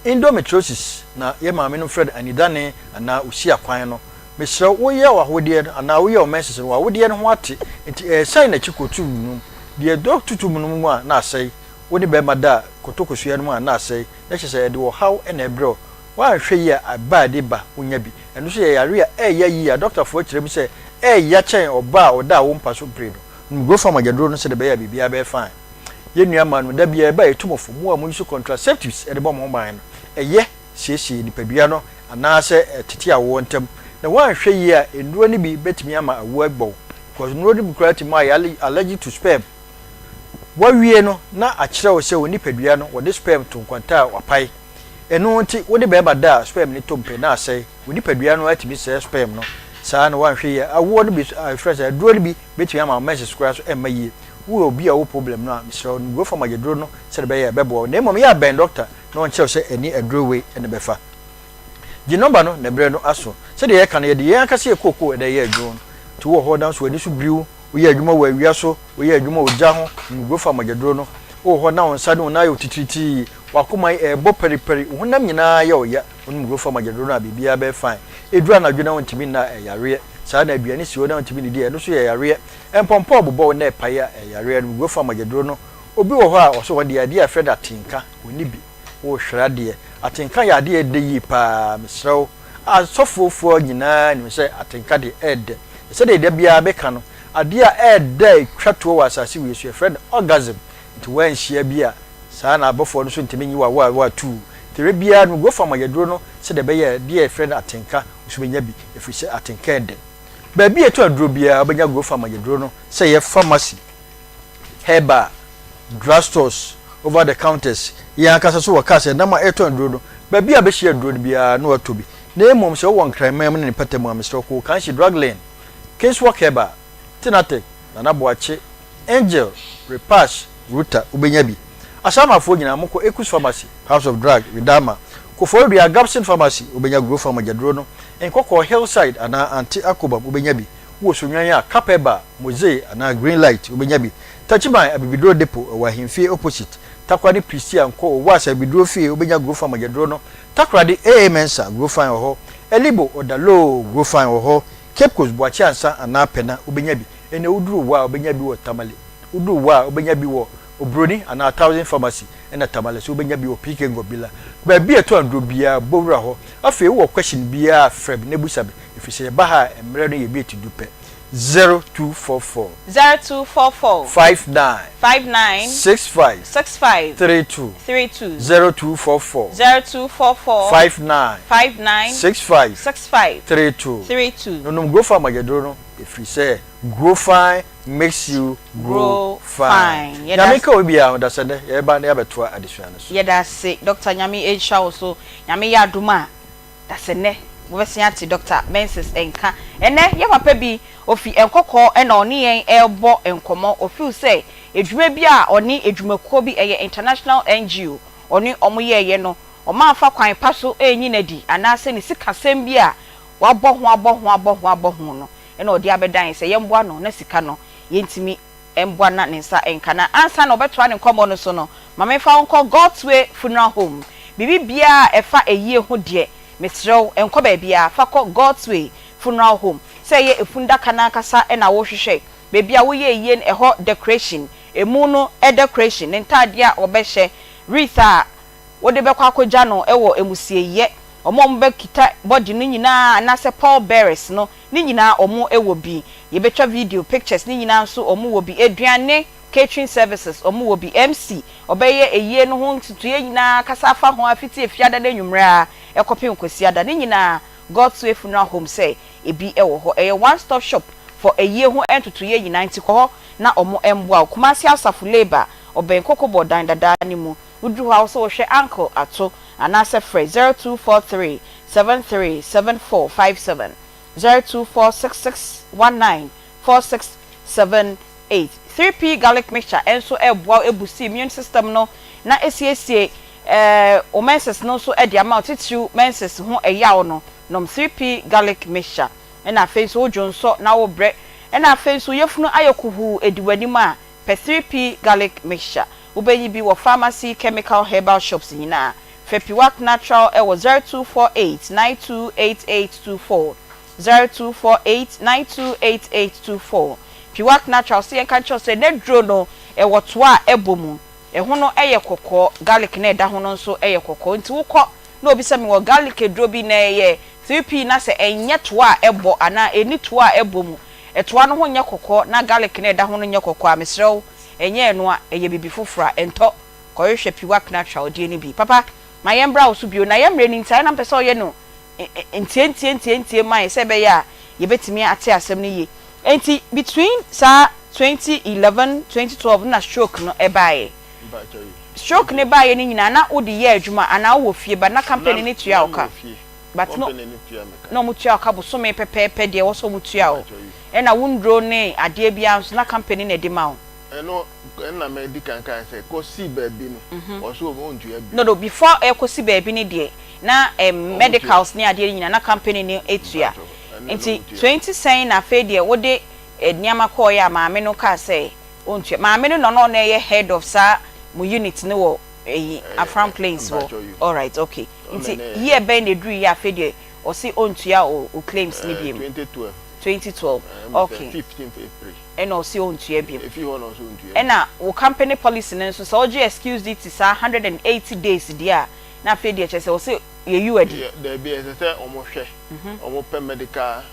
Endometriosis na yɛn maamenom frɛ no anidane anaa osiakwan no. Mesrɛ wo woyɛ w'awodeɛ no anaa woyɛ wo menses no w'awodeɛ no ho ate nti ɛresan n'akyi kɔ tube no mu. Deɛ ɛdɔ to tube no mu a na asɛe. Wo ne barima da a kɔtɔ kosua no mu a na asɛe. Na kyerɛ sɛ ɛde ɔhaw na ɛbrɛ wo. Woanhwɛ yie a ɛba a ɛde ba wonya bi. Ɛno nso yɛ yareɛ a ɛɛya yie a dɔktafoɔ akyerɛ mu sɛ ɛɛya kyɛn ɔbaa a ɔdaa wo mpa so pire no. Nom Grofa mogyaduro no sɛdeɛ ɛbɛyɛ a biribiara bɛyɛ fine. Yɛn nua mmaa no da biara ɛba a yɛtu mo fo, mo a mo use contraceptives de bɔ mo ho ban no, ɛyɛ siesie nipadua no anaasɛ ɛtete awoɔ ntam. Na woanhwɛ yie a nnuro no bi bɛtumi ama awoɔ abɔ wo because nnuro no bi koraa tumi ma ayɛ allergic to sperm. Woawie no na akyerɛ wo sɛ wo nipadua no wɔde sperm to nkwanta a wapae. Ɛno nti wo ne barima da a sperm no tɔ mu pɛ na asɛe. Wo nipadua no atumi sɛe sperm no saa na woanhwɛ yie a awoɔ no bi yɛfrɛ sɛ aduro no bi bɛtumi ama wo menses koraa so ɛmma yie. Wowɔ obi a ɔwɔ problem no a mesrɛ wo nom Grofa mogyaduro no sɛdeɛ ɛbɛyɛ a ɛbɛboa wo. Na mmom yɛ a bɛn dɔkta na ɔnkyerɛ wo sɛ ɛne aduro wei na ɛbɛfa. Gye nɔmba no na berɛ no aso. Sɛdeɛ yɛka no yɛde yɛn ankasa yɛ kookoo na ɛyɛ adwuma no. Nti wowɔ hɔ nanso w'ani so biri wo, woyɛ adwuma wɔ awia so, woyɛ adwuma wɔ ogya ho, nom Grofa mogyaduro no. Wowɔ hɔ na wo nsa ne wo nan ayɛ wo titiritii, w'akoma yi ɛrebɔ paripari, wo honam nyinaa yɛ wo ya, wonom Grofa mogyaduro no a biribiara bɛyɛ fine. Ɛduru anadwo na wontumi nna a, ɛyɛ yareɛ. Saa na aduane si hɔ na wontumi nnidi a, ɛno nso yɛ yareɛ. Mpɔmpɔ bobɔ wo na ɛpae a, ɛyɛ yareɛ. Nom Grofa mogyaduro no. Obi wɔ hɔ a ɔse ɔno deɛ adeɛ a yɛfrɛ no atenka, ɔnni bi. Worehwere adeɛ. Atenka yɛ adeɛ a ɛdɛ yie pa ara. Mesrɛ wo. Asɔfofoɔ nyinaa nim sɛ atenka deɛ ɛɛdɛ. Na sɛdeɛ da biara meka no, adeɛ a ɛɛdɛ a ɛtwa toɔ wɔ asase wei so, yɛfrɛ no orgasm. Nti woanhyia bi a, saa na abɔfoɔ no nso ntumi nyi wo awaawa atuu. Nti berɛ biara no, go fa mogyaduro no sɛdeɛ ɛbɛyɛ a adeɛ a yɛfrɛ no atenka, wo nso bɛnya bi, ɛfiri sɛ atenka ɛɛdɛ. Baabi a yɛtɔn aduro biara, wobɛnya go fa mogyaduro no, sɛ ɛyɛ pharmacy, herbal, drug stores, over the counters, yɛn ankasa nso wɔ cars a yɛnam a yɛtɔn aduro no, baabi a wobɛhyia aduro no biara na woatɔ bi. Na mmom sɛ wowɔ Nkranman mu ne ne mpɔtam a, mesrɛ wo kɔ Okanhye Drug Lane, Kingswalk Herbal, Tinatec, Nana Boakye, Angel, Repash, Ruta, wobɛnya bi. Asaamafoɔ nyinaa mokɔ Ekus Pharmacy, House of Drug, Widama, Koforidua Gabson Pharmacy, wobɛnya Grofa mogyaduro no, Nkɔkɔɔ Hillside anaa Ante Akobam wobɛnya bi. Wowɔ Sunyani a, Cap Herbal, Mozee anaa Green Light wobɛnya bi. Takyiman Abibiduro Depot ɛwɔ Ahemfie opposite Takoradi Prestea nkɔ Owuasa Abibiduro fie wobɛnya Grofan mogyaduro no. Takoradi AA Mensah Grofan wɔ hɔ. Elibo Odaloo Grofan wɔ hɔ. Cape Coast Boakye Ansa anaa Pɛna wobɛnya bi. Ɛnna woduru Wa a wobɛnya bi wɔ Tamale. Woduru Wa a wobɛnya bi wɔ Obroni anaa Thousand Pharmacy ɛnna Tamale nso wobɛnya bi wɔ PK Ngobila. Baabi a ɛtɔn aduro biara bɔ wura hɔ. Afei wowɔ question biara a frɛ me na bisa me ɛfiri sɛ yɛba ha a mmerɛ no yɛ bi ti du pɛ. 0244. 0244. 59. 59. 65. 65. 32. 32. 0244. 0244. 59. 59. 65. 65. 32. 32. Nonom Grofa mogyaduro no ɛfiri sɛ grow fine makes you grow fine. Nyame nka obi biara ho dasɛ nnɛ yɛbɛba na yɛabɛtoa adesua no so. Yɛda ase Doctor Nyame nhyira wo so Nyame yɛ adom a Dasɛ nnɛ mobɛsen ate Doctor Mensis nka. Ɛnnɛ yɛ papa bi ofi Nkɔkɔɔ na ɔne yɛn rebɔ nkɔmmɔ. Ɔfeel sɛ adwuma bi a ɔne adwumakuo bi, ɛyɛ international NGO, ɔne wɔn yɛeɛ no, wɔamfa kwan pa so anyi no adi anaasɛ ne sikasɛm bi a wabɔ ho abɔ ho abɔ ho abɔ ho no na ɔde abɛdan sɛ yɛmmoa no na sika no yɛntumi mboa na ne nsa nka. Na ansa na ɔbɛtoa ne nkɔmmɔ no so no, ma memfa wo nkɔ God's Way Funeral Home. Biribi biara a ɛfa ayie ho deɛ, mesrɛ wo, nkɔ baabiara, fa kɔ God's Way Funeral Home. Sɛ ɛyɛ efundaka no ankasa na worehwehwɛ, baabi a woyɛ ayie no, ɛhɔ decoration, emu no decoration, ne ntaadeɛ a wɔbɛhyɛ, wreath a wode bɛkɔ akɔgya no wɔ amusieyɛ, wɔn a wɔbɛkita body no nyinaa anaasɛ pall bearers no, Ne nyinaa ɔmo wɔ bi. Yɛbɛtwa video, pictures ne nyinaa nso ɔmo wɔ bi. Aduane, catering services, ɔmo wɔ bi. MC, ɔbɛyɛ ayie no ho ntotoeɛ nyinaa, kasa afa ho ara fiti Efiada no anwummerɛ ara kɔpem Kwasiada. Ne nyinaa God's Way Funeral Home sɛ ebi wɔ hɔ. Ɛyɛ one stop shop for ayie ho ntotoeɛ nyinaa nti kɔ hɔ na ɔmo mmoa wo. Kumasi Asafo Labour, ɔbɛn Kokobɔ dan dadaa no mu. Woduru hɔ a wo sɛ wohwɛ Uncle Ato anaasɛ frɛ 0243 73 7457, 02466 19 4678. 3P Garlic Mixture nso boa wo boosti immune system no na esiesie wo menses no nso de ama wo, titiriw menses ho yaw no. Nom 3P Garlic Mixture. Ɛna afei nso wo dwonsɔ na wo brɛ. Ɛna afei nso wo yafunu ayɛ kuhuu edi w'anim a, pɛ 3P Garlic Mixture. Wobɛnyi bi wɔ pharmacy, chemical, herbal shops nyinaa. Frɛ Piwak Natural wɔ 0248 928824, 0248 928824. Piwak Natural se yɛnka nkyerɛ wo sɛ n'aduro no ɛwɔ toa a ɛbɔ mu. Ɛho no yɛ kɔkɔɔ, garlic no a ɛda ho no nso yɛ kɔkɔɔ. Nti wokɔ na obi sɛ mewɔ garlic aduro bi na ɛyɛ 3P na sɛ ɛnyɛ toa a ɛbɔ anaa ɛnni toa a ɛbɔ mu, toa no ho nyɛ kɔkɔɔ na garlic no a ɛda ho no nyɛ kɔkɔɔ a, mesrɛ wo, ɛnyɛ ɛno a, ɛyɛ biribi foforɔ a, ɛntɔ. Kɔhwehwɛ Piwak Natural deɛ no bi. Papa, ma yɛmbra wo so bio. Na yɛn mmerɛ no nti, ayɛ na mepɛ sɛ ɔyɛ no ntiantiantiantie ma yɛn sɛ ɛbɛyɛ a yɛbɛtumi ate asɛm no yie. Enti between saa 2011, 2012 no na stroke no baeɛ. Stroke no baeɛ no nyinaa na wode yɛ adwuma anaa wowɔ fie but na company no tua wo ka? But na na wɔn tua wo ka bosome pɛpɛɛpɛ deɛ ɛwɔ sɛ wɔn tua wo. Ɛna wo nnuro ne adeɛ biara nso na company na ɛde ma wo. Ɛno ɛna madi kan kae sɛ kɔsi baabi no ɔse ɔntua bio. No no before ɛkɔsi baabi no deɛ na ɛm medicals ne adeɛ no nyinaa na company no tua. Nti 20 sɛn na afei deɛ wode nneɛma kɔeɛ a maame no kaa sɛ ɔntua. Maame no na na ɔno ɛyɛ head of saa mo unit no wɔ ɛyi Afram Plains hɔ. Alright okay. Nti year bɛn na ɛduruiɛ a afei deɛ ɔse ɔntua wo claims no biom? 2012. 2012 okay. 15th April. Ɛna ɔse ɔntua biom. Ɛna wo company policy no nso sɛ wogye excuse duty saa 180 days deɛ a na afei deɛ kyerɛ sɛ ɔse yɛyi wo adi. Daabi ɛsɛ sɛ ɔmo hwɛ, ɔmo pɛ medical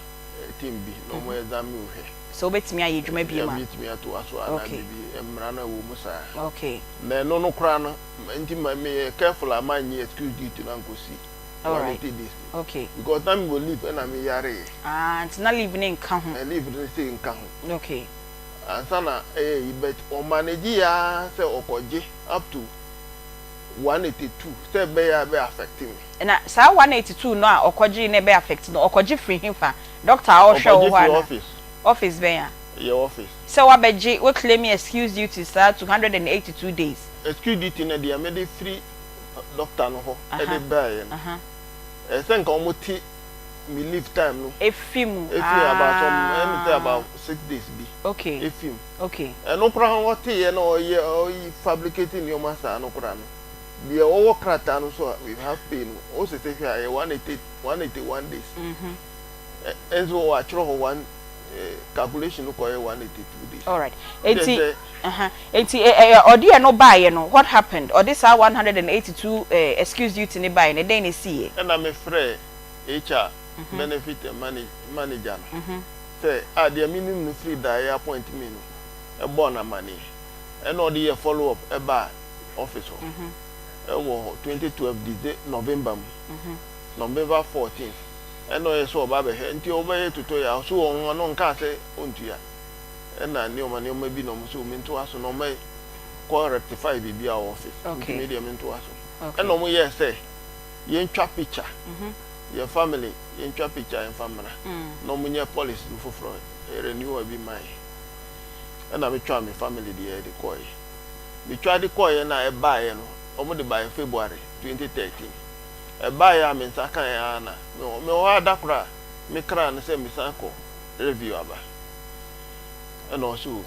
team bi na ɔmo examine wo hwɛ. Sɛ wobɛtumi ayɛ adwuma biom a. Wobɛtumi atoa so anaa biribi, mmara no ɛwɔ mu saa. Okay. Na ɛno no koraa no, nti ma meyɛ careful a mannye excuse duty no ankɔsi 180 days no. Okay. Because na mewɔ leave ɛna meyareeɛ. Ah, nti na leave no nka ho. Leave no sei nka ho. Okay. Ansa na ɛyɛ yi but ɔmanage yɛ ara sɛ ɔkɔgye up to 182 sɛ ɛbɛyɛ a ɛbɛ affect me. Na saa 182 no a ɔkɔgyee na ɛbɛ affect no, ɔkɔgye firi hefa? Doctor a ɔrehwɛ wo Ɔkɔgye hɔ firi anaa? office. Office bɛn a? Yɛ office. Sɛ wabɛgye, wo claim excuse duty saa 282 days. Excuse duty no deɛ mede firi doctor no hɔ de baeɛ no, ɛsɛ sɛ nka wɔte me leave time no Efi mu efi about some ɛyɛ me sɛ aah. about 6 days bi Okay, efi mu. okay. Ɛno koraa ho ɔteeɛ na ɔyɛ ɔyi fabricate nneɛma saa no koraa no, deɛ ɔwɔ krataa no so a we have pay no, wosese hwɛ a ɛyɛ 180 181 days. Ɛ ɛnso wɔatwerɛ hɔ one eh, calculation no kɔyɛ 182 days. Alright. Nti Enti, sɛ aha, enti ɛ ɛ ɔde ɛno baeɛ no, what happened? Ɔde saa 182 eh, excuse duty no baeɛ no, ɛdɛn na ɛsiiɛ? Ɛna mefrɛɛ HR benefit and manage manager no sɛ ah deɛ menim no firi da a yɛ appoint me no ɛbɔɔ no amaneɛ ɛna ɔde yɛ follow up ɛbaa office hɔ ɛwɔ hɔ 2012 Dece November mu November 14th ɛna ɔyɛ sɛ ɔba abɛhwɛ nti ɔbɛyɛ tutorial so wɔn ɔno nkaa sɛ ɔntua ɛna nneɛma nneɛma bi na ɔmo sɛ mentoa so na ɔmo kɔ rectify biribi a wɔ office nti me deɛ mentoa so ɛna ɔmo yɛɛ sɛ yɛntwa picture yɛ family yɛntwa picture yɛmfa mmra na ɔmo nyɛ policy no foforɔ renewal bi ma yɛ ɛna metwa me family deɛ de kɔɛ metwa de kɔɛ na ɛbaeɛ no ɔmo de baeɛ February 2013 ɛbaeɛ a me nsa kan ara na mewɔ hɔ ada koraa me kra no sɛ mesan kɔ review aba ɛna ɔsɛ o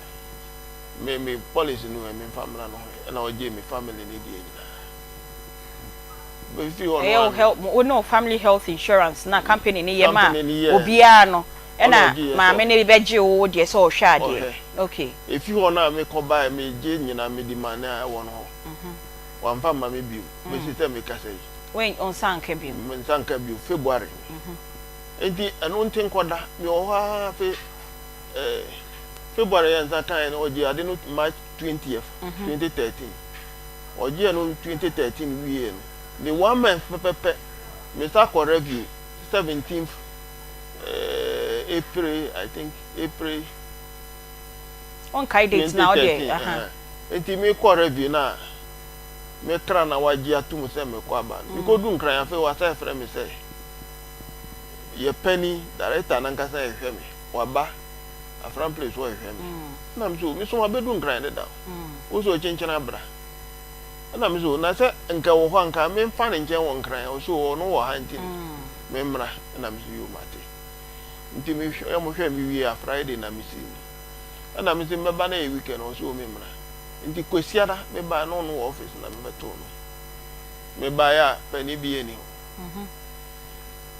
me me policy no ɛ memfa mmra no ho ɛna ɔgye me family ne deɛ nyinaa bɛfi hɔ no Ɛyɛ wo ano health, wo ne wo family health insurance na company no yɛ ma company no yɛ obiara no, ɔna ɛna ɔgye yɛ sɛ maame no bɛgye wo deɛ sɛ ɔhwɛ adeɛ. ɔhwɛ Okay. efi hɔ no a mekɔ baeɛ megye nyina mede ma ne a ɛwɔ no hɔ wamfa mma me bio bɛsi sɛ mekasa yi Wei, wo nsa nka bio. Me nsa nka bio February nti ɛno nti nkɔda mewɔ hɔ ara afei eh, February yɛ nsa kaeɛ no ɔgye ade no March 20th 2013 ɔgyeɛ no 2013 wie no ne one month pɛpɛpɛ me sa kɔ review 17th eh, April I think April Wonkae date na wode 2013 aha. ɛhɛn. Nti mekɔ review no a mekra na wagye atom sɛ mekɔ aba no mekɔdu Nkran afei wasa frɛ me sɛ yɛ pani director nankasa ɛhwɛ me waba Afram Place hɔ ɛhwɛ me ɛna me so me so mabɛdu Nkran deda wo sɛ ɔkyenkyene abra ɛna me so na sɛ nka wɔ hɔ a nka memfa ne nkyɛn wɔ Nkran ɔso ɔno wɔ ha nti no. Memmra ɛna me so yoo mate. Nti me hwɛ ɔmo hwɛɛ me wie a Friday na me sii mu. Ɛna me se mɛba na ɛyɛ weekend ɔse oo memmra. Nti Kwasiada me baeɛ na ɔno wɔ office na me bɛtoo no. Me baeɛ a panin biaa nni hɔ.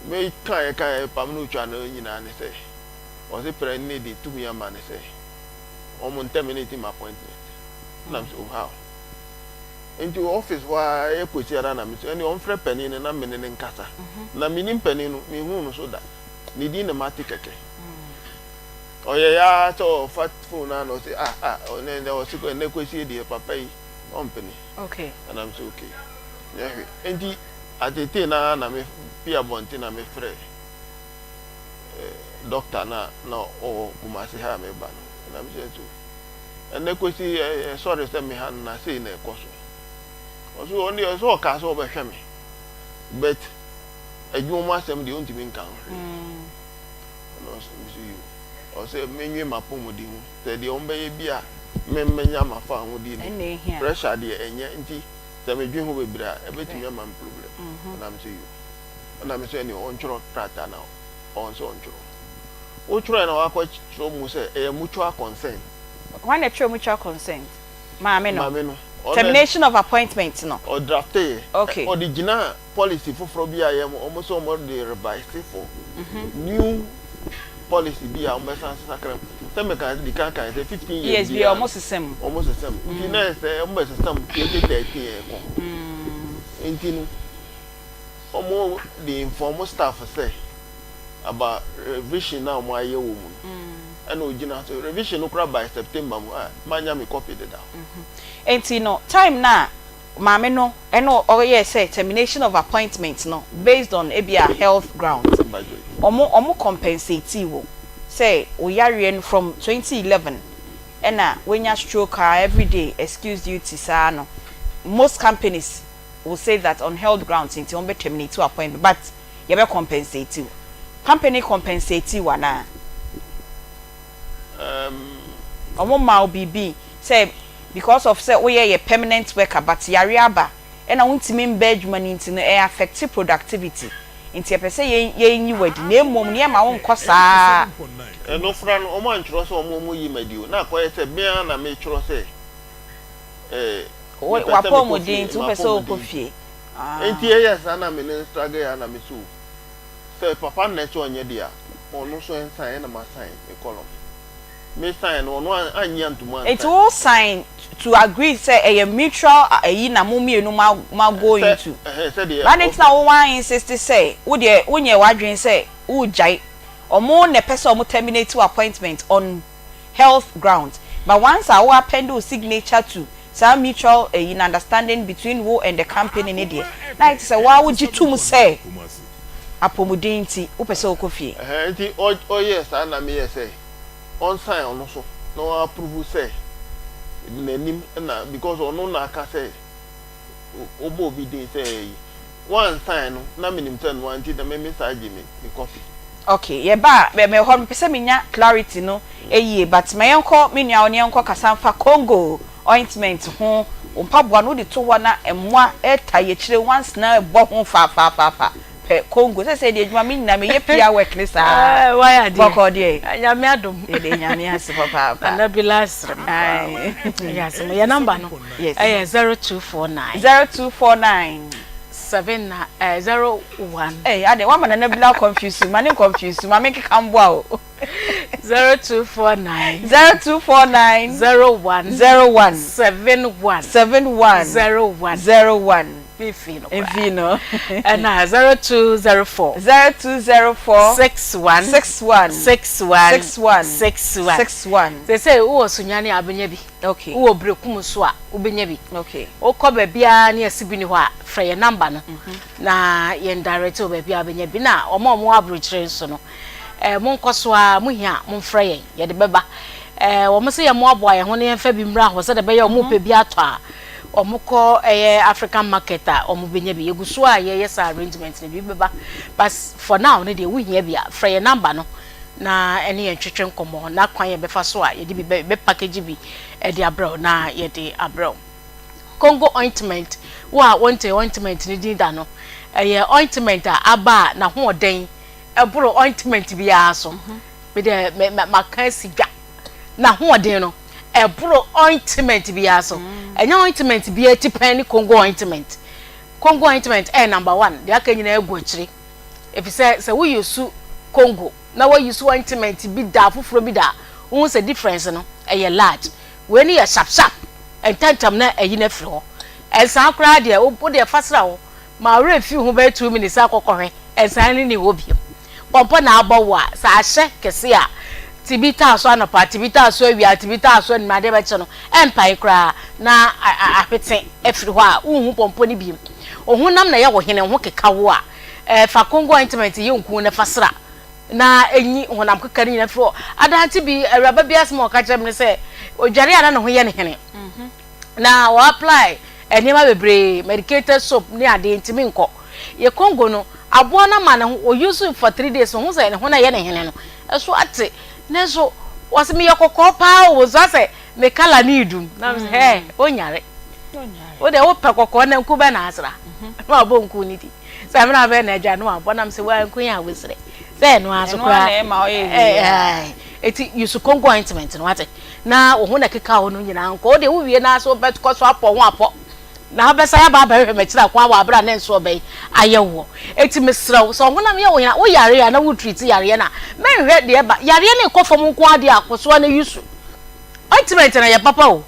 Me kaeɛ kaeɛ pam no otwa no nyinaa ne sɛ ɔse panin no de tumi ama no sɛ ɔmo terminate m'appointment. Ɛna me se oh how? Nti wɔ office hɔ ara ɛyɛ Kwasiada na me so ɛnneɛ ɔmfrɛ panin no na me ne no nkasa. Na mennim panin no, menhuu no so da. Ne din na mate kɛkɛ. Ɔyɛeɛ ara sɛ ɔfa phone no ara na ɔse ah ah ɔnɛ nnɛ ɔse ɛnnɛ Kwasie deɛ papa yi ɔmpene. Okay. Ɛna me sɛ okay nyɛ hwee. Nti atetee no ara na me pue abɔnten na mefrɛ eh, doctor no a na ɔwɔ Kumasi ha a meba no. Ɛna me sɛ nso Ɛnnɛ Kwesi ɛ sɔre sɛ me ha no na sei na ɛkɔ so. Ɔse ɔno deɛ sɛ ɔkaa sɛ ɔbɛhwɛ me but adwuma mu asɛm deɛ ɔntumi nka ho hwee. Ɛna ɔse me so yiw. Ɔse menwe m'apɔmuden ho sɛ deɛ ɔmbɛyɛ bi a me mɛnya m'afa ahodie no pressure deɛ ɛnyɛ nti sɛ medwe ho bebree a ɛbɛtumi ama me problem. Ɛna me sɛ yiw. Ɛna me sɛ ɛneɛ ɔntwerɛ krataa na ɔn sɛ ɔntwerɛ. Wotwerɛɛ na wakɔ kyerɛ mu sɛ ɛyɛ mutual consent. Hwan na ɛtwerɛ mutual consent? Maame no. Maame no. Termination of appointment no. Ɔdrafteeɛ. Okay. Ɔde gyinaa policy foforɔ bi a yɛ wɔn sɛ wɔn de revise for new policy bi a wɔn bɛsan sakra mu. Sɛ meka di kan kan sɛ 15 years Years biara wɔn sesa mu. Wɔn sesa mu. Nti na ɛsɛ wɔn bɛ sesa mu 2013 ɛkɔ. Nti no wɔn de inform staff sɛ. about revision no a wɔayɛ wɔ mu no ɛna ogyina so revision no koraa by September mu a manya me copy dedaw. Nti no time no a maame no ɛna ɔyɛɛ sɛ termination of appointment no based on ebia health grounds wɔn wɔn compensatee wo sɛ wo yareɛ no from 2011 ɛna wanya stroke a everyday excuse duty saa no most companies will say that on health grounds nti wɔn bɛ terminate wo appointment but yɛbɛ compensate wo. Company compensate wo anaa? Um. Ɔmo ma wo biribi sɛ because of sɛ woyɛ yɛ permanent worker but yareɛ aba ɛna wontumi mba adwuma no nti no ɛ affect productivity nti yɛpɛ sɛ yɛn yɛnyi wo adi na mmom no yɛmma wo nkɔ saa. Ɛno koraa no ɔmo antwerɛ sɛ ɔmo ɔmo yi me adi o, na akɔyɛ sɛ me ara na metwerɛ sɛ eh mepɛ sɛ mekɔ fie, W'apɔmuden nti wopɛ sɛ wokɔ m'apɔmuden nti. fie. Enti ɛyɛɛ saa na me ne no struggle a na me so sɛ papa no na ɛsɛ ɔnyɛ deɛ a ɔno nso ɛnsan ɛna ma sign me column me sign no ɔno annye antom Enti ansign. wo sign to agree sɛ ɛyɛ mutual ayi na mo mmienu mo mo go Sɛ into ɛhɛn sɛdeɛ but adɛn nti na ɔfɛ. wo wa insist sɛ wo deɛ wo nyɛɛ w'adwene sɛ wo regyae ɔmo na ɛpɛ sɛ ɔmo terminate wo appointment on health grounds but once a wo append wo signature to saa mutual ɛyi no understanding between wo and the company no deɛ na ayɛ te sɛ wo ara wogye tom sɛ apɔmuden nti wopɛ sɛ wokɔ fie. Ɛhɛn nti ɔyɛɛ saa na meyɛɛ sɛ ɔnsign ɔno so na ɔ approve sɛ n'anim na because ɔno na aka sɛ wobɔ obi din sɛ ɛyi Woansign no na menim sɛ noa nti na me me saa gye me me copy. Ok yɛba a mɛ hɔ mepɛ sɛ menya clarity no yie but ma yɛnkɔ me nua wo ne yɛnkɔ kasa mfa Congo ointment ho wo mpaboa no wode to hɔ na mmoa ta yɛkyire nwansena bɔ ho faafaafafa pɛ Congo sɛsɛ deɛ adwuma me nyinaa meyɛ PR work ne saa Wayɛ adeɛ. Bɔkɔɔ deɛ Nyame adom. Yɛde Nyame ase papaapa. Nana Bila asrem paa. Ɛyɛ asɛm. Yɛ number no. Yes. Ɛyɛ 0249. 0249. 7 na eh, 01. Ɛy adɛ wama Nana Bila confuse ma ne confuse ma me nkeka mboa o. 0249. 0249. 01. 01. 71. 71. 01. 01. Mfii no koraa. Mfii no. Ɛna 0204. 0204. 61. 61. 61. 61. 61. 61. Sɛsɛ wowɔ Sunyani a wobɛnya bi. Okay. Wowɔ Berekum nso a wobɛnya bi. Okay. Wokɔ baabiara ne yɛse bi ni hɔ a, frɛ yɛn number no na yɛn direct wo baabi a wobɛnya bi. Na wɔn a wɔwɔ aburokyire nso no, eh, monkɔ so ara, mohia a momfrɛ yɛn, yɛde bɛba. Eh, wɔn se yɛmmoaboa yɛn ho na yɛmfa bi mmra hɔ sɛdeɛ ɛbɛyɛ a wɔpɛ bi atɔ a, wɔkɔ ɛyɛ African market a wɔbɛnya bi. Yɛgu so a yɛyɛ saa arrangement no, biribi bɛba. But for now no deɛ, wohia bi a, frɛ yɛn number no na ɛne yɛn twetwe nkɔmmɔ na kwan yɛbɛfa so a yɛde bi bɛ package bi de abrɛ wo na yɛde abrɛ wo. Congo ointment, wo a wonte ointment no din da no, Ɛyɛ ointment a aba a n'ahoɔden boro ointment biara so. Me deɛ me ma maka asi dwa. N'ahoɔden no ɛboro ointment biara so. Ɛnyɛ ointment biara ti pɛn ne Congo ointment. Congo ointment ɛyɛ number one, deɛ aka nyinaa gu akyire. Efisɛ sɛ wo use Congo na wa use ointment bi da foforɔ bi da a, wohu sɛ difference no ɛyɛ large. Wei no yɛ sharp sharp, ntɛntɛm na ayi no afiri hɔ. Ɛnsaa koraa deɛ wo deɛ fa sra wo ma wo werɛ fi ho bɛyɛ 2 minutes akɔ kɔhwɛ nsan no nni hɔ bio. Pɔmpɔ na abɔ wo a, sɛ ahyɛ kɛse a, te bi taa so anɔpa, te bi taa so awia, te bi taa so anwummerɛ, adeɛ bɛkye no, ɛmpae koraa na ahwete afiri hɔ a, wonhu pɔmpɔ no bio. Wo honam na ɛyɛ wo hene, wo ho keka wo a, fa Congo ointment yɛ nku na fa sra na ɛnyi honam keka no nyinaa firi hɔ. Adante bi, awuraba bi asɛm a ɔka kyerɛ me ne sɛ, ɔdware a na ne ho yɛ no hene. Na wɔ apply nneɛma bebree, medicated soap ne adeɛ ntumi nkɔ. Yɛ Congo no, aboa no ama ne ho, wɔ use for 3 days, ohun sɛ ne ho na ɛyɛ ne hene no, ɛso ate. Nanso, wɔsi meyɛ kɔkɔɔ paa o, so asɛ me colour ne edum. Na me sɛ, hɛ, onyare. Wo deɛ wopɛ kɔkɔɔ na nku bɛ na asra. Na wabɔ nku ne di. Sɛ mena bɛ na adwa no wabɔ nam sɛ wa nku yɛ a wosrɛ. Sɛ ɛno ara so koraa. Ɛɛ, eti use Congo ointment no wate. Na wo ho na ɛkeka wo no nyinaa nkɔ. Wo deɛ wowie na so wobɛkɔ so apɔ ho apɔ. Na wobɛsan aba abɛhwehwɛ m'akyiri akwan wɔ abere a ne nso ɔbɛn ayɛ woɔ. Eti mesrɛ wo, sɛ ɔhonam yɛ wo hena, wo yare a na wo treat yareɛ no a, mɛnhwɛ deɛ ɛba. Yareɛ no rekɔ fam nko ara deɛ a, kɔ so ara na use ointment no, ɛyɛ papa o.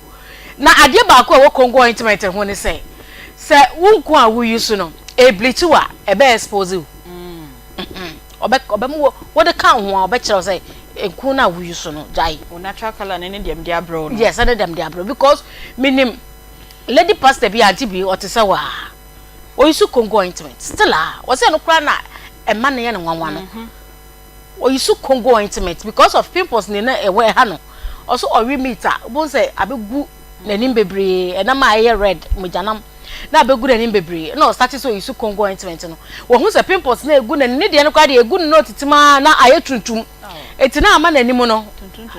Na adeɛ baako a ɛwɔ Congo ointment ho ne sɛ, sɛ wo nko a wo use no, ɛbleach wo a, ɛbɛ expose wo. Ɔbɛ ɔbɛma wo wode ka wo ho a ɔbɛkyerɛ wo sɛ nku no a wo use no gyae. Wo natural colour no ne deɛ mede abrɛ wo no. Yes, ɛne deɛ mede abrɛ wo because menim lady pastor bi aunty bi ɔte sɛ wo a ɔ use Congo ointment still a ɔsɛ ɛno koraa na ɛma no yɛ no nwanwa no ɔ use Congo ointment because of pimples ne na ɛwɔ ɛha no ɔso ɔwe meat a wobɛhu sɛ abɛgu n'anim bebree ɛnam a ɛyɛ red mogyanam na abɛgu n'anim bebree na ɔstate sɛ ɔyi so Congo ointment no wahu sɛ pimples na ɛgu n'anim ne deɛ no koraa deɛ ɛgu no na ɔtitim ara na ayɛ tuntum eti na ama n'anim no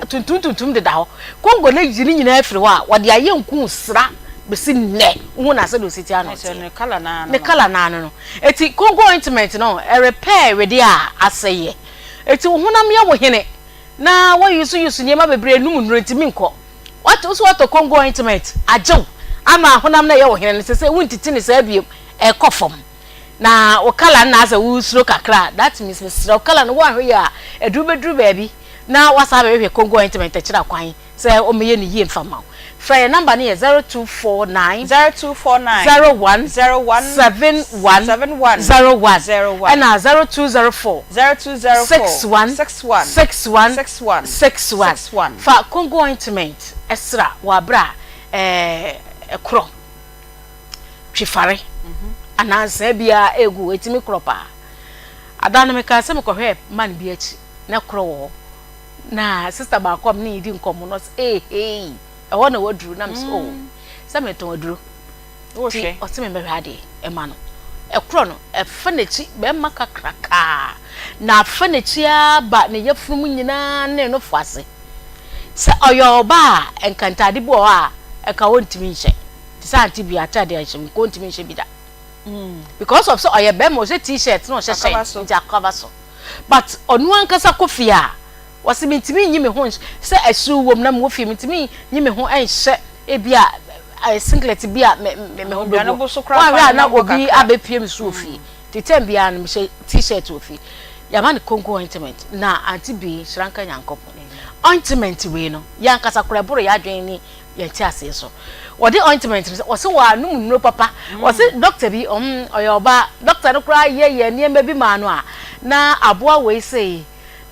tuntum tuntum deda hɔ Congo no yi ne nyinaa afiri hɔ a wɔde ayɛ nku sra bɛsi nnɛ wohu na sɛdeɛ ɔsi tia no teɛ ne colour naa ne colour naa no no eti Congo ointment no ɛrepair wedeɛ a asɛeɛ eti wo honam yɛ wo hene na wo use use nneɛma bebree num nnuro ntumi nkɔ Woate, wo so woatɔ Congo ointment agye wo ama honam no a ɛyɛ wo hene no, sesei wontiti no saa biom, ɛkɔ fam. Na wo colour no na asɛ wosuro kakra a, that means mesrɛ wo colour no woanhwɛ yie a, ɛduru bɛduru baabi na woasan abɛhwehwɛ Congo ointment akyiri akwan sɛ wɔmmɛyɛ no yie mfa mma wo. Frɛ yɛn number no yɛ 0249 0249 01 01 71 71 01 01 ɛna 0204 0204 61 61 61 61 61 61. Fa Congo ointment sra wɔ abere a ɛɛ korɔ twifare anaa nsaa biara egu etumi korɔ paa. Ada no mekaa sɛ mekɔhwɛɛ man bi akyi na korɔ wɔ hɔ na sister baako a me ne no di nkɔmmɔ no ɔsɛ ee hei ɛhɔ na waduru na mesɛ oh sɛ metɔn aduro nti ɔsɛ me mbɛhwɛ adeɛ ɛma no ɛkorɔ no ɛfa n'akyi bɛrima kakrakaa na afa n'akyi ara ba ne yafunu mu nyinaa ne no fo ase sɛ ɔyɛ ɔbaa a nka ntaade bi wɔ hɔ a ɛka ɔntumi nhyɛ te sɛ ante bi ataade a ɛhyɛ mu nka ɔntumi nhyɛ bi da because of sɛ ɔyɛ bɛrima ɔhyɛ t-shirt na ɔhyɛ shirt nti akaba so but ɔno ankasa kɔ fie a wɔsi mintumi nyi me ho sɛ ɛhyew wom na mewɔ fie mintumi nyi me ho nhyɛ ebi a singlet bi a me me me ho bɛgu wɔahwɛ a na obi abɛpie me so wɔ fie te tɛm biara no mehyɛ t-shirt wɔ fie yɛama no konko ointment na ante bi hyira nka Nyankopɔn ointment wei no yɛn ankasa koraa ɛboro yɛn adwene ne yɛn te aseɛ so wɔde ointment no sɛ wɔsɛ wɔanom nnuro papa wɔsɛ doctor bi ɔm ɔyɛ ɔbaa doctor no koraa yɛ yɛ nneɛma bi maa no a na aboa wei sei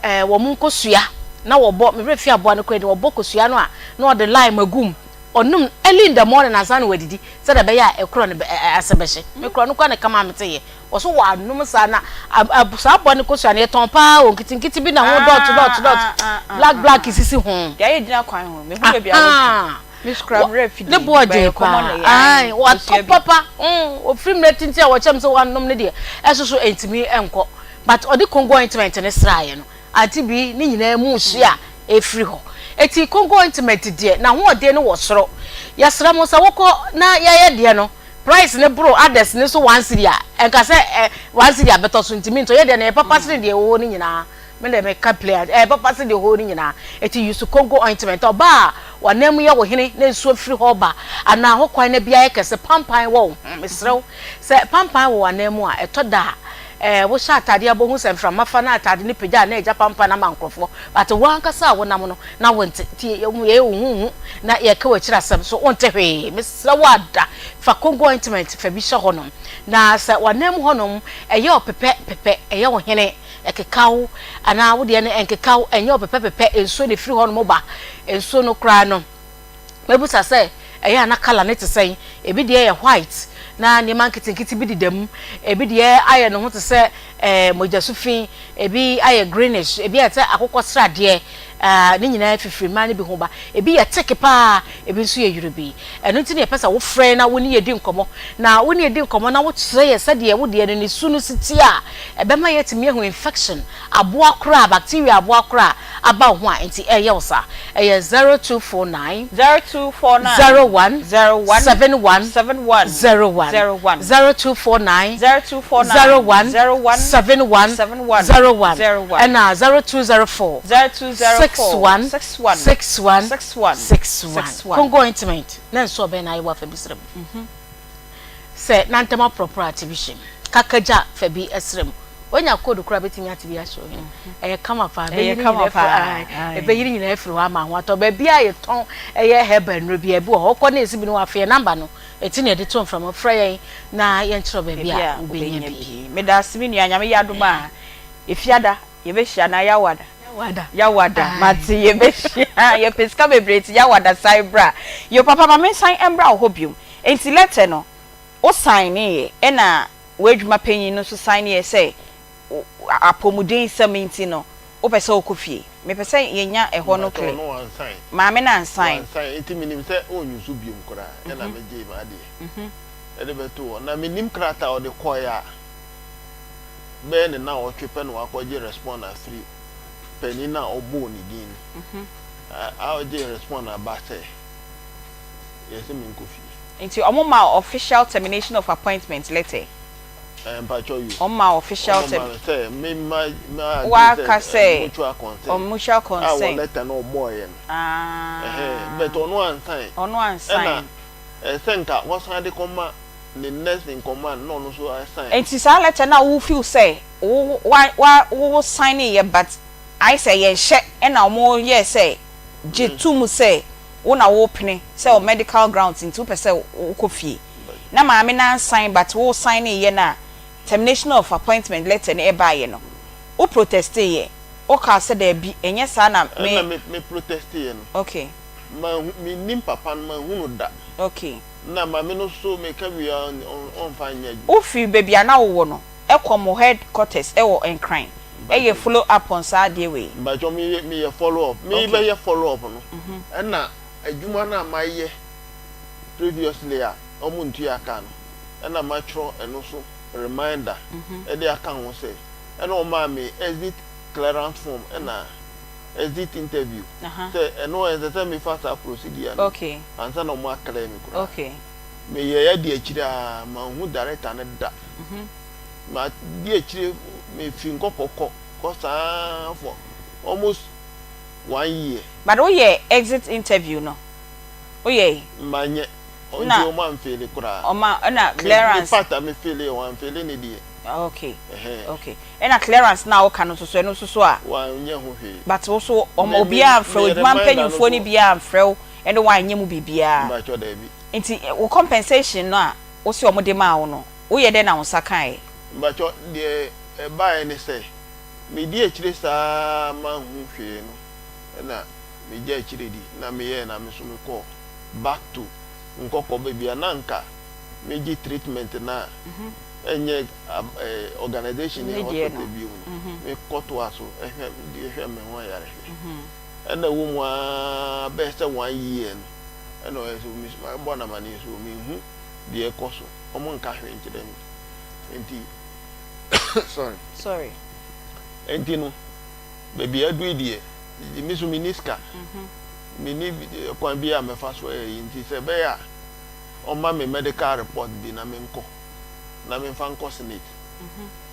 ɛɛ wɔn nkosua na wɔbɔ me werɛ fi aboa no koraa ni wɔbɔ kosua no a na wɔde lime agu mu ɔnom early in the morning ansa na wadidi sɛdeɛ ɛbɛyɛ a ɛkorɔ no ase bɛhye me korɔ no koraa na ɛka maa me teyɛ wɔso wɔanom saa na saa aboa no kosua no yɛtɔn paa wɔ nketenkete bi na ho dot dot dot black black sisi ho. Deɛ ayɛ gyina kwan ho mehu baabi a wɔtwa me sukura mmerɛ fidie ne boɔ den paa ae watɔ papa ofiri mmerɛ tenten a wɔkyɛm sɛ wɔanom ne deɛ ɛso so ɛntumi nkɔ but ɔde Congo ointment ne sraeɛ no ante bi ne nyinaa mu hye a ɛfiri hɔ eti Congo ointment deɛ n'ahoɔden no wɔ soro yɛsrɛ mo sɛ wokɔ na yɛyɛ deɛ no. Price no boro others no so one cedi a, ɛnka sɛ ɛ one cedi abɛtɔ so nti mentɔ. Yɛ deɛ no ɛyɛ papa sene deɛ ɛwɔ hɔ no nyinaa. Me deɛ meka plain a, ɛyɛ papa sene deɛ ɛwɔ hɔ no nyinaa. Enti use Congo ointment. Ɔbaa a w'anan mu yɛ wo hene na nsuo firi hɔ ba anaa ho kwan no bi ayɛ kɛse, pampan wɔ wo ho. Mesrɛ wo, sɛ pampan wɔ w'anan mu a, ɛtɔ da a, ɛɛ wohyɛ ataadeɛ a wobɛhu sɛ mframa fa na ataade no pagya a na agya pampan ama nkurɔfoɔ. But wo ankasa a wonam no, na wonte. Nti yɛyɛ wo huhu na yɛka w'akyiri asɛm so, wonte hwee. Mesrɛ wo ada, fa Congo ointment fa bi hyɛ hɔnom. Na sɛ w'anan mu hɔnom ɛyɛ wo pepɛ pepɛ, ɛyɛ wo hene, ɛkeka wo, anaa wo deɛ no ɛnkeka wo, ɛnyɛ wo pepɛ pepɛ, nsuo na ɛfiri hɔnom ba, nsuo no koraa no, mɛbusa sɛ ɛyɛ a na colour no te sɛn? Ebi deɛ yɛ white na nneɛma nketenkete bi deda mu, ebi deɛ ayɛ ne ho te sɛ ɛɛ mogyasu fi, ebi ayɛ greenish, ebi ayɛ te sɛ akokɔ sradeɛ, ɛɛ ne nyinaa fifiri mmaa no bi ho ba. Ebi yɛ thick paa, ebi nso yɛ yurubii. Ɛno nti na yɛpɛ sɛ wofrɛ na wo ne yɛn di nkɔmmɔ. Na wo ne yɛn di nkɔmmɔ na wokyerɛ yɛn sɛdeɛ wo deɛ no ne su no si teɛ a, ɛbɛma yɛatumi ahu infection aboa koraa, bacteria aboa koraa a aba wo ho a enti ɛreyɛ wo saa. Ɛyɛ 0249. 0249. 01. 01. 71. 71. 01. 01. 0249. 0249. 01. 01. 71. 71. 01. 01. Ɛna 0204. 0204. 61. 61. 61. 61. 61. 61. Congo ointment na nso ɔbɛn na ayɛ wɔ afa bi srɛ mu. Sɛ nantam aporɔporɔ a te bi hyɛ mu. Kakagya fa bi srɛ mu. Wanya code koraa bɛtumi ate bi ahyɛ ohene. Ɛyɛ kama paa. Ɛyɛ kama paa. Ɛbɛyiri nyinaa afiri hɔ ama ho atɔ. Baabi a yɛtɔn ɛyɛ herbal nnuro bi ebi wɔ hɔ. Wokɔ na ɛsi bi no wafeɛ number no. Ɛti na yɛde to mframa. Frɛ yɛn na yɛnkyerɛ baabi a wobɛnya bi. Meda ase me nua. Nyame yɛ adom a Efiada yɛbɛhyia anaa Yawada? Yawada. Yawada. Mate yɛbɛhyia. Yɛpɛ sika bebree nti Yawada san bra. Yo papa ma mensan mbra wo hɔ biom. Nti letter no wo signeeɛ ɛna w'adwuma panyin no nso signeeɛ sɛ apɔmuden sɛm nti no wopɛ sɛ wokɔ fie. Mepɛ sɛ yɛnya ɛhɔ no Mpakyɛw clear. ɔno wansign. Maame no ansign. Wansign nti menim sɛ ɔnuse biom koraa ɛna megyee m'adeɛ ɛde bɛtoo hɔ. Na mennim krataa a ɔde kɔeɛ a bɛyɛ ne naawɔtwe pɛ na wakɔgye respond afiri panin no a ɔbɔɔ ne din no a ɔgyee respond aba sɛ yɛse menkɔ fie. Nti ɔmo maa wo official termination of appointment letter? Ɛɛ mpakyɛw yo. Ɔmo maa wo official Ɔmo maa me sɛ me ma ma agree Waka sɛ sɛ mutual consent mutual a wɔ consent. letter no ɔbɔɔyɛ no. Ah. Ɛhɛn but ɔno ansign. Ɔno ansign. Ɛna ɛsɛ nka wɔsan de kɔma ne next in command na ɔno nso asign. Nti saa letter no a wo feel sɛ wo wa wa wo sign yɛ but ayɛ sɛ ɛyɛ nhyɛ ɛna ɔmo yɛɛ sɛ gye to mu sɛ wo na wo pene sɛ wɔ medical grounds nti wo pɛ sɛ wo kɔ fie na maame no ansign but wo sign yɛ no a termination of appointment letter no ɛbaayɛ no wo protestee yɛ wo kaa sɛ daabi ɛnyɛ saa na me. Ɛna me me protestee yɛ no. Okay. Manhu mennim papa no manhu no da. Okay. Na maame no so meka wie a ɔnfa nyɛ adwuma. Wo firi baabi a na wo wɔ no kɔ mo head quarters wɔ Nkran yɛ follow up on saa adeɛ wei? Mpakyɛw me yɛ me yɛ follow up. Me bɛ yɛ follow up no ɛna adwuma no a ma yɛ previously a ɔmo ntua ka no ɛna ma twerɛ ɛno so reminder ɛde aka ho sɛ ɛna ɔmaa me exit clearance form ɛna exit interview sɛ ɛno ɛnsɛ sɛ me fa saa procedure no ansa na ɔmo a clear me koraa. Me yɛɛ adi akyire aa manhu director no da. Ma di akyire me fi nkɔkɔ kɔ kɔ saa for almost one year. But wo yɛ exit interview no wo yɛe? Ma nyɛ nti ɔmo anfeele koraa. Ɔmo ɛna clearance. Me part a me feele yɛ wɔn anfeele ne deɛ. Okay okay ɛna clearance no a woka no nso so ɛno nso so a. Wanyɛ ho hwee. But wo so ɔmo obiara anfrɛ wo adwuma mpanyinfoɔ no biara anfrɛ wo ɛne wo anyɛ mu biribiara. Mpakyɛw daabi. Nti wo compensation no a wose ɔmo de maa wo no woyɛ dɛn na wo nsa kaeɛ? Mpakyɛw deɛ ɛbaeɛ ne sɛ medi akyire saa manhu hwee no ɛna megyaa akyire di na meyɛɛ na me nso mekɔɔ back to Nkɔkɔ baabi a na anka megye treatment no a ɛnyɛ organisation ne hospital bio no mekɔtoa so hwɛ de hwɛ me ho ayarehwɛ ɛna ɛwɔ mu ara bɛyɛ sɛ one year no ɛna ɔyɛ sɛ mabɔ no amaneɛ so menhu deɛ ɛkɔ so ɔmo nka hwee nkyerɛ me nti sorry sorry nti no baabi adu yi deɛ me so menni sika menni kwan bi a mɛfa so ɛyɛ yi nti sɛ ɛbɛyɛ a. ɔmma me medical report bi na menkɔ na memfa nkɔ Senate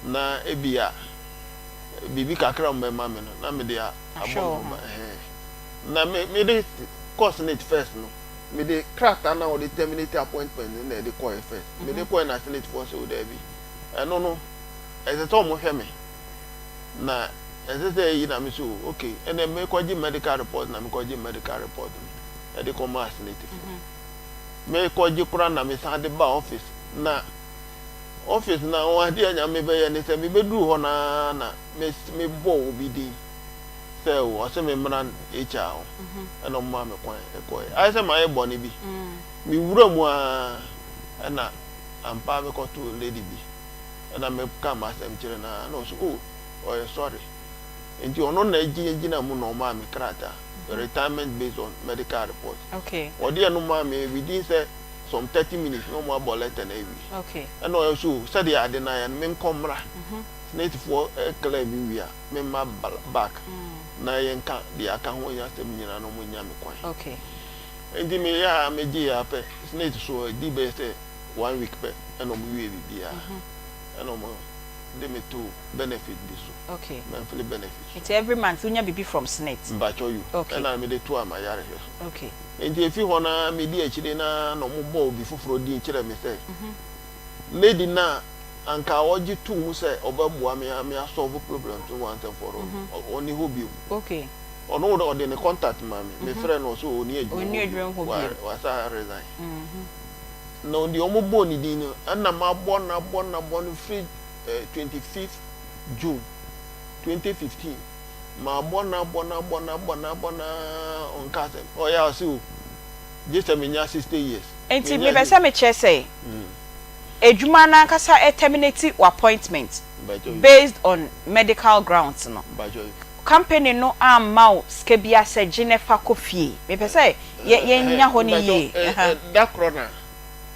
na ebia biribi kakra a wɔbɛma me no na mede abɔ me ho ban. Ɛhɛn. Na me mede kɔɔ Senate first no, mede krataa no a wɔde terminate appointment no na ɛde kɔɛ first. Mede kɔɛ na Senate foɔ sɛ o daabi, ɛno no ɛsɛ sɛ wɔhwɛ me na ɛsɛ sɛ eyi na me so o okay ɛnna mekɔgye medical report na mekɔgye medical report no ɛde kɔmaa Senate foɔ. Mekɔgye koraa na mesan de ba office na office na wɔn adeɛ a nyame bɛyɛ ne sɛ mebɛduru hɔ no ara na mebɔɔ obi din sɛ o ɔsɛ me mmra HR hɔ ɛna ɔmo maa me kwan ɛkɔɛ ayɛ sɛ mayɛ bɔne bi mewura mu ara ɛna ampa mekɔtoo lady bi ɛna meka m'asɛm kyerɛ no ara na ɔsɛ o ɔyɛ sorry nti ɔno na ɛgyinagyina mu na ɔmaa me krataa retirement based on medical report Okay. Wɔde ɛno maa me within sɛ some 30 minutes na wɔn abɔ letter no awie. Okay. Ɛna ɔyɛ so sɛdeɛ ade no ayɛ no menkɔ mmra. Senate foɔ clear me wie a memma back na yɛnka deɛ aka ho asɛm nyinaa na wɔn nya me kwan. Okay. Nti meyɛ a megye yɛ apɛ Senate so ɛdi bɛyɛ sɛ one week pɛ ɛna wɔn wie biribiara ɛna wɔn de me to benefit bi so. Okay. Monthly benefit so. Nti every month wonya biribi from Senate? Mpakyɛw yo. Okay. Ɛna mede to a m'ayarehwɛ so. Okay. Nti efi hɔ no ara medi akyire no ara na wɔbɔɔ obi foforɔ din kyerɛɛ me sɛ lady no a anka ɔgye too mu sɛ ɔbɛboa me a me asɔlve problems no once and for all no, ɔnni hɔ bio. Okay. Ɔno ɔde ne contact maa me, mefrɛɛ no ɔse ɔnni adwuma Ɔnni hɔ adwuma bio, hɔ bio. wasa resign. Na deɛ wɔbɔɔ ne din no, ɛna mabɔ no abɔ no abɔ no firi 25th June 2015, mabɔ no abɔ no abɔ no abɔ no abɔ no ara ɔnka asɛm. Ɔyɛ a ɔse o, gye sɛ menya 60 years. Nti Menya mepɛ sɛ mekyerɛ sɛ adwuma no ankasa terminate w'appointment based on medical grounds no, company no amma wo sika biara sɛ gye na fa kɔ fie. Mepɛ sɛ yɛ yɛnya hɔ no yie. Mpakyɛw, da korɔ na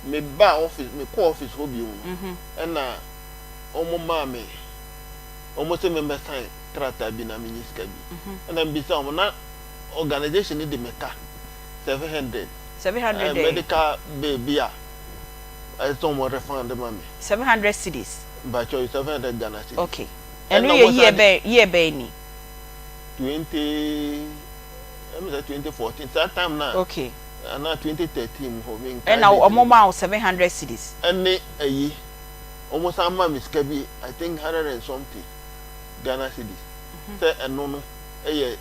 mebaa office, mekɔɔ office hɔ bio no, ɛna wɔn maa me, wɔn se memmɛ sign krataa bi na menye sika bi. Ɛna mebisa wɔn, na organisation no de me ka 700. 700 dɛn? Medical bill bi a ɛsɛ sɛ wɔn refund ma me. 700 cedis? Mpakyɛw, 700 Ghana cedis. Okay. Ɛno yɛ year bɛn, year bɛn ni? 20, ɛmi sɛ 2014, saa time na. Okay. Anaa 2013 mu hɔ, menkae Ɛna date no. wɔn maa wo 700 cedis? Ɛne ayi, wɔn san maa me sika bi, I think hundred and something Ghana cedis, sɛ ɛno no yɛ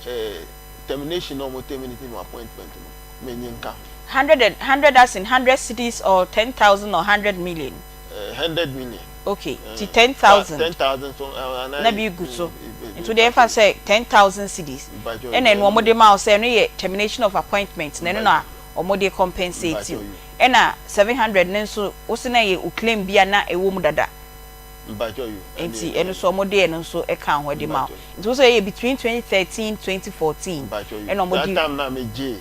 eh, termination na wɔn terminate me appointment no, menye nka ho. Hundred and, hundred as in hundred cedis or 10,000 or 100 million? Eh, 100 million. Okay, nti 10,000. 10,000 so, eh, anaa Na bi gu so. Nti wode ɛfa sɛ 10,000 cedis. Mpakyɛw, Ɛna ɛno wɔn de ma wo sɛ ɛno yɛ termination of appointment na ɛno na wɔn de compensate you. Mpakyɛw, Ɛna 700 no nso wo se na ɛyɛ wo claim bi a na ɛwɔ mu dada. Mpakyɛw yo. Nti ɛno nso wɔn de ɛno nso ɛka ho de ma wo. Nti wo sɛ ɛyɛ between 2013 2014 Mpakyɛw yo. ɛna wɔn That de. time na me gye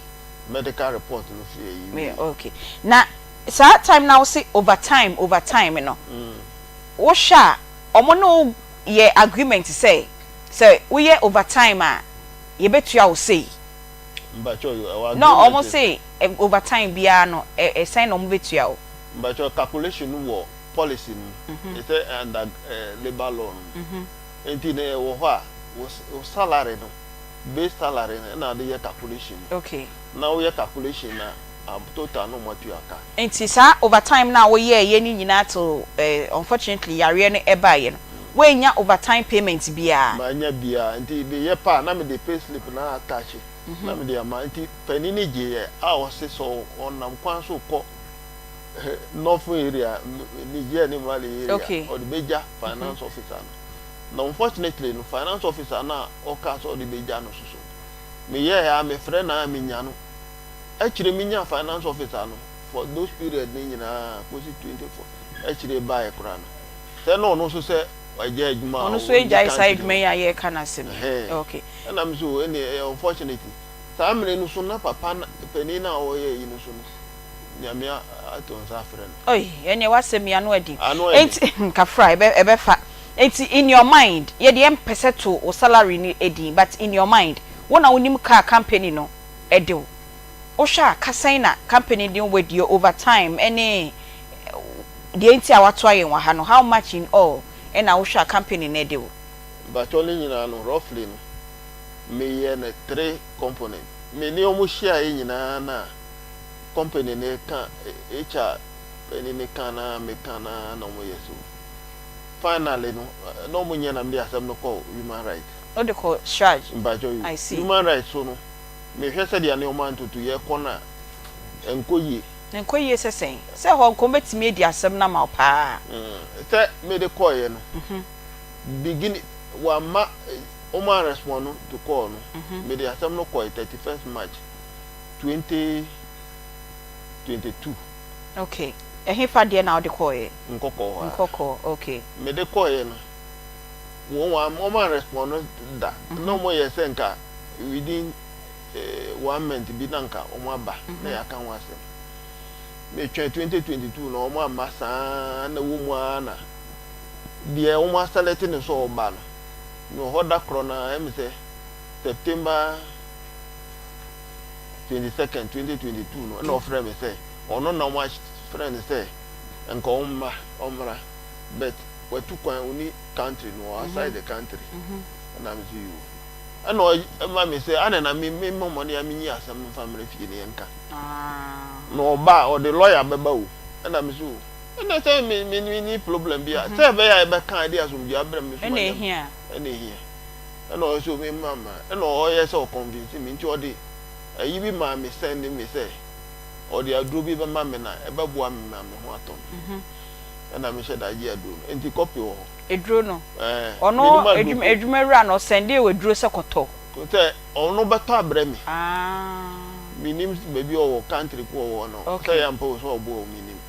medical report no firi ayi Me wie. okay. Na saa time na wo se overtime overtime no, wohwɛ a wɔn ne wo yɛ agreement sɛ sɛ woyɛ overtime a yɛbɛtua wo sei. Mpakyɛw yo, ɛwɔ Na wɔn agreement. se overtime biara no ɛsɛn na wɔn bɛtua wo. Mpakyɛw calculation no wɔ policy no mu, ɛsɛ under labour law no mu. Nti na ɛwɔ hɔ a wo salary no, base salary no ɛna ade yɛ calculation no. Okay. Na woyɛ calculation na total no mo atua ka. Nti saa overtime no a woyɛɛyɛ no nyinaa till unfortunately yareɛ no ɛbaeɛ no, woannya overtime payment biara? Mannya biara, nti meyɛ pɛ a na mede pay slip no attach na mede ama. Nti panin no gyeeɛ a ɔse sɛ ɔnam kwan so rekɔ Northern area, Niger ne Mali area, Okay. ɔde bɛgya finance officer no. Na unfortunately no, finance officer no a ɔkaa sɛ ɔde bɛgya no so so, meyɛɛ a mefrɛ no a menya no. Akyire menyaa finance officer no for those period no nyinaa kɔsi 24 akyire baeɛ koraa no, sɛ na ɔno nso sɛ wagyae adwuma a Ɔno nso ɔnni agyae saa country adwuma hɔ. yi a yɛreka no asɛm yi. Ɛhɛn. Okay. Ɛna me so ɛnneɛ ɛyɛ unfortunately saa mmerɛ no so na papa no panin no a ɔyɛ yi no so no Nyame ato nsa afrɛ no. Oi, ɛnneɛ w'asɛm yi ano adi. Ano ɛden. Enti, kafra, ɛbɛ, ɛbɛfa. Enti in your mind, yɛ deɛ mpɛ sɛ to wo salary no din, but in your mind, wo na wonim car company no de wo. Wohwɛ a ka sɛn na company no de wo adie over time ɛne deɛ nti a watoa yɛn wɔ ha no, how much in all ɛna wohwɛ a company no de wo? Mpakyɛw ne nyinaa no roughly no meyɛ no three component. Me ne wɔn hyiaeɛ nyinaa na company no ka, HR panin no ka na meka na na wɔyɛ so. Finally no na wɔn nyɛ na mede asɛm no kɔ human right. Wode kɔ CHRAJ? Mpakyɛw I see. Human right so no mehwɛ sɛdeɛ nneɛma ntotoeɛ kɔ no a ɛnkɔ yie. Ɛnkɔ yie sɛ sɛn? Sɛ hɔ nka wɔbɛtumi adi asɛm no ama wo paa. Sɛ mede kɔeɛ no beginning wamma wɔn anrespond to call no mede asɛm no kɔe 31st March 2022. Okay. Ɛhefa deɛ na wode kɔeɛ? Nkɔkɔɔ hɔ ara. Nkɔkɔɔ, okay. Mede kɔeɛ no wɔn wɔn anrespond da na wɔyɛ sɛ nka within one month bi na nka wɔn aba na yɛaka ho asɛm. Metwɛn 2022 na wɔn amma saa na ɛwɔ mu ara na deɛ wɔn asɛlɛte no sɛ ɔba no, mewɔ hɔ da korɔ no ara, ɛyɛ me sɛ September 22nd, 2022 no, ɛna ɔfrɛ me sɛ ɔno na wɔn afrɛ no sɛ nka ɔmma ɔmmra but watu kwan ɔni country no, ɔwɔ outside the country. Ɛna me sɛ yoo. Ɛna ɔma me sɛ adɛn na me me mmɔ mmɔden a menyi asɛm no mfa mmra fie na yɛnka. Na ɔba a ɔde lawyer bɛba o. Ɛna me sɛ o ɛna sɛ me me me ni problem bi a sɛ ɛbɛyɛ a yɛbɛka ɛde asomdwoe abrɛ me so Ɛna ehia. Ɛna ehia. Ɛna ɔyɛ sɛ o me mma mma. Ɛna ɔyɛ sɛ ɔconvince me nti ɔde ayi bi maa me send me sɛ ɔde aduro bi bɛma me na ɛbɛboa me ma me ho atɔ me. Ɛna mehyɛ da gye aduro no. Nti copy wɔ hɔ. Aduro no. Ɛɛ, Ɔno menim aduro adwuma ko. adwuma wura no ɔsɛndee wo aduro sɛ kɔtɔ. Sɛ ɔno bɛtɔ abrɛ me. Ah. Menim baabi a ɔwɔ, country ko ɔwɔ no. Okay. Sɛ ɛyɛ ampa o, sɛ ɔboa o, menim.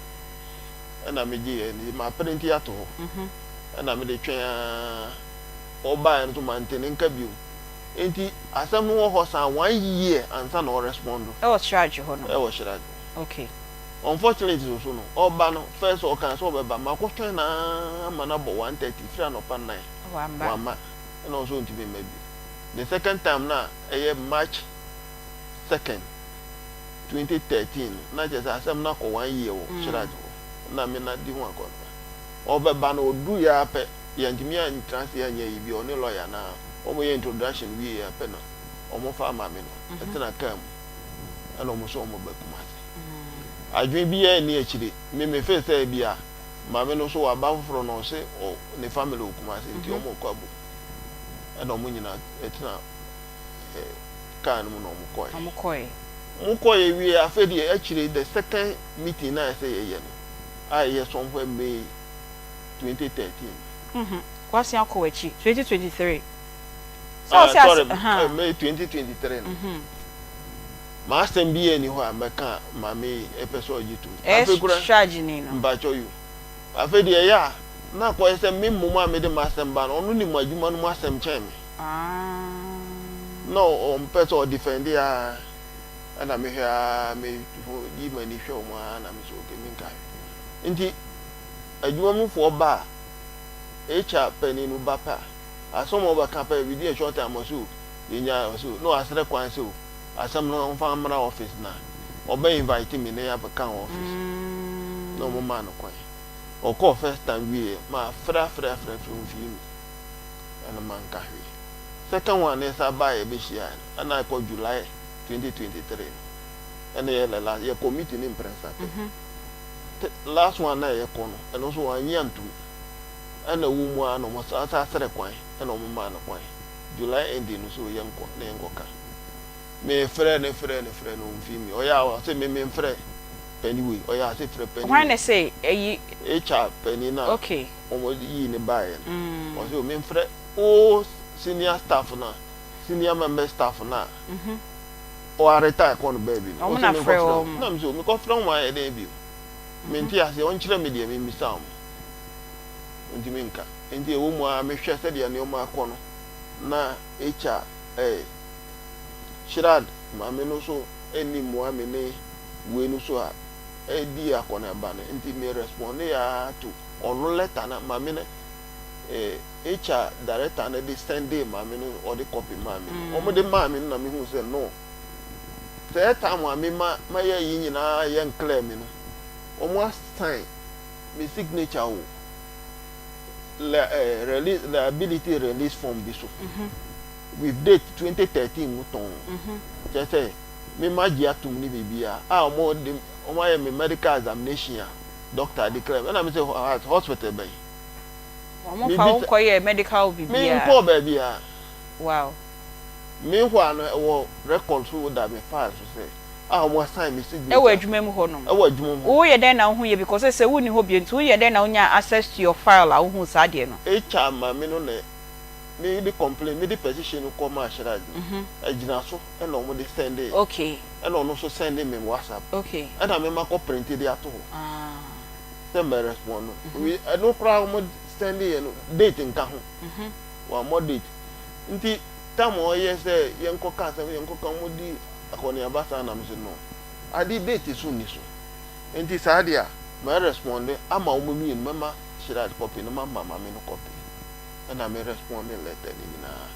Ɛna megyeeɛ, nti maprente ato hɔ. Ɛna mede twɛn ara, ɔbaeɛ no nso mante ne nka bio. Nti asɛm no wɔ hɔ saa one year ansa na ɔrespond. Ɛwɔ Shraj hɔ no? Ɛwɔ Shraj hɔ. Okay. Unfortunately nso no, ɔreba no, first ɔkaa sɛ ɔbɛba, makɔtwɛn no ara ma no abɔ 1:30, firi anɔpa 9, Wamma. wamma, ɛna ɔse ɔntumi mma bio. The second time no a ɛyɛ March 2nd, 2013 no, na kyerɛ sɛ asɛm no akɔ one year wɔ Shraj hɔ, na me na di ho akɔneaba. Ɔbɛba no, ɔduruiɛ ara pɛ, yɛantumi antena ase anyɛ ayi bio, ɔne lawyer no ara, wɔyɛɛ introduction wieeɛ ara pɛ na wɔfaa maame no tena kaa mu, ɛna wɔn nso wɔba Kumasi. Adwene biara nni akyire. Me me feel sɛ ebia maame no nso waba foforɔ na ɔse ɔ ne family wɔ Kumasi nti wɔn rekɔ abom. Ɛna wɔn nyinaa tena kaa no mu na wɔn kɔɛ. Wɔn kɔɛ. Wɔn kɔɛ wie afei deɛ akyire the second meeting na ɛsɛ yɛyɛ no a ɛyɛ somewhere May 2013. Mhm. Wasan akɔ w'akyi 2023. Sɛ Ah, ɔse ase sorry, ahaa. May 2023 no. Mhm. M'asɛm biaa nni hɔ a mɛka a maame yi pɛ sɛ ɔgye tom. Ɛyɛ Afei koraa, sragyeni no. mpakyɛw you. Afei deɛ ɛyɛ a na akɔyɛ sɛ me mmom a mede m'asɛm ba no, ɔno nim adwuma no mu asɛm kyɛn me. Na ɔmpɛ sɛ ɔdefɛnde ara. Ɛna mehwɛ ara, me ho yi m'ani hwɛ wɔn ara na me sɛ okay, menka hwee. Nti adwuma mufoɔ ba a, HR panin no ba pɛ a, asɛm a ɔbɛka pɛ, within a short time ɔse o, yɛnyaa, ɔse o, na wasrɛ kwan sɛ o, asɛm no ɔmfa mmra office na ɔbɛ invite me na yɛabɛka wɔ office na ɔmo maa no kwan. Ɔkɔɔ first time wieɛ ma afrɛ afrɛ afrɛ afrɛ ɔmfii me ɛna manka hwee. Second one no yɛsan baeɛ bɛhyiaeɛ no ɛna ɛkɔ July 2023 no ɛna yɛ the last yɛkɔ meeting no mprɛnsa pɛ. Last one na yɛkɔ no ɛno nso wannye antom ɛna ɛwɔ mu ara na ɔmo san srɛ kwan ɛna ɔmo maa no kwan. July ending no so yɛnkɔ na yɛnkɔka. Me frɛ no frɛ no frɛ no ɔmfi me. Ɔyɛ a ɔse me memfrɛ panin wei, ɔyɛ a ɔse frɛ panin Hwan wei. na ɛse ɛyi? HR panin no a Okay. wɔn yii no baeɛ no, ɔse o memfrɛ wo senior staff no a, senior member staff no a ɔaretire kɔ no baabi no, Wɔn ɔse na frɛ menkɔfrɛ wɔn. wɔn. Na mese o mekɔfrɛ wɔn ayɛ dɛn bio? Mente aseɛ, ɔnkyerɛ me deɛ memmisa wɔn. Ɔntumi nka. Enti ɛwɔ mu ara mehwɛ sɛdeɛ nneɛma akɔ no na HR ɛɛ Shrad maame no nso nni mmoa me ne wei no so a ɛredi akɔneaba no nti me respondee ara to ɔno letter no maame no eh, HR director no de sendee maame no ɔde copy maa me no wɔn de maa me no na mehu sɛ no. Sɛ time a me ma mayɛ yi nyinaa yɛ nclear me no, wɔn a sign me signature wɔ li eh, release, liability release form bi so with date 2013 mu tɔnn. Kyerɛ sɛ me magye atom ne biribiara a wɔn de wɔn ayɛ me medical examination a doctor declare me. Ɛna me sɛ hospital bɛn? Wɔn fa wo kɔ yɛ medical biribiara? Me nkɔɔ baabiara. Wow. Meanwhile no ɛwɔ record so da me file so sɛ a wɔn assign me signature. Ɛwɔ adwuma mu hɔ nom. Ɛwɔ adwuma mu hɔ. Wo yɛ dɛn na wo hu yɛ because sɛ wo nni hɔ bio nti wo yɛ dɛn na wo nyaa access to your file a wo hu saa adeɛ no. HR maame no na me de complain me de petition no kɔ maa Shraj no ɛgyina so ɛna wɔn de send Okay. ɛna ɔno nso send me WhatsApp Okay. ɛna me ma kɔ print de ato hɔ sɛ mɛ respond no ɛno koraa wɔn send yɛ no date nka ho wɔammɔ date. Nti tam a ɔyɛ sɛ yɛnkɔ ka asɛm yɛnkɔ ka ɔmo di akɔneaba saa na mese no ade date so nni so nti saa deɛ a mɛ responde ama ɔmo mmienu mɛma Shirad copy na mama maame no copy ɛna me responde letter no nyinaa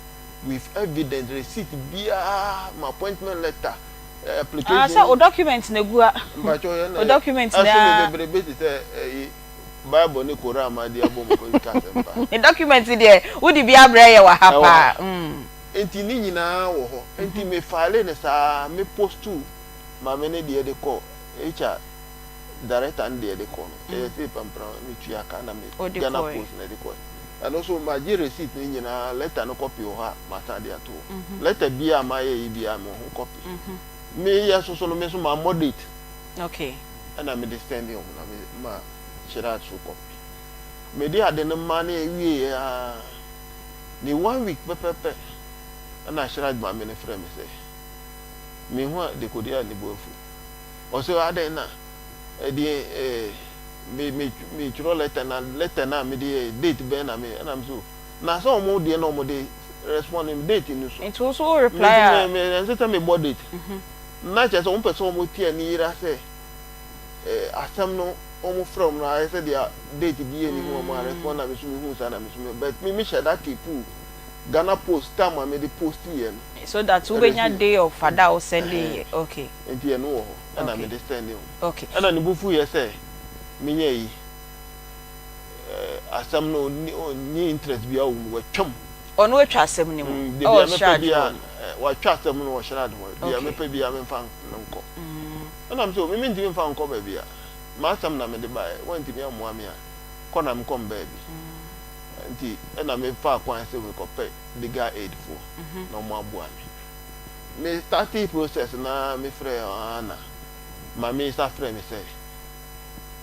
with evidence receipt biaa ma appointment letter application. Ah sɛ o document na egu ha. Mpakyɛw yɛ na O document ɛso na. me bebrebe te sɛ ɛyi. Bible ne Koran ma de abom kɔ ka asɛmpa. Ne document deɛ wode bi abrɛ yɛ wɔ ha paa. Nti ne nyinaa wɔ hɔ. Nti me file no saa me postu maame no deɛ de kɔ HR director no deɛ de kɔ no. Ɛyɛ sei pampram me tua ka na me Ghana post na ɛde kɔɛ. Ɛno nso magye receipt no nyinaa letter no copy wɔ hɔ a masan de ato hɔ. Letter biara a mayɛ yi biara mewɔ ho copy. Meyɛ nso so no me nso mammɔ date. Okay. Ɛna mede sɛndee wɔn na me ma Chirag so copy. Mede ade no ma no wieɛ ara ne one week pɛpɛpɛ ɛna Chirag maame no frɛ me sɛ mehu a dekode a ne bo afu. Ɔsɛ adɛn na ɛdeɛ ɛɛ me me metwerɛ letter na letter na mede yɛ date bɛn na me ɛna me so na sɛ wɔn deɛ na wɔn de respond me date no so. Nti wo so wo reply a. Me me ɛnsɛ sɛ mebɔ date. Na kyerɛ sɛ wɔpɛ sɛ wɔte ani yera sɛ asɛm no wɔfrɛ wɔn no ayɛ sɛ deɛ date bi nni ho a wɔn arespond na me nso mehuu saa na me nso me but me mehyɛ da keepuu Ghana post time a mede post yɛ no. So that wobɛnya day of ada a wo sɛnde yɛ okay. Nti ɛno wɔ hɔ ɛna mede sɛnde wɔn. Okay. Ɛna ne bo fuiɛ sɛ menyɛ yi asɛm no ɔnni interest biara wɔ mu watwam. Ɔno atwa asɛm no mu ɛwɔ Shrad hɔ. Watwa asɛm no wɔ Shrad hɔ. Deɛ mepɛ biara memfa no nkɔ. Ɛna mesɛ me mentumi mfa nkɔ baabi a. M'asɛm na mede baeɛ. Woantumi ammoa me a, kɔ na menkɔ me baabi. Nti ɛna mefaa kwan sɛ mekɔpɛ legal aid foɔ na wɔn aboa me. Me startee process no ara mefrɛɛ wɔn ara na maame yi san frɛɛ me sɛ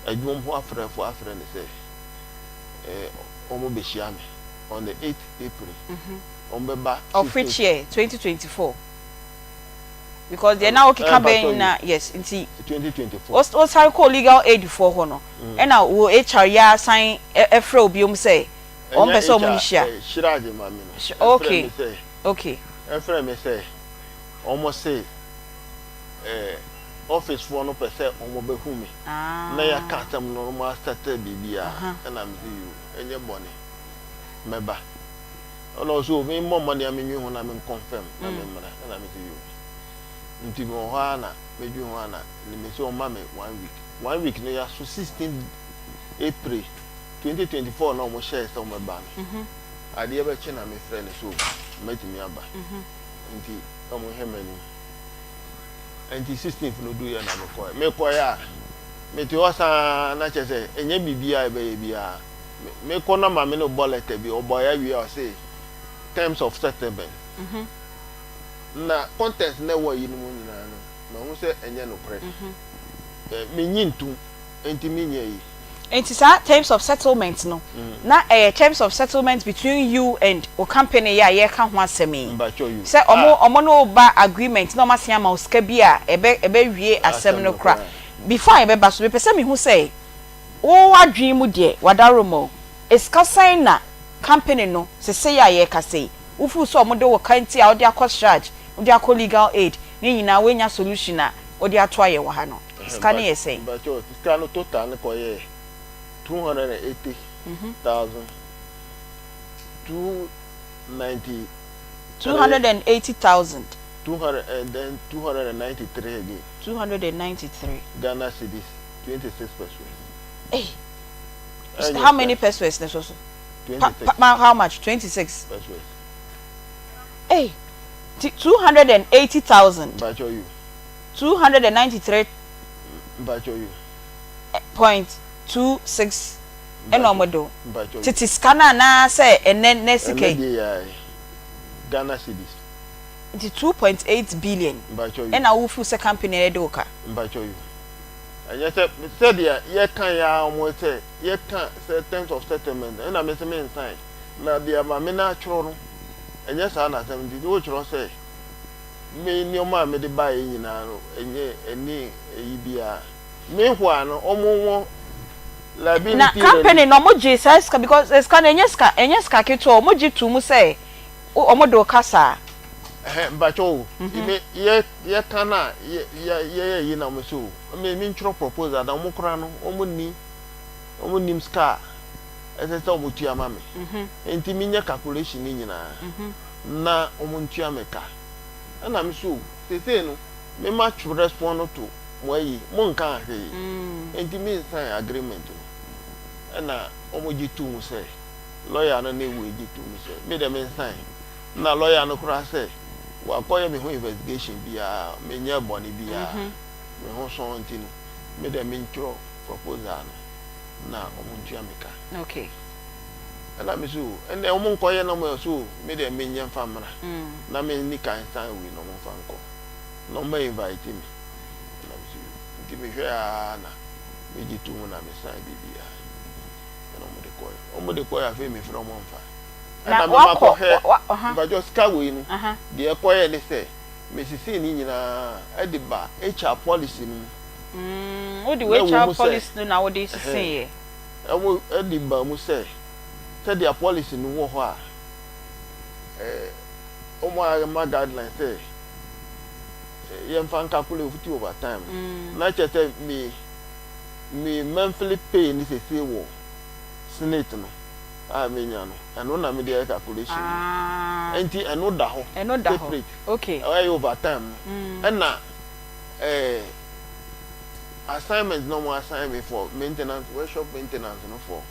adwuma mu hɔ afrɛfoɔ afrɛ no sɛ wɔbɛhyia me. on the eighth April wɔn bɛ ba. Of which year 2024 because deɛ na wokeka bɛn na yes nti. 2024. Wosan kɔɔ legal aid foɔ hɔ no ɛna wo HR yi ara san frɛ wo biom sɛ wɔn pɛ sɛ wɔn ne hyia. Ɛnyɛ HR Shiraj maame no ɛfrɛ Okay me sɛ okay. ɛfrɛ me sɛ wɔn se ɛɛ office foɔ no pɛ sɛ wɔn bɛ hu me na yɛaka asɛm no wɔn asɛtɛ biribiara ɛna me se yoo ɛnyɛ bɔne. mɛba. Ɛna ɔse o me mmɔ mmɔden a menwen ho na me nkɔnfɛm na me mmra. Ɛna me se yoo. Nti me wɔ hɔ ara na me dwen ho ara na me se ɔmma me one week. One week no yaso 16 April 2024 na ɔmo hyɛɛ sɛ ɔmo bɛba no. Adeɛ bɛkye na me frɛ no sɛ o mɛtumi aba. Nti ɔmo hwɛ m'anim. Nti 16th no duiɛ na me kɔɛ. Me kɔɛ a me te hɔ saa na kyerɛ sɛ ɛnyɛ biribiara a ɛbɛyɛ biara. Me kɔ na maame no bɔ letter bi, ɔbɔe awie a ɔse terms of settlement. Na contents na ɛwɔ ayi no mu nyinaa no, mahu sɛ ɛnyɛ nokorɛ. Mennye ntom, enti menyɛ ayi. Enti saa terms of settlement no, na ɛyɛ terms of settlement between you and wo company yi a yɛreka ho asɛm yi? Sɛ ɔmo ɔmo ne wo ba agreement na ɔmo asan ama wo sika bi a ɛbɛ ɛbɛwie asɛm no koraa. Before a yɛbɛba so, mepɛ sɛ mehu sɛ, Wo adwene mu deɛ wadaroma o, sika sɛn na company no sesei a yɛrekasa yi wo feel sɛ ɔmo de wo ka nti a wode akɔ sraj, wode akɔ legal aid ne nyinaa woanya solution a wode atoa yɛn wɔ ha no sika no yɛ sɛn? Mpakyɛw sika no total no kɔyɛɛ 280,000 293. 280,000. 200 and then 293 again. 293. Ghana cedis, 26 pesewas. Hey. How many pesewas ne so so? 26. Pa, pa, how much? 26. Pesewas. Hey. 280,000. Mpacho you. 293. Mpacho you. Point 26. Ɛna ɔmo de wo. Tete sika no anaa sɛ ɛnɛ nɛ sika yi? Ɛnɛ deɛ yɛ Ghana cedis. Nti 2.8 billion ɛna wo feel sɛ company no de wo ka? Mpakyɛw you. Ɛnyɛ sɛ sɛdeɛ yɛ ka yɛ ara ɔmo sɛ yɛ ka sɛ terms of settlement ɛna me se me nsan na deɛ maame no atwerɛ no ɛnyɛ saa na asɛm nti wo twerɛ sɛ me nneɛma a mede baeɛ nyinaa no ɛnyɛ ɛni ɛyi biara. Meanwhile no ɔmo wɔ liability Na company no ɔmo gye saa sika because sika no ɛnyɛ sika ɛnyɛ sika ketewa ɔmo gye to mu sɛ ɔmo de wo ka saa. Ɛhɛn mpakyɛw o me yɛ yɛ ka no a yɛ yɛ yɛ yi na ɔmo sɛ o me me ntwerɛ proposal na ɔmo koraa no ɔmo nni ɔmo nnim sika a ɛsɛ sɛ ɔmo tua ma me nti me nyɛ calculation ne nyinaa na ɔmo ntua me ka ɛna me sɛ o seesei no me ma twerɛ respond no to mo ayi mo nkaa hwee enti me nsign agreement no ɛna ɔmo gye too mu sɛ lawyer no ne wei gye too mu sɛ me deɛ me nsign na lawyer no koraa sɛ wakɔ yɛ me ho investigation biaa me nyɛ bɔne biaa me ho sɔn nti no me deɛ me ntwerɛ proposal no na ɔmo ntua me ka okay ɛna me so ɛnna ɔmo nkɔ yɛ na ɔmo yɛ so me deɛ me nyɛ nfa mmra na me ni kan sign wei na ɔmo nfa nkɔ na ɔmo invite me. Ɛna me so nti mehwɛɛ ara na megye too mu na me sign biribiara ɛna wɔn de kɔɛ wɔn de kɔɛ afei mefrɛ wɔn mfa ɛna mema kɔhwɛ mpakyɛ sika wei no deɛ ɛkɔyɛ ne sɛ mesisii ne nyinaa ɛde ba HR policy no mu mm, wode HR policy no na wode sisiiɛ ɛwɔ ɛde ba mu sɛ sɛdeɛ policy no wɔ hɔ a ɛɛ wɔn a ma guideline sɛ yɛmfa ncalculate over time no, na kyerɛ sɛ me me monthly pay no sese wɔ senate no a menya no, ɛno na mede ayɛ calculation no. Nti ɛno da hɔ separate, ɛyɛ over time no. Ɛna eh, assignment na wɔn assign me for maintenance, workshop maintenance no for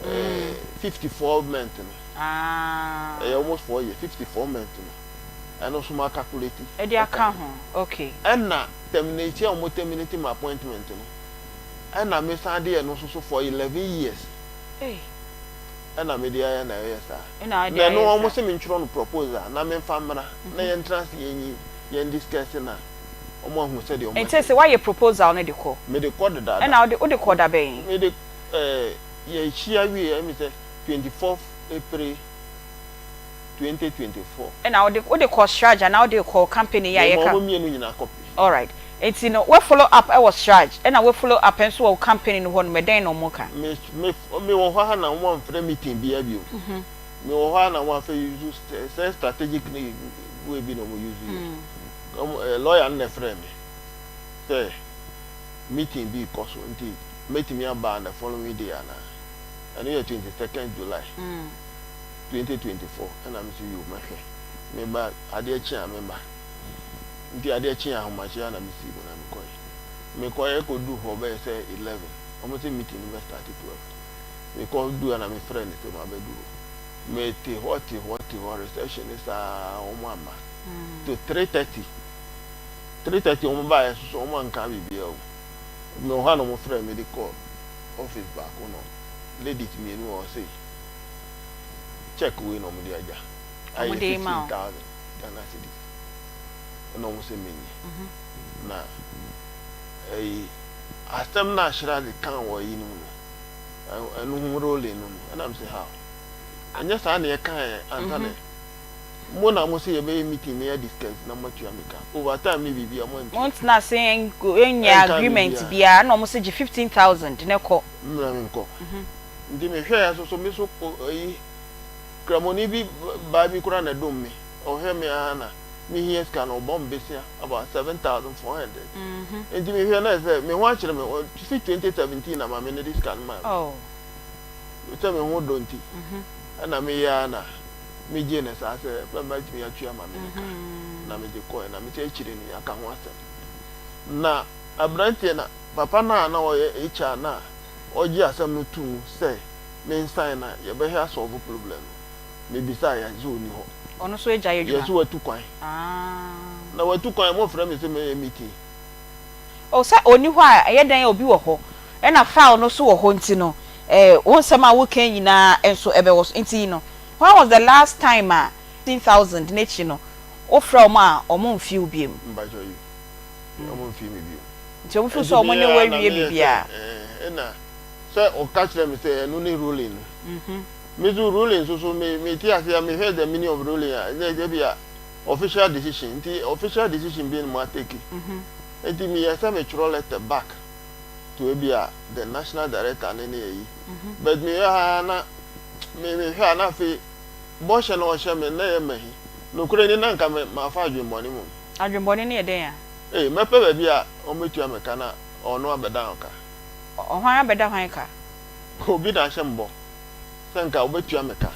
eh, 54 months no. Ɛyɛ almost 4 years, 54 months no. ɛno nso ma calculate. Ɛde aka ho, okay. Ɛna terminate a wɔn terminate my appointment no, ɛna me san de ɛno nso so for 11 years. Ei. Ɛna me de ayɛ na ɛyɛ saa. Ɛna ade Na ayɛ ɛno saa. wɔn se me ntwerɛ no proposal na me nfa mmra na yɛn tena ase yɛn yi yɛn discuss na wɔn ahu sɛdeɛ wɔn Nti sɛ woayɛ proposal no de kɔ. Me de kɔ dedaada. Ɛna wode wode kɔ da bɛn? Me de ɛɛ yɛ hyia wie ɛmi sɛ 24th April. 2024. Ɛna wode wode kɔ sraj anaa wode kɔ company yi a Mema yɛka. wɔn mmienu nyinaa copy. Alright. Nti no wo follow up wɔ sraj ɛna wo follow up nso wɔ wo company no hɔ nom ɛdɛn na wɔn ka? Me me me wɔ hɔ ara na wɔn amfrɛ meeting biara bio. Me wɔ hɔ ara na wɔn afɛ use sɛ strategic ne way bi na wɔn use yɛ. Wɔn ɛɛ lawyer no na ɛfrɛ me sɛ meeting bi rekɔ so nti mɛtumi aba the following day anaa. Ɛno yɛ 22nd July. 2024 ɛna me so yoo mɛhwɛ me ba adeɛ kye a me ba nti adeɛ kye ahomakye a na me sii mu na me kɔɛ me kɔɛ kɔ du hɔ bɛyɛ sɛ 11 wɔn sɛ meeting no bɛ start 12 me kɔ du a na me frɛ ne sɛ ma bɛ du hɔ me te hɔ te hɔ te hɔ reception ne saa wɔn ama to 3:30 3:30 wɔn baayɛ soso wɔn anka biribiara o me wɔ hɔ a na wɔn frɛ me de kɔ office baako no ladies mmienu wɔ hɔ sei. Check wei na wɔde agya ayɛ 15,000 Ghana cedis ɛna wɔn sɛ menyi mhm. na ɛyi asɛm na ahyerɛ kan wɔ ɛyi no mu no ɛno ho rolling no mu ɛna m sɛ how ɛnyɛ saa na yɛka yɛ ansa na mhm. mo na mo sɛ yɛbɛyɛ meeting na yɛ discuss na mo atua me ka over time ne biribi a mo antua. Mo ntena ase nyɛ agreement biara na wɔn sɛ gye 15,000 ne kɔ. Mmira mi nkɔ. Mhm. Nti me hwɛɛ so so me so eyi kramoni bi baa bi koraa na ɛdom me ɔhwɛ me ara na me hia sika no ɔbɔ me besia about 7400 nti me hwɛ na ɛsɛ me ho akyerɛ me fi 2017 na maame no de sika no maa me oh. sɛ me ho dɔ nti ɛna me yɛ ara na me gye ne saa sɛ bɛma tumi atua maame no ka. Na mede kɔɛ na mete akyire no yɛaka ho asɛm. Na aberanteɛ na papa no a na ɔyɛ HR no a ɔgye asɛm no too mu sɛ mensan na yɛbɛhwɛ asɔlvo problem no, mebisaa yɛ sɛ ɔnni hɔ. Ɔno nso agyae adwuma? Yɛse watu kwan. Na watu kwan, mofrɛ me sɛ mɛyɛ meeting. Oh, sɛ ɔnni hɔ a, ɛyɛ dɛn a obi wɔ hɔ, ɛna file no nso wɔ hɔ nti no, eh, wo nsɛm a woka yi nyinaa nso ɛbɛwɔ so. Nti no, when was the last time a 15,000 no akyi no, wofrɛ wɔn a wɔn mfii wo biom? Mpakyɛw yi, wɔn mfii me biom. Nti wɔn feel sɛ Nti wɔn ne meyɛ wo ara na awie meyɛ sɛ, biribiara? eh, ɛna sɛ ɔka kyerɛ me sɛ ɛno ne ruling no. Me nso ruling nso so, me, mete ase a, mehwɛ the meaning of ruling a, ɛnyɛ sɛ ebia official decision nti official decision bi na mo atake nti meyɛ sɛ metwerɛ letter back to ebia the national director ne ne ayi but meyɛ ha na me mehwɛ a na afei bɔhyɛ na ɔhyɛ me na ɛyɛ mahi nokorɛ ni na nka me mafa adwenbɔne mmom. Adwenbɔne no yɛ dɛn a? Ei mɛpɛ baabi a wɔbɛtua me ka na ɔno abɛdan ɔka. Ɔhwan abɛda hwan ka? Obi na ahyɛ me bɔ. Sɛ nka ɔbɛtua me ka.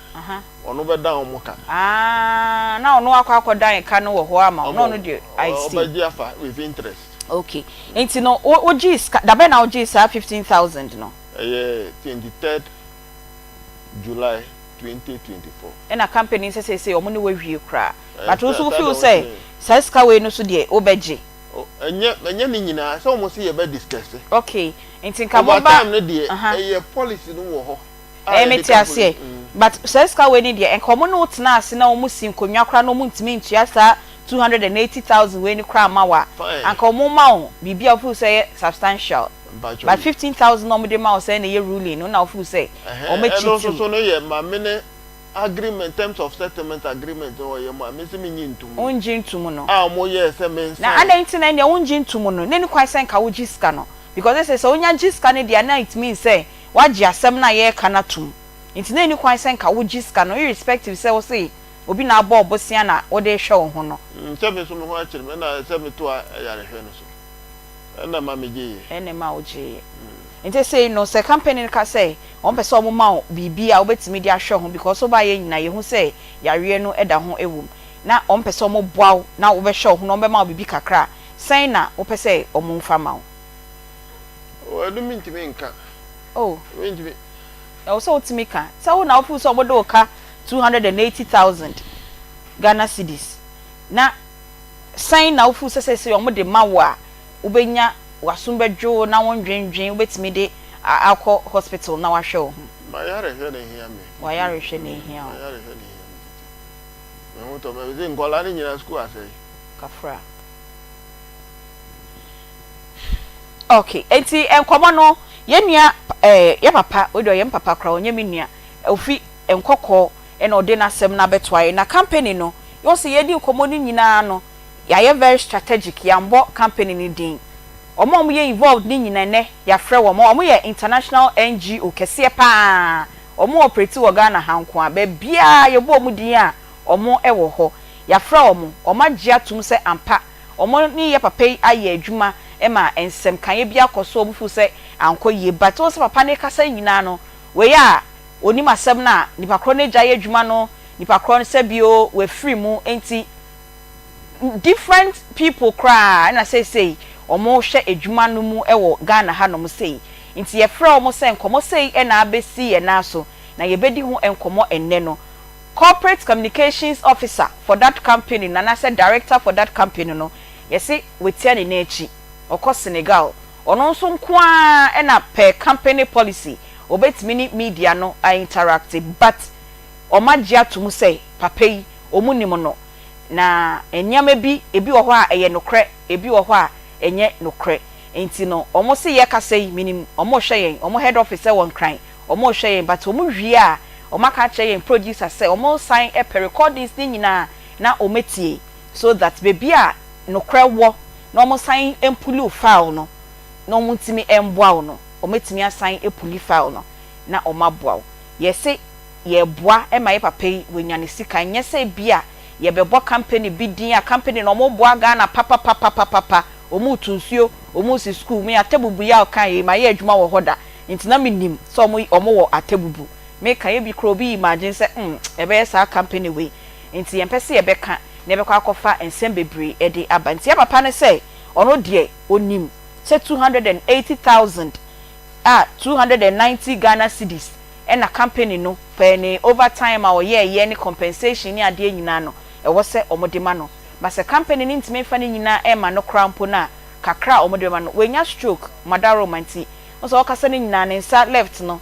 Ɔno bɛdan wɔn ka. Aah na ɔno akɔ akɔdan ka no wɔ hɔ ama wo na ɔno deɛ I see. Ɔbɛgye afa with interest. Okay nti no wo wogyee sika dabɛn na wogyee saa 15,000 no? Ɛyɛ 23rd July 2024. Ɛna company no sɛ seesei wɔn ne wo awie koraa but wo nso wo feel sɛ saa sika wei no so deɛ wobɛgye? Ɛnyɛ ɛnyɛ ne nyinaa sɛ wɔn se yɛbɛ discuss. Okay nti nka mo ba. Over time no deɛ ɛyɛ policy no wɔ hɔ. Ɛɛ mete aseɛ but saa sika wei no deɛ nka ɔmo ne wo tena ase na ɔmo si nkonnwa koraa na ɔmo ntumi ntua saa 280,000 wei no koraa mma wo a anka ɔmo ma wo biribi a wo feel sɛ ɛyɛ substantial but 15,000 na ɔmo de ma wo sɛ ɛna ɛyɛ ruling no na wo feel sɛ ɔmo Ɛno acheat nso wo. so no yɛ ma me ne agreement terms of settlement agreement no ɔyɛ mu a me nso me nyi ntom no Wongye ntom no. a ɔmo yɛɛ sɛ me Na nsan. adɛn nti na ɛndeɛ wongye ntom no na ɛni kwan sɛ nka wogye sika no because ɛsɛ sɛ wonya gye sika no deɛ a na it means sɛ Woagye asɛm no a yɛreka no atom nti na ɛnni kwan sɛ nka wogye sika no irrespective sɛ wose obi na abɔ wo bosea na wode rehwɛ wo ho no. Sɛ me nso me ho akyere me ɛna sɛ metoa ayarehwɛ no so ɛna ɛma megyeeɛ. Ɛna ɛma wogyeeɛ. Nti sei no sɛ company no ka sɛ wɔn pɛ sɛ wɔn ma wo biribi a wobɛtumi de ahwɛ ho because wobaeɛ yɛn nyinaa yɛhu sɛ yareɛ no da ho wɔ mu na wɔn pɛ sɛ wɔn boa wo na wobɛhwɛ wo ho na wɔn bɛma wo biribi kakra a sɛn na wopɛ sɛ wɔn mfa ma wo? Oh, ɛno mentumi nka. Oh. Mentumi. Ɛwɔ sɛ wotumi ka. Sɛ wo na wo feel sɛ wɔde wo ka 280,000 Ghana cedis na sɛn na wo feel sɛ sɛsei wɔde ma wo a wobɛnya w'asom bɛdwo wo na wondwendwen wobɛtumi de akɔ hospital na wahwɛ wo ho. M'ayarehwɛ na ehia me. W'ayarehwɛ na ehia wo. M'ayarehwɛ na ehia me titi. Me ho tɔ me. Sɛ nkwadaa no nyinaa sukuu asɛe. Kafra. Ok, enti nkɔmmɔ no, yɛn nua eh, yɛ papa, wei deɛ ɔyɛ me papa koraa, ɔnyɛ me nua, ofi Nkɔkɔɔ ɛna ɔde n'asɛm no abɛtoa yɛn. Na company no, yɛhu sɛ yɛredi nkɔmmɔ no nyinaa no, yɛayɛ very strategic, yɛambɔ company no din. Wɔn a wɔyɛ involved no nyinaa ɛnnɛ, yɛafrɛ wɔn. Wɔyɛ international NGO kɛseɛ pa ara, wɔn operate wɔ Ghana ha nko ara, baabiara yɛbɔ wɔn din a, wɔn wɔ hɔ. Yɛafrɛ wɔn, wɔagye atom sɛ ampa Wɔn ne yɛ papa yi ayɛ adwuma ma nsɛm kaeɛ bi akɔ so a wɔn feel sɛ ankɔ yie but wohu sɛ papa no rekasa nyinaa no wei a ɔnim asɛm no a nipa korɔ no agyae adwuma no nipa korɔ no sɛbio wafiri mu nti different people koraa ɛna seisei wɔn hwɛ adwuma no mu wɔ Ghana ha nom sei nti yɛfrɛ wɔn sɛ nkɔmɔ sei ɛna abɛsi yɛn nan so na yɛbɛdi ho nkɔmɔ ɛnnɛ no Corporate communications officer for that company no anaasɛ director for that company no, yɛse watia ne nan akyi, ɔkɔ Senegal. Ɔno nso nko ara na per company policy ɔbɛtumi ne media no a interact but wɔagye ato mu sɛ papa yi wɔnim no na nneɛma bi, ebi wɔ hɔ a ɛyɛ nokorɛ, ebi wɔ hɔ a ɛnyɛ nokorɛ. Nti no wɔse yɛkasa yi menim wɔrehwɛ yɛn, wɔn head office wɔ Nkran, Wɔn rehwɛ yɛn but wɔn wie a wɔn aka akyerɛ yɛn producer sɛ wɔn san pɛ recordings no nyinaa na wɔn atie so that baabi a nokorɛ wɔ na wɔn san mpuli wo file no na wɔn ntumi mboa wo no wɔn atumi asan apuli file no na wɔn aboa wo. Yɛse yɛreboa ma yɛ papa yi wanya ne sika nyɛ sɛ ebia yɛbɛbɔ company bi din a company no wɔn boa Ghana papapapapapa wɔn retu nsuo wɔn resi school me Atebubu yi a ɔkaeɛ yi mayɛ adwuma wɔ hɔ da Nti na me nim sɛ ɔmo ɔmo wɔ atɛbubu. Me ka ebi koraa obi imagine sɛ hmm ɛbɛyɛ saa company wei. Nti yɛn pɛ sɛ yɛbɛ ka. na ɛbɛkɔ akɔfa nsɛm bebree de aba. Nti yɛ papa no sɛ ɔno deɛ ɔnim sɛ 280,000 a 290 Ghana cedis ɛna company no pɛɛ ne overtime a ɔyɛɛyɛ ne compensation ne adeɛ nyinaa no ɛwɔ sɛ wɔde ma no. But sɛ company no ntumi mfa ne nyinaa ɛmma no koraa mpo no a, kakra a wɔde bɛma no, wanya stroke, Madaroma nti, wohu sɛ ɔkasa no nyinaa ne nsa left no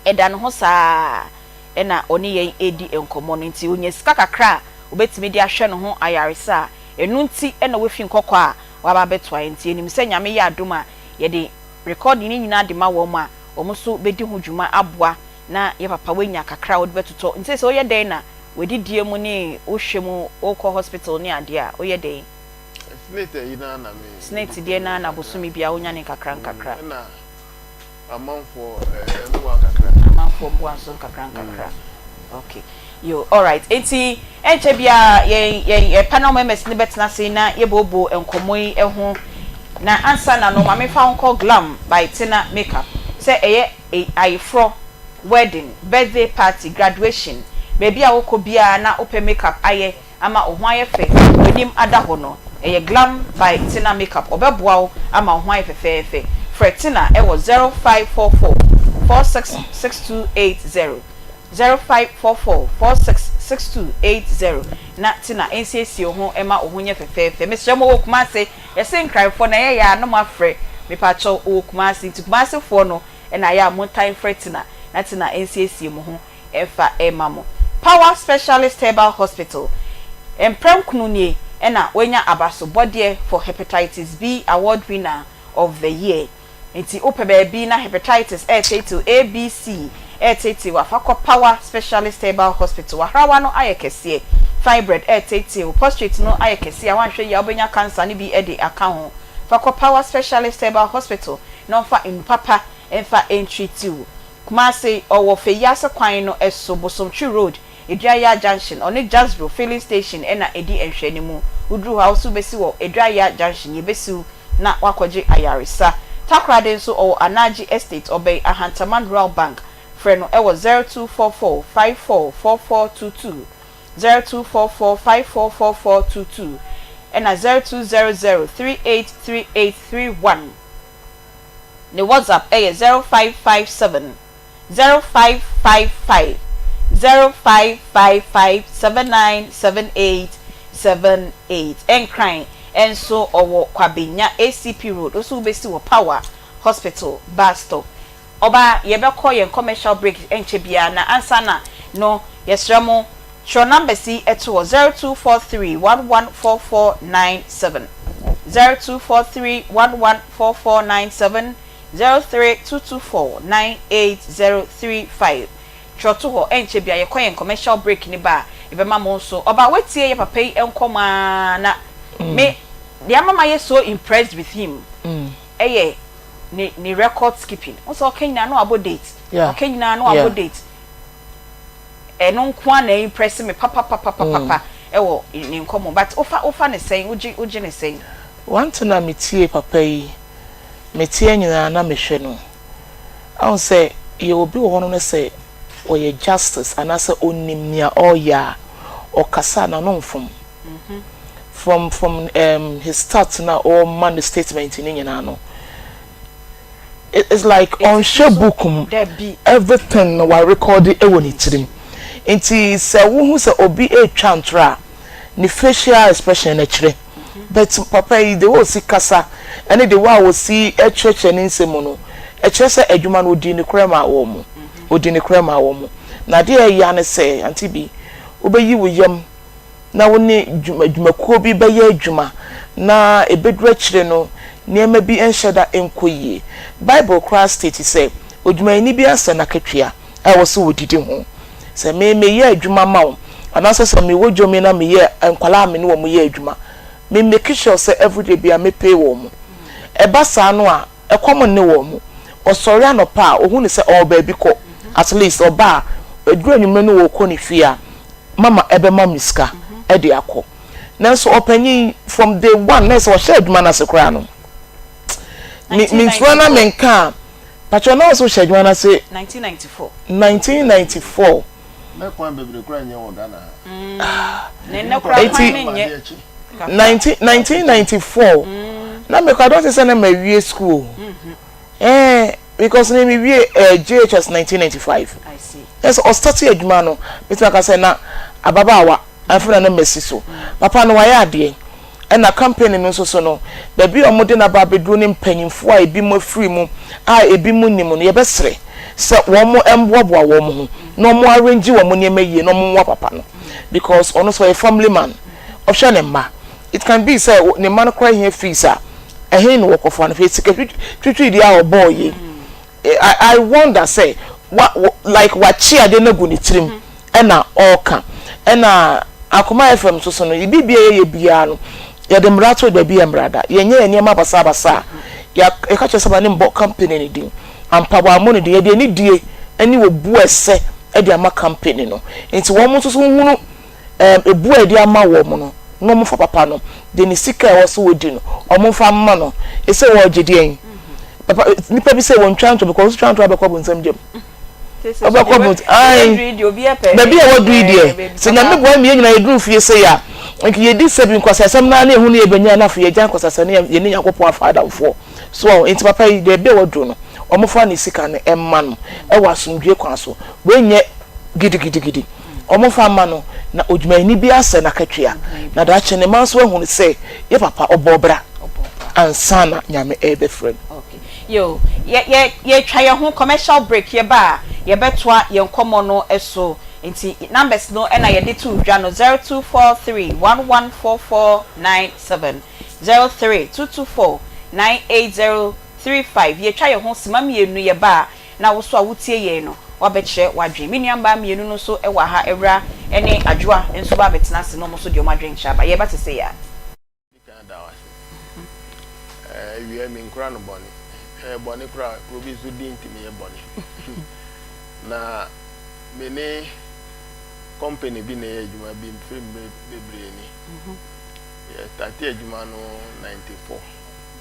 ɛda ne ho saa ara na ɔne yɛn redi nkɔmmɔ no nti ɔnya sika kakra a ɔbɛtumi de ahwɛ ne ho ayaresa a, ɛno nti na wafi nkɔkɔ a waba abɛtoa yɛn nti yɛnim sɛ Nyame yɛ adom a yɛde recording no nyinaa de ma wɔn a, wɔn nso bɛdi ho dwuma aboa na yɛ papa wanya kakra a wode bɛtotɔ nti sɛ woyɛ dɛn na wadidie mu ne wohwɛ mu wokɔ hospital ne adeɛ a woyɛ dɛn? Snate ayi no ara na me. Snate deɛ no ara na bosome biara wonya ne nkakra nkakra. Ɛna amanfoɔ mmoa kakra. Amanfoɔ mmoa nso nkakra nkakra. Okay. Yo, alright. Enti ɛnkyɛ biara yɛn yɛn yɛn panel members no bɛtena ase na yɛbooboo nkɔmmɔ yi ho. Na ansa na no, ma memfa wo nkɔ Glam by Tina Makeup. Sɛ ɛyɛ ayeforɔ, wedding, birthday party, graduation, baabi a wokɔ biara na wopɛ makeup ayɛ ama wo ho ayɛ fɛ, w'anim ada hɔ no, ɛyɛ Glam by Tina Makeup. Ɔbɛboa wo ama wo ho ayɛ fɛfɛɛfɛ. Frɛ Tina wɔ 0544 466280, 0544 466280, na Tina nsiesie wo ho ma wo ho nyɛ fɛfɛɛfɛ. Mesrɛ mo, wɔ Kumasi, yɛse Nkranfoɔ na ɛyɛ yɛ a na moafrɛ. Mepakyɛw, wɔ Kumasi, nti Kumasifoɔ no na ɛyɛ a montae mfrɛ Tina na Tina nsiesie mo ho mfa mma mo. Power Specialist Herbal Hospital, mprɛ nkron nie na wanya abasobɔdeɛ for Hepatitis B Award Winner of the Year. Nti wopɛ baabi na Hepatitis ɛreteetew, A, B, C ɛreteetew a, fa kɔ Power Specialist Herbal Hospital. W'ahrawa no ayɛ kɛseɛ, fibroid ɛreteetew, prostrate no ayɛ kɛseɛ a woanhwɛ yie a wobɛnya cancer no bi de aka ho. Fa kɔ Power Specialist Herbal Hospital na wɔmfa nnuru papa mfa ntreati wo. Kumasi, ɔwɔ Feyiase kwan no so, Bosomtwe Road, Eduaya Junction, ɔne Jasbro Filling Station na ɛdi nhwɛanimu. Woduru hɔ a, wo nso wobɛsi wɔ Eduaya Junction, yɛbɛsi wo na woakɔgye ayaresa. Takoradi nso, ɔwɔ Anagye Estate, ɔbɛn Ahantaman Rural Bank. Frɛ no wɔ 0244 54 4422, 0244 54 4422, ɛna 0200 3838 31. Ne WhatsApp yɛ 0557 0555 0555 7978 78. Nkran nso ɔwɔ Kwabenya ACP Road, wo nso wobɛsi wɔ Power Hospital bus stop. Ɔbaa yɛbɛkɔ yɛn commercial break ɛnkyɛ biara na ansa na no yɛsrɛ mo twerɛ numbers yi to hɔ 0243 114497, 0243 114497, 03224 98035 Twerɛ to hɔ ɛnkyɛ biara yɛkɔ yɛn commercial break no ba a yɛbɛma mo nso. Ɔbaa woatie yɛ papa yi nkɔmmɔ ara na me deɛ ama mayɛ so impressed with him ɛyɛ ne ne record skipping. Wohu sɛ ɔka nyinaa na wabɔ date, ɔka nyinaa na wabɔ date. Ɛno nko ara na impress me papapapapapa ɛwɔ ne nkɔmmɔ. But wofa wofa no sɛn? Wogye wogye no sɛn? One thing a metie papa yi, meteɛ nyinaa na mehwɛ no. Ahu sɛ yɛwɔ obi wɔ hɔ no na sɛ ɔyɛ justice anaasɛ ɔnim nea ɔreyɛ a, ɔkasa a n'ano mfom. From from um, his start na ɔrema ne statement no nyinaa no, it's like ɔnhwɛ book mu, everything no wa record wɔ ne tirim. Nti sɛ wohu sɛ obi retwa ntorɔ a, ne facial expression no kyerɛ. But papa yi, the way osi kasa ɛne the way a osi kyerɛkyerɛ ne nsɛm mu no, ɛkyerɛ sɛ adwuma no odii nokorɛ maa wɔn. Odii nokorɛ maa wɔn. Na adeɛ a ɛya ne sɛ, Auntie Bi, wobɛyi wo yam na wo ne dwuma dwumakuo bi bɛyɛ adwuma na ɛbɛduru akyire no nneɛma bi nhyɛ da nkɔ yie. Bible koraa state sɛ odwumayɛni biara sɛ n'akatua a ɛwɔ sɛ ɔdidi ho. Sɛ me meyɛ adwuma ma wo anaasɛ sɛ mewɔ dwom yi na meyɛ nkwadaa a me ne wɔn yɛ adwuma, me make sure sɛ everyday biara me pay wɔn. Ɛba saa no a, ɛkɔm nne wɔn. Ɔsɔre anɔpa a, ɔhu no sɛ ɔwɔ baabi kɔ. At least ɔba a, ɛduru anwummerɛ no ɔrekɔ ne fie a, mama ɛbɛma me sika de akɔ. Nanso ɔpanyin yi, from day one, na ɛsɛ ɔhyɛ adwuma no ase koraa no, me mensuro na menka a, pakyɛ na ɔsɛ ɔhyɛ adwuma no ase 1994. 1994. Ne kwan bebree koraa nyɛ wɔ Ghana ha. Ne nnɛ koraa kwan ne nyɛ. Eti 1994 na me kɔ I don't think sɛ na ma wie school o. Eh because me me wie eh, JHS 1995. I see. Ɛsɛ ɔstarte adwuma no metumi aka sɛ na ababaawa afei na na masi so. Papa no wayɛ adeɛ. Ɛna company no nso so no, baabi a wɔde no aba abɛduru ne mpanyimfoɔ a ebinom afiri mu a ebinom nni mu no, yɛbɛsrɛ sɛ wɔn mmoaboa wɔn ho na wɔn arrange wɔn nneɛma yie na wɔn mmoa papa no because ɔno nso ɔyɛ family man, ɔhwɛ ne mma. It can be sɛ ne mma no koraa hia fees a, ɛhe na wɔkɔfa no? Hwɛ sika twitwiridie a ɔbɔɔ yei. I I wonder sɛ wa like wakye adeɛ no agu ne tirim ɛna ɔreka. Ɛna Akoma FM nso so no, biribi a yɛyɛ biara no, yɛde mmara to baabi a mmara da. Yɛnyɛ yɛn nneɛma basabasa a, yɛka kyerɛ sɛ ma ne mbɔ company no din. Ampa wammɔ ne din. Yɛde anidie ne obu a ɛsɛ de ama company no. Nti wɔn nso so nhunu ɛɛm ebu a yɛde ama wɔn no, na wɔmfa papa no, de ne sika a ɛwɔ sɛ wɔdi no, wɔmfa mma no. Ɛsɛ wɔregye deɛn? Papa, nipa bi sɛ wɔntwa ntorɔ because wotwa ntorɔ a wobɛkɔ abonsam gyam. Wobɛkɔ abonsam, ae, baabi a waduru yi deɛ, sɛ Nyame boa ma yɛn nyinaa yɛduru fie sei a, nka yɛdi sɛbi nkwaseasɛm no ara na yɛhu ne yɛbɛnya na afei yɛagya nkwaseasɛm no yɛne Nyankopɔn afa adamfoɔ. So wahu? Nti papa yi, baabi a waduru no, wɔmfa ne sika no mma no wɔ asomdwoeɛ kwan so. Wei nyɛ gidigidigidi. Wɔmfa mma no, na odwumayɛni biara sɛ n'akatua, na daakye ne mma nso ahunu sɛ yɛ papa ɔbɔɔ bra ansa na Nyame rebɛfrɛ no. Okay. Yo, yɛ yɛ yɛtwa yɛn ho commercial break yɛba a yɛbɛtoa yɛn nkɔmmɔ no so. Nti numbers no na yɛde too dwa no 0243 114497, 03224 98035. Yɛtwa yɛn ho sima mmienu yɛba a na wo nso a wotie yɛn no, woabɛkyerɛ w'adwene. Me nua mmaa mmienu no nso wɔ ha, Awura ne Adwoa nso ba abɛtena ase na wɔn nso deɛ wɔn adwene kyerɛ aba. Yɛreba sesei ara. Di kan da wo ase. Ɛɛ awia mi nkura no bɔne. Ɛyɛ bɔne koraa kuro bi nso din ntumi yɛ bɔne. Na me ne company bi na ɛyɛ adwuma bi mfiri mmerɛ bebree ni. Yɛ starte adwuma no 94.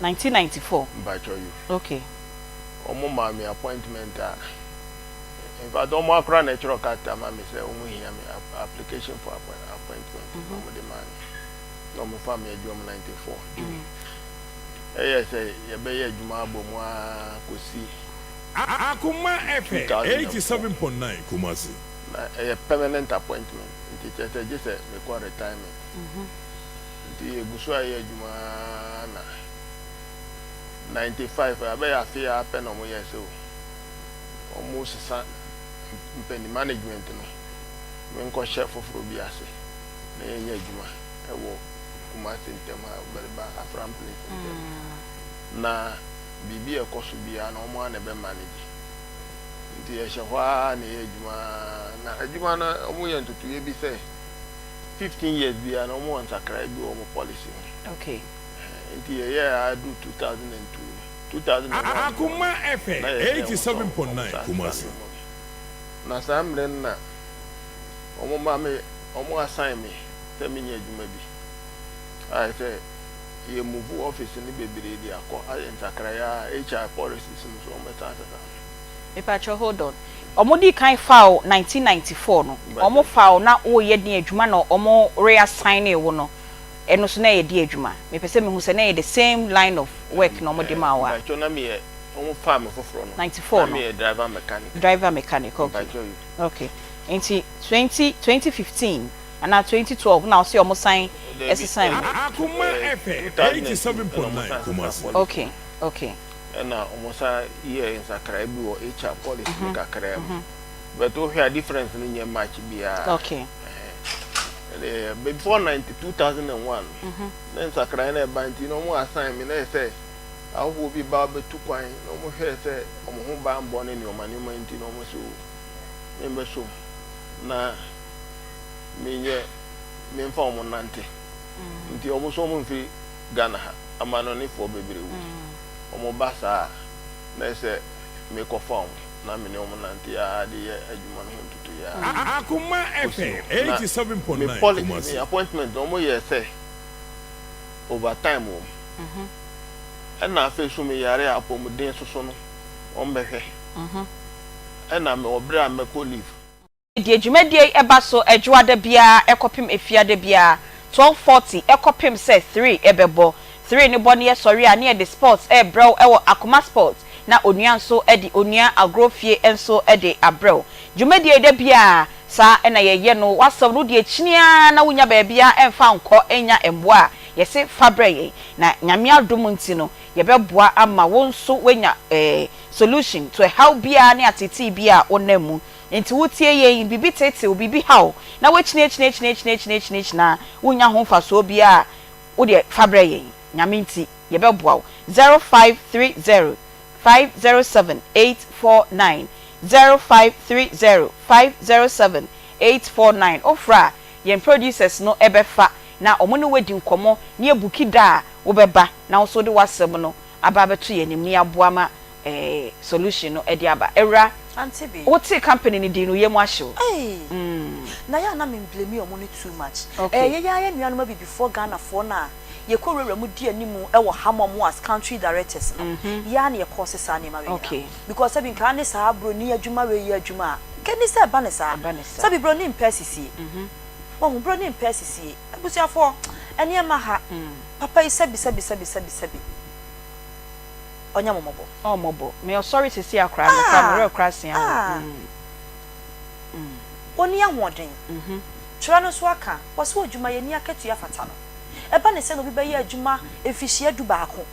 1994? Mpakyɛw yo. Okay. Wɔn maa me appointment a, in fact wɔn akora na ɛtwerɛ krataa ma me sɛ wɔn hia me application for appointment na wɔn de maa me na wɔn fa me adwuma mu 94 June. Ɛyɛ sɛ yɛbɛyɛ adwuma abɔ mu ara kɔsi Akoma FM 2004. 87.9 Kumasi. Na ɛyɛ permanent appointment nti kyerɛ sɛ gye sɛ mekɔ retirement. Nti yɛgu so a yɛ adwuma ara na 95 abɛyɛ afe ara pɛ na wɔyɛɛ sɛ o wɔresesa mpanin management no menkɔhyɛ foforɔ bi ase na yɛnyɛ adwuma wɔ Kumasi ntam ha Bɛreba Afram Place ntam na biribi a ɛkɔ so biara no wɔn ara na ɛbɛ manage nti yɛhyɛ hɔ ara na yɛyɛ adwuma na adwuma no wɔyɛ ntotoeɛ bi sɛ 15 years biara no wɔwɔ nsakraeɛ bi wɔ wɔn policy ho. Okay. Nti yɛyɛɛ ara duu 2002 no, 2001 no mu Akoma no, FM na yɛsrɛ wɔn sɛ wɔn 87.9 san sesa Kumasi. nneɛma bi. Na saa mmerɛ no na wɔn ma me, wɔn assign me sɛ menyɛ adwuma bi. Ayɛ sɛ yɛ move office no bebree de akɔ, ayɛ nsakraeɛ a HR policies no so wɔn bɛsan asesa no. Mepakyɛw hold on. Wɔn dii kan faa wo 1994 no, wɔn faa wo na woreyɛ den adwuma na wɔn reassign wo no, ɛno nso na ɛyɛ de adwuma? Mepɛ sɛ mehu sɛ na ɛyɛ the same line of work na wɔde maa wo a. Mpakyɛw na meyɛ, wɔn faa me foforɔ no, 94 na no. meyɛ driver mechanic. Driver mechanic, okay. Mpakyɛw yi. Okay. Nti 20, 2015 anaa 2012 na wose wɔn san Dabi, sesan mu? Akoma eh, FM 2002 ɛna wɔn 87.9 san sesa Kumasi. policy Okay, no. okay. Ɛna wɔn san yɛɛ nsakraeɛ bi wɔ HR policy no kakraa mu. But wohwɛ a difference no nyɛ much biara. Okay. Ɛhɛn. Ɛdeɛ before 90, 2001 no, na nsakraeɛ no ɛba nti na wɔn assign me na ɛyɛ sɛ ahɔhoɔ bi ba bɛtu kwan na wɔn hwɛɛ sɛ wɔn ho banbɔ ne nneɛma nneɛma nti na wɔn sɛ o membɛsɔ mu na menyɛ memfa wɔn nnante. Nti wɔn nso wɔn mfiri Ghana ha, amanɔnefoɔ bebree wɔ mu. Wɔn ba saa a na ɛyɛ sɛ mekɔfa wɔn. na me ne wɔn nante ara de yɛ adwuma no ho ntotoeɛ ara Akoma kɔsi FM hɔ. Na me 87.9 poli me Kumasi. appointment no wɔyɛɛ sɛ overtime wɔ mu. Ɛna afei nso me yare a apɔmuden soso no wɔbɛhwɛ. Ɛna mewɔ berɛ a mɛkɔ leave. Deɛ dwumadie yi ɛba so Ɛdwoada biara ɛkɔpem Efiada biara 12:40 ɛkɔpem sɛ 3 ɛbɛbɔ. 3 no bɔ ne yɛsɔre a ne yɛde sports ɛrebrɛ wo ɛwɔ Akoma Sports na Onua nso ɛde Onua Agorɔ Fie nso ɛde abrɛ wo. Dwumadie yi da biara saa ɛna yɛyɛ no, w'asɛm no wode akyini ara na wonnya baabiara ɛmfa nkɔ nnya mmoa a yɛse fa brɛ yɛn na Nyame adom nti no yɛbɛboa ama wo nso woanya solution to ɛhaw biara ne ateetee biara a wonam mu. Enti wotie yɛn yi, biribi teetee wo, biribi ha wo, na woakyini-akyini-akyini-akyini-akyini-akyini a wonnya ho mfasoɔ biara a, wo deɛ fa brɛ yɛn. Nyame nti, yɛbɛboa wo. 0530 507 849, 0530 507 849. Wofrɛ a, yɛn producers no bɛfa na wɔne wo adi nkɔmmɔ na yɛabuki da a wobɛba na wo nso wode w'asɛm no aba abɛto yɛn anim na yɛaboa ma eh solution no de aba. Awura, Ante be. wo tee company no din no, yam ahye wo. Ei! Mm. Na yɛ a na me mblame ɔmo no too much. Okay. Ɛyɛ yɛn ara yɛn nuanom abibifoɔ Ghanafoɔ no a yɛkɔ wurawura mu di anim wɔ ha ma ɔmo as country directors no, yɛn ara na yɛ cause saa nneɛma wei nyinaa. Okay. Because sɛbi nka ne saa broni adwuma wei yɛ adwuma a, nka ɛnni sɛ ɛba no saa. Ɛba no saa. Sɛbi broni mpɛ asisie. Wahu, broni mpɛ asisie. Abusuafoɔ, nneɛma ha, papa yi sɛbi sɛbi sɛbi sɛbi sɛbi. Ɔnyɛ mo mmɔbɔ. Ɔɔ mmɔbɔ. Me ɔsɔre sisi a koraa me koraa me werɛ koraa asia wo mm mm. Ɔnni ahoɔden. Twerɛ no nso aka, wɔse odwumayɛni akatua fata no. Ɛba ne sɛ na obi bɛyɛ adwuma mfihyia dubaako.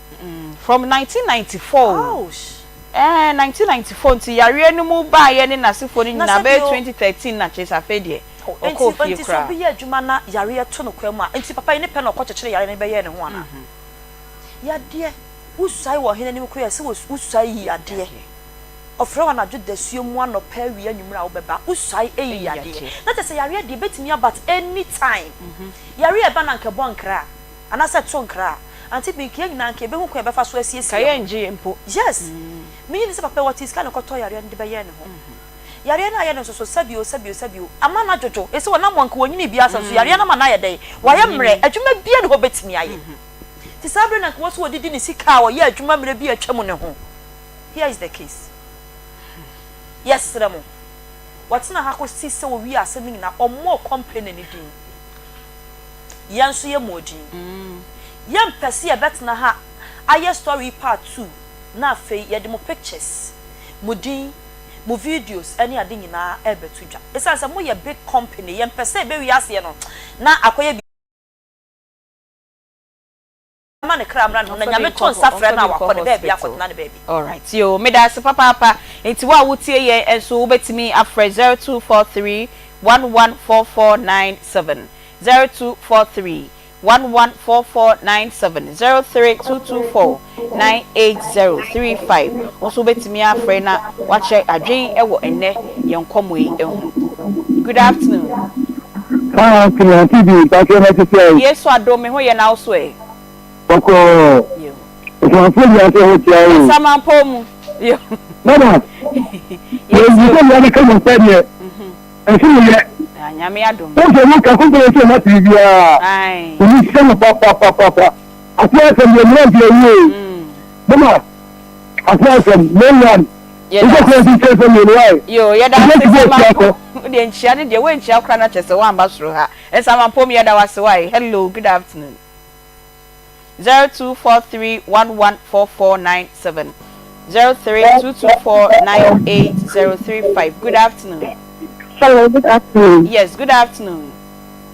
From 1994 o. Ouch! Ɛɛ 1994 nti yareɛ no mu baeɛ ne n'asefoɔ no Na nyinaa sɛ bɛyɛ bio. 2013 na kyerɛ sɛ afei deɛ Oh, ɔkɔɔ enti, fie enti sɛ koraa. obi yɛ adwuma na yareɛ to no koraa mu a, enti papa yi ne pɛ na ɔkɔkyekyere yareɛ no bɛyɛɛ ne ho anaa? Yadeɛ, wosuae wɔ ɔhene anim koraa sɛ wosuae yi adeɛ. Ɔfrɛ wo anadwo dasuo mu anɔpa awia anwummerɛ a wobɛba, wosuae yi adeɛ. Na kyerɛ sɛ yareɛ deɛ ɛbɛtumi aba at any time. Yareɛ a ɛba no anka ɛbɔ nkra anaasɛ ɛto nkra a, Auntie Binky yɛn nyinaa anka yɛbɛhu kwan a yɛbɛfa so asiesie Ka yɛn ho. yɛngye mpo. Yes! Menye no sɛ papa yi ɔtee sika na ɔkɔtɔɔ yareɛ no de bɛyɛɛ ne ho. Yareɛ no a ayɛ no nso so sɛbi o sɛbi o sɛbi o ama no adwodwo. Ɛsɛ ɔnam anka ɔnyinii biara sɛ nso yareɛ no ama no ayɛ dɛn? Wayɛ mmerɛ. Adwuma biara nni hɔ a ɔbɛtumi ayɛ. Nti saa berɛ no anka wɔse ɔdidi ne sika a ɔyɛ adwuma mmerɛ bi a atwa mu no ho. Here is the case. Yɛsrɛ mo, wɔtena ha kɔsi sɛ wɔwie asɛm no nyinaa, ɔmmɔɔ company no din. Yɛn nso yɛmmɔɔ din. Yɛmpɛ sɛ yɛbɛtena ha ayɛ story yi part 2 na afei yɛde mo pictures, mo din, mo videos ne ade nyinaa rebɛto dwa. Ɛsiane sɛ moyɛ big company, yɛmpɛ sɛ ɛbɛwie aseɛ no na akɔyɛ ma ne kra mmra ne ho na Nyame to nsa frɛ no a wakɔ ne baabi akɔtena ne baabi. Alright yoo medaase papaapa nti wo a wotie yɛn nso wobɛtumi afrɛ 0243 114497 0243 114497 03224 98035 wo nso wobɛtumi afrɛ na wakyerɛ adwen wɔ ɛnnɛ yɛn nkɔmmɔ yi ho. Good afternoon. Fine afternoon auntie bi mpakyɛw na ɛte sɛn. Yesu adom me ho yɛ na wo so ɛ. Bɔkɔɔ. Nsamanfoɔ nyinaa nso ho kyea o. Nsamanpɔw mu. Yo. Mama. Yɛtie o. Yɛ sɛ ka mo sɛ deɛ. Ɛnso mo yɛ. Ah, Nyame adom. Wo sɛ mo ka kɔnkɔn sɛ mo ate biara. Aye. Mo hyɛ mo papapapa. Ase asɛm deɛ mo ante awie. Mama. Ase asɛm no one. Yɛda ase. Yo, yɛda ase Nsamanpɔw. Wo deɛ nkyia ne deɛ woankyia koraa na kyerɛ sɛ woamba soro ha. Nsamanpɔw mu yɛda wo ase wai. Hello, good afternoon. 0243114497 0322498035 Good afternoon. Hello, good afternoon. Yes, good afternoon.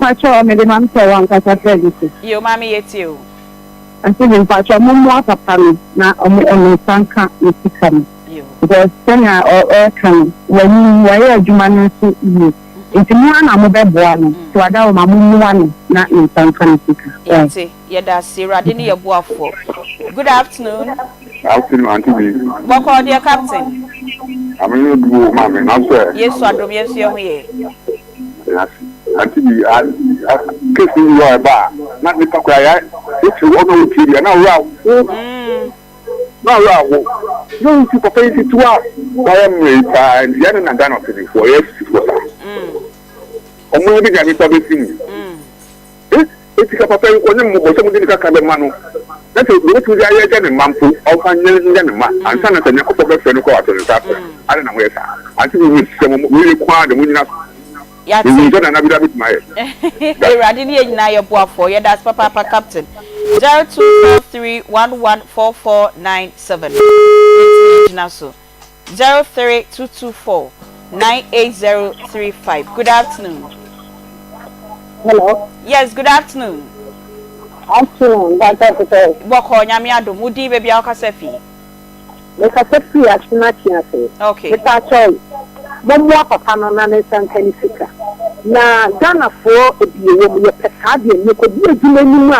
Mpacho, me de maame sɛ wankasa frɛ me so. Yo, maame yɛtie o. Ante me mpacho, ɔmo mmoa papa no na ɔmo ɔmo nsa nka ne sika no. Because sɛnea ɔreka no, wanyin, wayɛ adwuma no nso yie. Nti mo ara na mobɛboa no, nti wadawoma mommoa no na ne nsa nka ne sika. Yɛate, yɛda ase, Awurade ne yɛ boafoɔ. Good afternoon. Afternoon, Auntie B. Bɔkɔɔ deɛ Captain. Ame yɛ du o maame, na so ɛ. Yesu adom yɛn nso yɛ ho yɛ. Yɛase. Auntie B, a, a, case yi wɔ ɛba a, na nipa kora ya, wote ɔna wotie bi a, na ɔwura wo. Na ɔwerɛ aho. Na ɔnsi papa yi ketewa a wayɛ mmerɛ yi paa nti yɛne na Ghana ɔpanyinfoɔ yɛ asisifoɔ saa. Ɔmo yi bɛnya nipa bɛsi mu. Eh, eti ka papa yi nkɔ ne mmɔbɔ sɛ mode ne kakra bɛma no na sɛ deɛ ɔbɛtumi de ayɛ agya ne mma mpo ɔmfa nyɛ nyɛ ne mma ansa na sɛ Nyankopɔn bɛfrɛ no koraa wato ne nsa afrɛ no. Adɛn na moyɛ saa? Ante mo sɛ mo wei yɛ ko ara de monyina so. Yɛate. Menim sɛ Nana Bida bɛtumi ayɛ. Awurade ne yɛn nyinaa yɛ boafoɔ. Yɛda ase papaapa Captain. 0243114497 Yɛntumi ngyina so. 0322498035 Good afternoon. Hello. Yes, good afternoon. Afternoon, Mpakyɛ te sɛn? Bɔkɔɔ, Nyame adom. Wo din, baabi a wokasa fi? Mekasa firi Asena Achiase. Okay. Mepakyɛw, mommoa papa no na ne nsa nka ne sika. Na Ghanafoɔ ebie wɔ mu, yɛpɛ saa deɛ no. Yɛkɔdi adwuma anim a,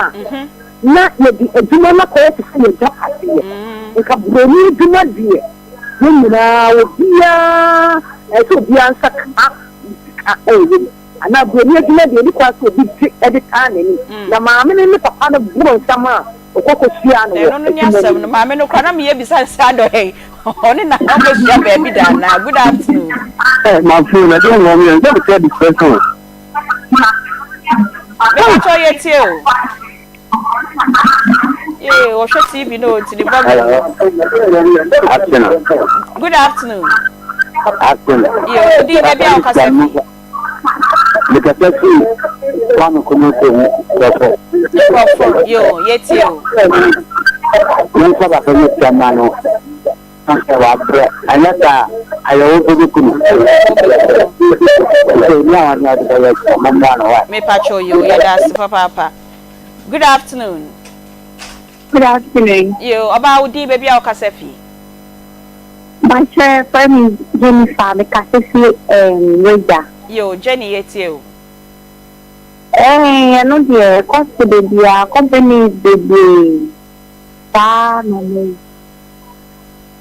na yɛde adwuma no akɔyɛ te sɛ yɛn agyapadeɛ. Nka buroni adwuma deɛ, yɛn nyinaa, obiara, ɛsɛ sɛ obiara nsa ka ne sika wɔ mu. Anaa buroni adwuma deɛ, ɛnni kwan sɛ obi gye de taa n'ani. Na maame no ne papa no boro nsɛm a ɔkɔ kɔhyiaa no wɔ Ɛno no ne adwuma no asɛm no. mu. Maame no koraa na meyɛ bisa no sɛ adɔhɛn ɔne nana kɔhyia baabi da anaa. Good afternoon. Eh, my phone, I don't know me. I'm going to tell the person. Mepakyɛw yɛtie o. Yee, wɔhwɛ TV no o, nti ne volume no. Afternoon. Good afternoon. Afternoon. Yo, wo din baabi a wokasa fi? Mekasa fi Kwame Nkrumah kurom Nkurɔfo. Nkurɔfo, yo, yɛtie o. Yɛmfa papa no sika mma no na sɛ wabrɛ anyɛ saa a ayɛwo mpo bɛku no. Sɛ ɛni a wɔde ade bɛyɛ adwuma mommoa no wae. Mepakyɛw yo, yɛda ase papaapa. Good afternoon. Good afternoon. Yo, ɔbaa wo din baabi a wokasa fi? Mpakyɛ yɛfrɛ me Jennifer me kasa fi ehm Wagya. Yo, Jenny yɛtie o. Eeh ɛno deɛ ɛkɔ so dabiaa companies bebree saa na ɔmo yɛ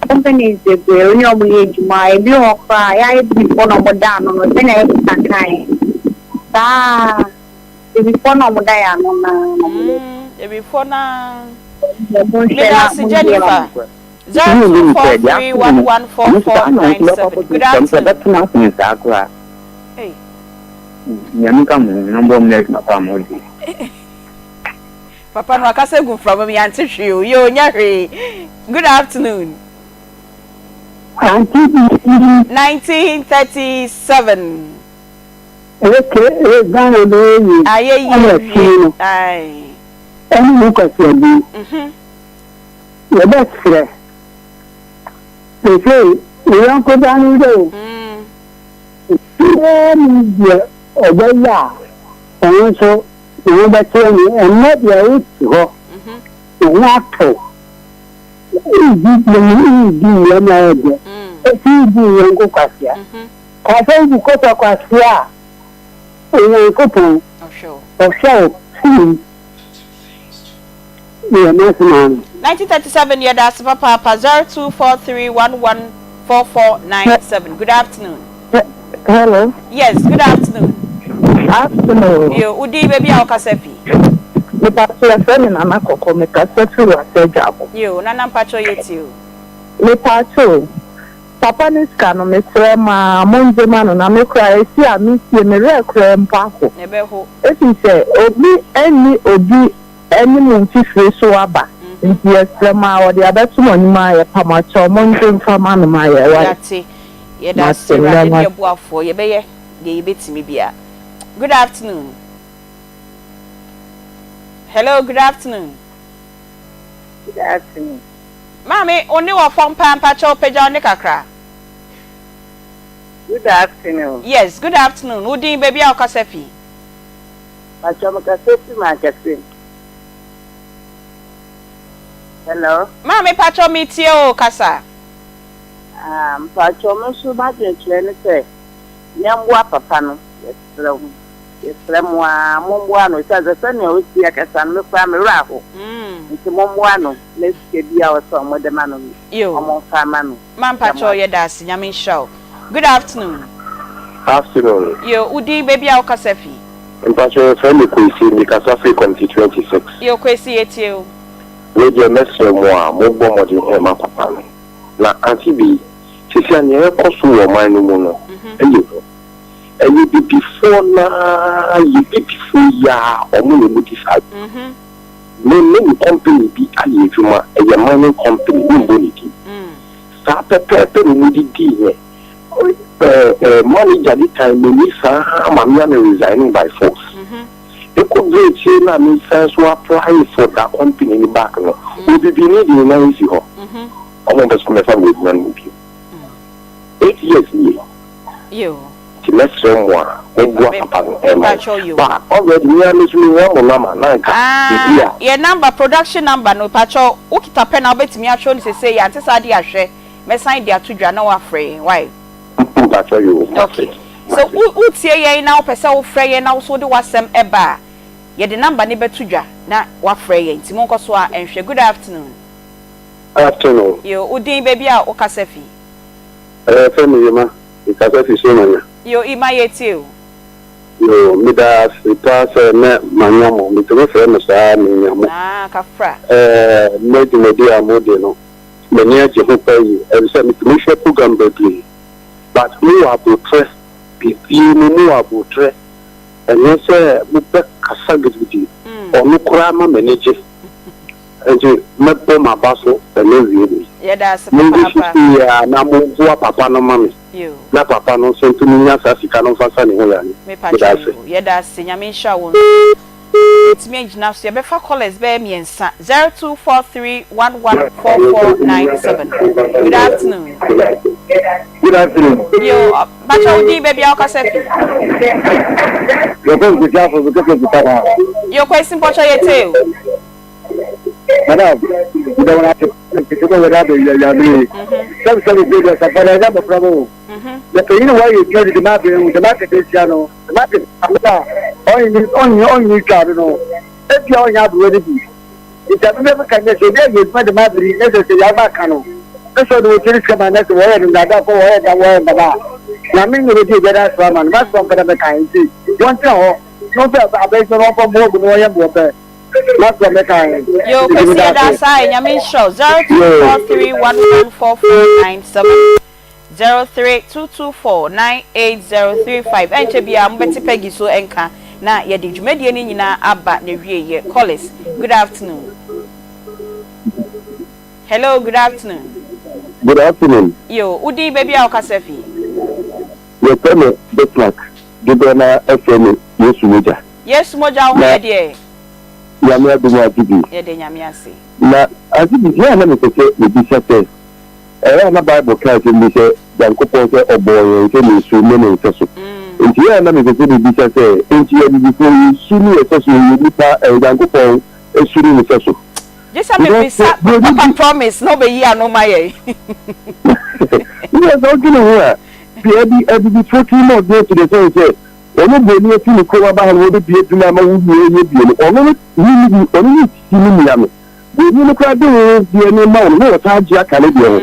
companies bebree wo ne ɔmo yɛ adwuma ebi wɔ hɔ koraa yɛayɛ bibifoɔ na ɔmo da ano no sɛnea yɛ sista kaeɛ saa. Ebifoɔ na ɔmo da yɛ ano naa na ɔmo yɛ. Mm ebifoɔ naa. Mo nhwɛ na Medase mo ndi Jennifer. 0243114497 Good afternoon. Ei. Papa no wakasa gu mframa mu yɛante hwee o yoo nyɛ hwee Good afternoon. Auntie Bisi. 1937. Okay eh Ghana bɛyɛ yie Ayɛ yie ɛna awie akyiri no ae. ɛne mu kwasiabuo yɛbɛsrɛ seesei wo yɔnko ba no dɛ o obiara nim deɛ ɔbɛyɛ a ɔno nso ne ho bɛkyerɛ no ɛnnɛ deɛ wote hɔ wo ho atɔ wo woredi woredi nneɛma a ɛyɛ dɛ ɛsi wodi wo yɔnko kwasea Ka sɛ wobu kɔtɔ kwasea a, Onyankopɔn ɔhwɛ wo tumi yɛ m'asɛm ano. 1937 yɛda ase papaapa 0243114497 good afternoon. Hello. Yes, good afternoon. Afternoon. Yo, wo din baabi a wokasa fi? Mepakyɛ yɛfrɛ me Nana Kɔkɔ, mekasa firi Wassa Adwabo. Yo, Nana mpakyɛ yɛtie o. Mepakyɛ o, Papa ne sika no mesrɛ mo aa mongye ma no na me koraa esi a mesie me werɛ koraa mpo aho efisɛ obi nni obi anim mfifire so aba nti yɛsrɛ mo aa wɔde abɛto mo anim aa yɛpa mo akyɛw mongye mfa ma no ma yɛ wai Yɛate. Yɛda ase mate Awurade meda ne mo ase. yɛboafoɔ. Yɛbɛyɛ deɛ yɛbɛtumi biara. Good afternoon. Hello, good afternoon. Good afternoon. Maame, wo nne wɔ fam paa mpakyɛw pagya wo nne kakra. Good afternoon. Yes, good afternoon. Wo din, baabi a wo kasa fi? Mpakyɛw me kasa fi Mankɛse. Hello. Maame mpakyɛw me tie o, kasa. Ah, mpakyɛw me nso m'adwenkyerɛ ne sɛ yɛmmoa papa no, yɛsrɛ wo. Yɛsrɛ mo ara, mommoa no, ɛsiane sɛ sɛnea ɔsi akasa no, me koraa me werɛ aho. Nti mommoa no na sika biara a ɔsɛ sɛ wɔde ma no no, Yo. wɔmfa mma no. Ma Meda mo mpakyɛw ase. yɛda ase Nyame nhyira wo. Good afternoon. Afternoon. Yo, wo din, baabi a wo kasa fi? Mpakyɛw yɛfrɛ me Kwesi, me kasa firi Committee 26. Yo Kwesi yɛtie wo. Me deɛ mɛsrɛ mo a mo bɔ mmɔden ɛma papa no. Na Auntie Bee, seesei a nea ɛrekɔ so wɔ ɔman no mu no ɛyɛ hu. Ɛyɛ bibifoɔ naa yɛ bibifoɔ yi aa ɔmo na ɔmo di saa dwuma. Me me ne company bi ayɛ adwuma ɛyɛ mining company me mbɔ ne din. Saa pɛpɛɛpɛ na ɔmo de dii yɛn. Eh eh manager di kan m'ani saa ma me a me resigning by force. Ɛkɔ duru akyire no a me san so apply for da company no back no, obibini de ne nan asi hɔ. Ɔmo mpɛ sɛ ɔmɛfa me adwuma no mu bio. 8 years nie. Nti mɛsrɛ mo a momboa papa no ɛma me. Ba already me ara me nso mehia mo number na anka biribi a. Yɛ number, production number no, pakyɛw wokita pɛn a wobɛtumi atwerɛ no sesei ante saa de ahwɛ. Mɛsan de ato dwa na woafrɛ yɛn, wai? Mpakyɛ yoo, mate, Okay. Sɛ mate. wo wotie yɛn na wopɛ sɛ wofrɛ yɛn na wo nso wode w'asɛm ba a, yɛde number no bɛto dwa na woafrɛ yɛn. Nti monkɔ so ara nhwɛ. Good afternoon. Afternoon. Yoo, wo din, baabi a wokasa fi? Ɛɛ, yɛfrɛ me Yema, mekasa fi Somanya. Yoo, Ima, yɛretie wo. Yoo, meda ase paa sɛ nnɛ manya mo. Metumi frɛ mo saa a, menya mo. Ah, kafra. Ɛɛ, nnɛ dwumadi a modi no, M'ani agye ho paa yie ɛfisɛ metumi hwɛ program bebree but mo wɔ abotrɛ biribiaa mu mo wɔ abotrɛ ɛnyɛ sɛ mo bɛ kasa gidigidi ɔno koraa ma m'ani gye nti mɛbɔ m'aba so ɛnɛ wie wei Yɛda ase mo ngu so papaapa. sei aa na mo boa papa no ma me Yoo. na papa no nso ntumi nya saa sika no nfa nsa ne ho yare Me meda pakyɛ ase. yoo. Yɛda ase. Nyame nhyira wo nso. Yɛbɛtumi agyina so. Yɛbɛfa callers bɛyɛ mmiɛnsa. 0243114497. Good afternoon. Good afternoon. Yo, mpakyɛ wo din baabi a wokasa fi? Yɛfrɛ me Kwesi Afo, mekasa fi Taba. Yo, Kwesi mpakyɛ yɛtee o. Madam, meda wɔn ase kɛse sɛ wɔde abɛ wiawia bere yi. Sɛbi sɛbi bere deɛ safa deɛ ɛnyɛ abɔfra bɔ o. Na panyin a wɔayɛ adwuma de dɛm abɛn mu dɛm akɛtɛsia no. Na de aber a ɔnye ɔnye ɔnye twa do no, ebia ɔnnyɛ aberwa no bi. Ntsi adze no bɛka nye dɛ, sɛ obi ayɛ edwuma dɛm aber yi na sɛ sɛ yarba ka no, na sɛ ɔde otua ne sika ma no na sɛ wɔyɛ no ndaadaa kɔ wɔyɛ dɛm wɔyɛ dɛm a, Nyame na obedzi obiara asɛm ama no. M'asɛm a mepɛ dɛ meka nye ntsi, wɔntsena hɔ na wɔmfa abaedwuma no wɔmfa mboa ogu na wɔnyɛ mbrɛ wɔpɛ. M'asɛm a meka nye Yo, ntsi Kwesi meda yɛda ase. ase ae, Nyame nhyira wo. Yoo. 0243114497. 03224 98035 Ɛnkyɛ biara mobɛte Peggy so nka na yɛde dwumadie no nyinaa aba n'awieɛ. Collis, good afternoon. Hello, good afternoon. Good afternoon. Yo, wo din baabi a wokasa fi? Yɛfrɛ me Bismarck, dodoɔ no ara frɛ me Yesu Mogya. Yesu Mogya wo ho Na yɛ deɛ? Nyame adom agye bi. Yɛda Nyame ase. Na agye bi, yɛ a na mepɛ sɛ mebisa sɛ, Ɛyɛ a na Bible ka asɛm bi sɛ Nyankopɔn sɛ ɔbɔɔ yɛn sɛ ne su ne ne nsɛso. Enti ɛyɛ a na mepɛ sɛ mibisa sɛ, enti Abibifoɔ yɛn su ne yɛn sɛso yɛ nnipa ɛɛ Nyankopɔn su ne ne sɛso? Gye sɛ Because mebisa sɛ buroni Papa bi. Promise na ɔbɛyi ano ma yɛn. Because sɛ wodwene ho a, bea bi Abibifoɔ tirim ɔdene to the sense sɛ ɔno buroni afi ne kurom aba ha na wɔbɛbue adwuma ama wo nua yɛ bie no, ɔno no ne ne bi, ɔno ne sisi ne nua no. Buroni no koraa de wo deɛ no ma wo no, na wɔsan agye aka ne deɛ ho.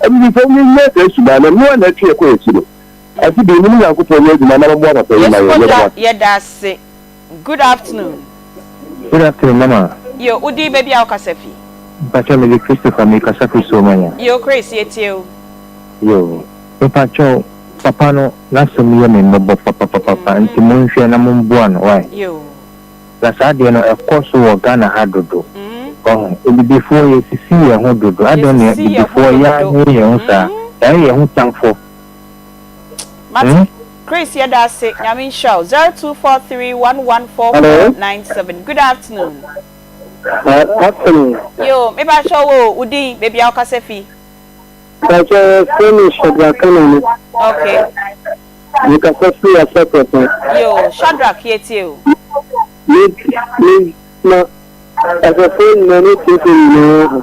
Abibifoɔ yɛnnya saa suban no, ɛno ara na ɛtwe yɛn kɔ yɛn akyi no. Ase bere mu ne Nyankopɔn nyɛ adwuma na mommoa papa yi ma Yesu yɛn. Yɛda mo mogya ase. yɛda ase. Good afternoon. Good afternoon mama. Yo, wo din baabi a wo kasa fi? Mpakyɛw mede Christopher me kasa firi Somanya. Yo Chris yɛtie wo. Yo, mepakyɛw papa no n'asɛm yɛ me mmɔbɔ papapapa nti monhwɛ na momboa no wai. Yo. Na saa adeɛ no ɛkɔ so wɔ Ghana ha dodo. Wahu? Abibifoɔ yɛsisi yɛn ho dodo. Adɛn na Yɛsisi yɛn ho abibifoɔ dodo. yɛayɛ yɛn ho saa? Yɛayɛ yɛn ho tamfo. Mate. Hmm? Chris yɛda ase. Nyame nhyira wo. Hello. 0243114497. Good afternoon. Afternoon. Yo, me pa kyɛw wo, wo din, baabi a wokasa fi. Pakyɛ yɛfrɛ me Shadrack Kanani. Okay. Mekasa firi Asafo. Yo, Shadrack yɛtie o. Me me ma ahwɛfoɔ nyinaa ne atiefoɔ nyinaa ha.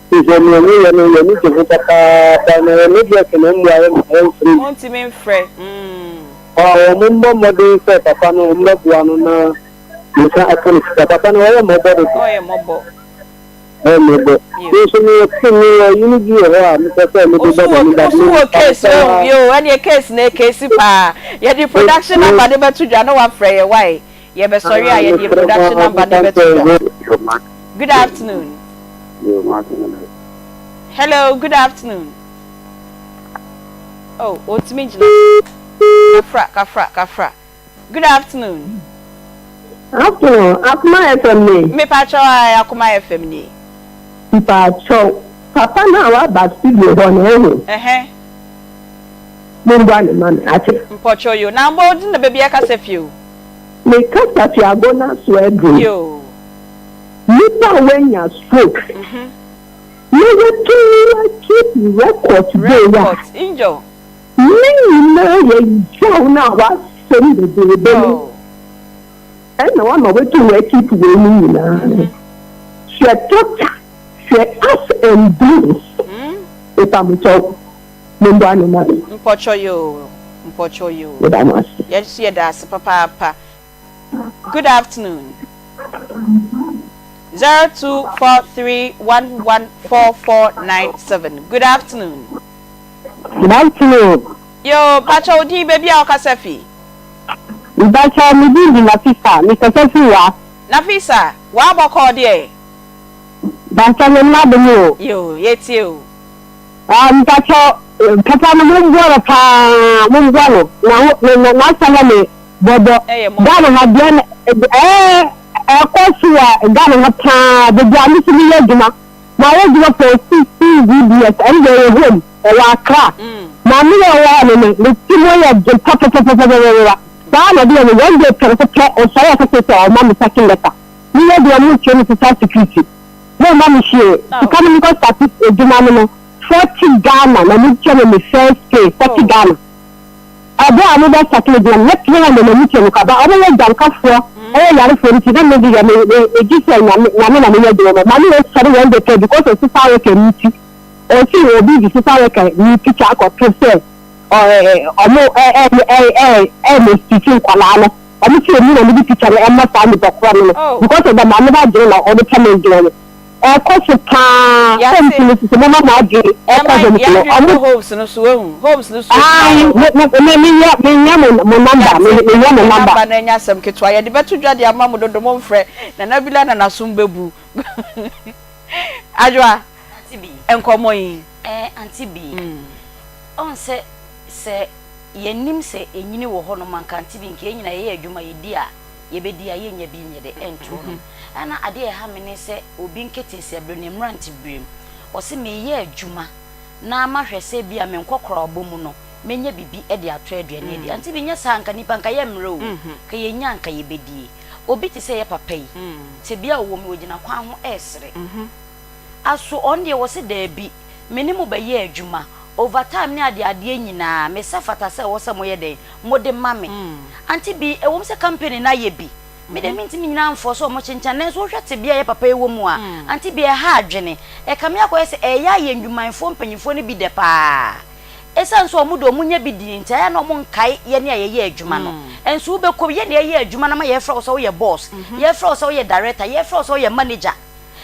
Te sɛ nea moyɛ no yɛn ani gye ho papaapa na yɛn network no mmoa yɛn ma yɛmfrɛ bi. Montumi mfrɛ mm. Ɔɔ wɔn mmɔ mmɔden sɛ papa no wɔn bɛboa no na ne nsa aka ne sika. Papa no ɔyɛ mmɔbɔ dodo. Ɔyɛ mmɔbɔ. Ɔyɛ mmɔbɔ. Me nso mewɔ team mewɔ ayi bi wɔ hɔ a mepɛ sɛ mede bɔ m'ani but Woso wɔ case o yo ɛneɛ case no ɛkesi paa yɛde production number no bɛto dwa na wafrɛ yɛ wai yɛbɛsɔre a yɛde production number no bɛto dwa Good afternoon Hello good afternoon Oh ɔntumi ngyina so kafra kafra kafra Good afternoon. Afternoon, Akoma FM nie? Mepakyɛw ae Akoma FM nie. Mpakyɛw, papa no a waba studio hɔ no ehu? Ɛhɛn. Mombua no ma me, ate? Mpɔkyɛw yoo, na mbɔ wo dzin na beebi a ekasa fi o. Me kasa fi Agona Soaduro. Yoo. Nipa a wanya stroke na watumi a keep record wei a. Record, Angel. Ne nyinaa yɛ yaw no a wasɛm bebrebe no ɛna wama watumi a keep wei no nyinaa no. Hwɛ torture, hwɛ ups and downs. Mepamokyɛw. Momboa no ma me. Mpɔkyɔ yoo mpɔkyɔ yoo. Meda mo ase. Yɛn nso yɛda ase papaapa. Good afternoon. 0243114497. Good afternoon. Good afternoon. Yoo, mpakyɛ wo din baabi a wokasa fi? Mpakyɛ me din de Nafisa, me kasa fi wa. Nafisa, waa bɔkɔɔ deɛ? Mpakyɛ me mma de mo o. Yoo, yɛtie o. Ah mpakyɛw papa no momboa no paa momboa no na ho ne na n'asɛm yɛ me bɔbɔ Ghana ha deɛ na ɛɛ ɛkɔ so wɔ Ghana ha paa baabi a me so meyɛ adwuma mayɛ adwuma for 16 good years ɛno deɛ ɛyɛ home ɛwɔ Accra maame yɛ ɔwɔ hɔ no ne ne ti mu yɛ den papapapapapapa saa na ɔde yɛ me one day pɛrɛko pɛ ɔsɔre ɔkɔsɛ sɛ ɔma me second letter meyɛ deɛ ɔmo ntua me social security. Mo mma me hwee, sika no mekɔ starte adwuma no no 40 Ghana na mo tua me me first pay 40 Ghana. Ɛberɛ a mo bɛ starte adwuma no na 300 na mo tua me kwa ba ɔmo yɛ gyankafoɔ ɛyɛ yarefoɔ nti na me deɛ me me me gye sɛ nyame nyame na me yɛ adwuma ma maame wei sɔre one day pɛ because of social worker ni ti ɔsi obi de social worker ni picture akɔto sɛ ɔ ɔmo ɛ ɛ ɛ ɛ ɛ mistreat nkwadaa no. Ɔmo se ɔmu na ɔmo de picture no ɛma saa nipa korɔ no no because of the maame no adwene na ɔde pɛ me adwuma no ɛkɔ so paa homes no sisi mo ma mo adwene ɛkɔ homes no ɔmo homes no so ehu homes no so ayi me me me nya me nya mo mo number me me nya mo number. Number no ɛnyɛ asɛm ketewa yɛde bɛto dwa de ama mo dodo mo nfrɛ Nana Bila na nasom bɛbu Adwoa nkɔmɔ yi. Ɛɛ auntie bi ɔn sɛ sɛ. Yɛnnim sɛ enyini wɔ hɔnom anka nte bi nka yɛn nyinaa yɛyɛ adwuma yɛdi a yɛbɛdi a yɛnnya bi nyɛ dɛ ɛnto nom. Ɛna adeɛ a ɛha me ne sɛ obi nketeesia berɛ ne mmerante berɛ mu ɔse meyɛ adwuma na mahwɛ sɛ bi a me nkɔkorabɔ mu no mɛnya biribi de atɔ aduane adi. Ante bi nyɛ saa anka nnipa nka yɛmmrɛ o, nka yɛnya anka yɛbɛdie. Obi te sɛ yɛ papa yi tebea a ɔwɔ mu yi ɔgyina kwan ho ɛresere. Aso ɔno deɛ wɔse daabi me ne mo bɛyɛ adwuma over time ne ade adeɛ nyinaa me sɛ fata sɛ ɛwɔ sɛ moyɛ dɛn mode ma me Auntie Bee ɛwom sɛ company no ayɛ bi me deɛ mentumi nyina mfɔ sɛ ɔmo kyenkyan nanso wohwɛ tebea a yɛ papa yi wɔ mu a Auntie Bee ɛha adwene ɛkame akɔyɛ sɛ ɛyɛ ayɛ ndwumanfoɔ mpanyinfoɔ no bi dɛ paa ɛsiane sɛ ɔmo de ɔmo nya bi die nti ayɛ na ɔmo nkae yɛne a yɛyɛ adwuma no nso wobɛkɔ yɛne yɛyɛ adwuma no ma yɛfrɛ wo sɛ woyɛ boss yɛfrɛ wo sɛ woyɛ director yɛfrɛ wo sɛ woyɛ manager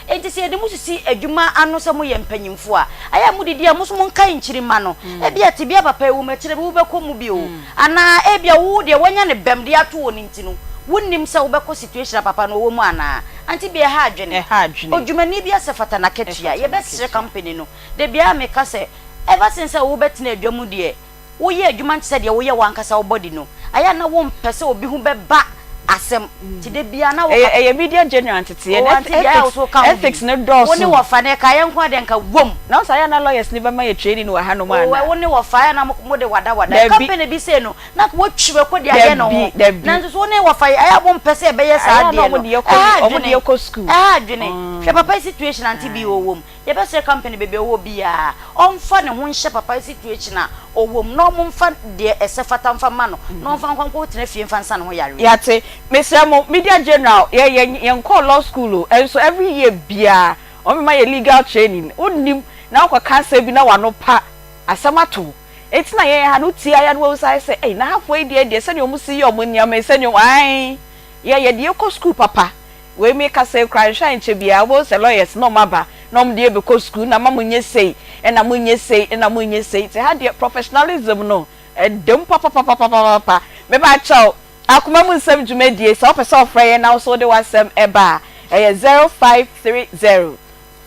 Enti sɛ yɛde mo sisi adwuma ano sɛ moyɛ mpanyimfo a, ayɛ a mudidi a, mo nso monkae nkyirimma no. Ebia tebea papa yi wom, akyiri bi wobɛkɔ mu bio. Anaa ebia wo deɛ woanya no bɛm de ato hɔ no nti no, wunnim sɛ wobɛkɔ situation a papa no wɔ mu anaa. Ante bi ɛha adwene. Odwumani bi asɛ fata n'akatua. Yɛbɛsrɛ company no. Da biara meka sɛ, ever since sɛ wobɛtena adwa mu deɛ, woyɛ adwuma no te sɛ deɛ woyɛ w'ankasa wo body no, ayɛ a na wompɛ sɛ obi ho bɛba asɛm nti da biara na woka. Ɛyɛ ɛyɛ media general nteteɛ Oh no auntie deɛ ayɛ a wo ethics so woka ho bi. ethics no dɔɔso. Wo ne wɔfa no ɛka yɛn nko ara deɛ nka wom. Na wo sɛ ayɛ a na lawyers no bɛma yɛ training wɔ hanom Oh anaa? wo ne wɔfa ayɛ a na mo de wada wada. Dabi. Company bi sei no na nka watwi mako de ayɛ ne ho. Dabi dabi. Nanso so wo ne wɔfa yi ayɛ a mompɛ sɛ yɛbɛyɛ saa Ayɛ a na adeɛ wɔn no. de yɛ kɔ Ɛha wɔn de adwene. yɛ kɔ school. Ɛha adwene. Hwɛ papa yi situation auntie bi ɔwɔ mu. Yɛbɛsrɛ company baabi a ɔwɔ biaa ɔmfa ne ho nhyɛ papa situation a ɔwɔ mu na ɔmo mfa deɛ ɛsɛ fata mfa mma no na ɔmfa nkɔ nkɔ tena fie mfa nsa ne ho yareɛ. Yɛate. Mesrɛ mo, Media General, yɛ yɛ yɛnkɔɔ law school o, ɛnso every year biara wɔn bɛma yɛ legal training. Wonnim na wokɔka asɛm bi na w'ano pa, asɛm ato wo. Enti na yɛn ha no wotie ara na woahu sɛ ayɛ sɛ ei na hafoɔ yi deɛ deɛ sɛdeɛ wɔn si yɛ wɔn nneɛma yi sɛdeɛ wɔn ae yɛ yɛde yɛkɔ school papa. Wei me kasa yi koraa nhwɛ a nkyɛ biaa wobɛhu sɛ lawyers na ɔmo aba na ɔmo de yɛ bɛkɔ school na ma mo nyɛ sei ɛna mo nyɛ sei ɛna mo nyɛ sei nti ha deɛ professionalism no ɛda mu papapapapapapa meba kyɛw akoma mu nsɛm dwumadie sɛ wopɛ sɛ ɔfrɛ yɛn na wo nso wode w'asɛm ɛba a ɛyɛ 0530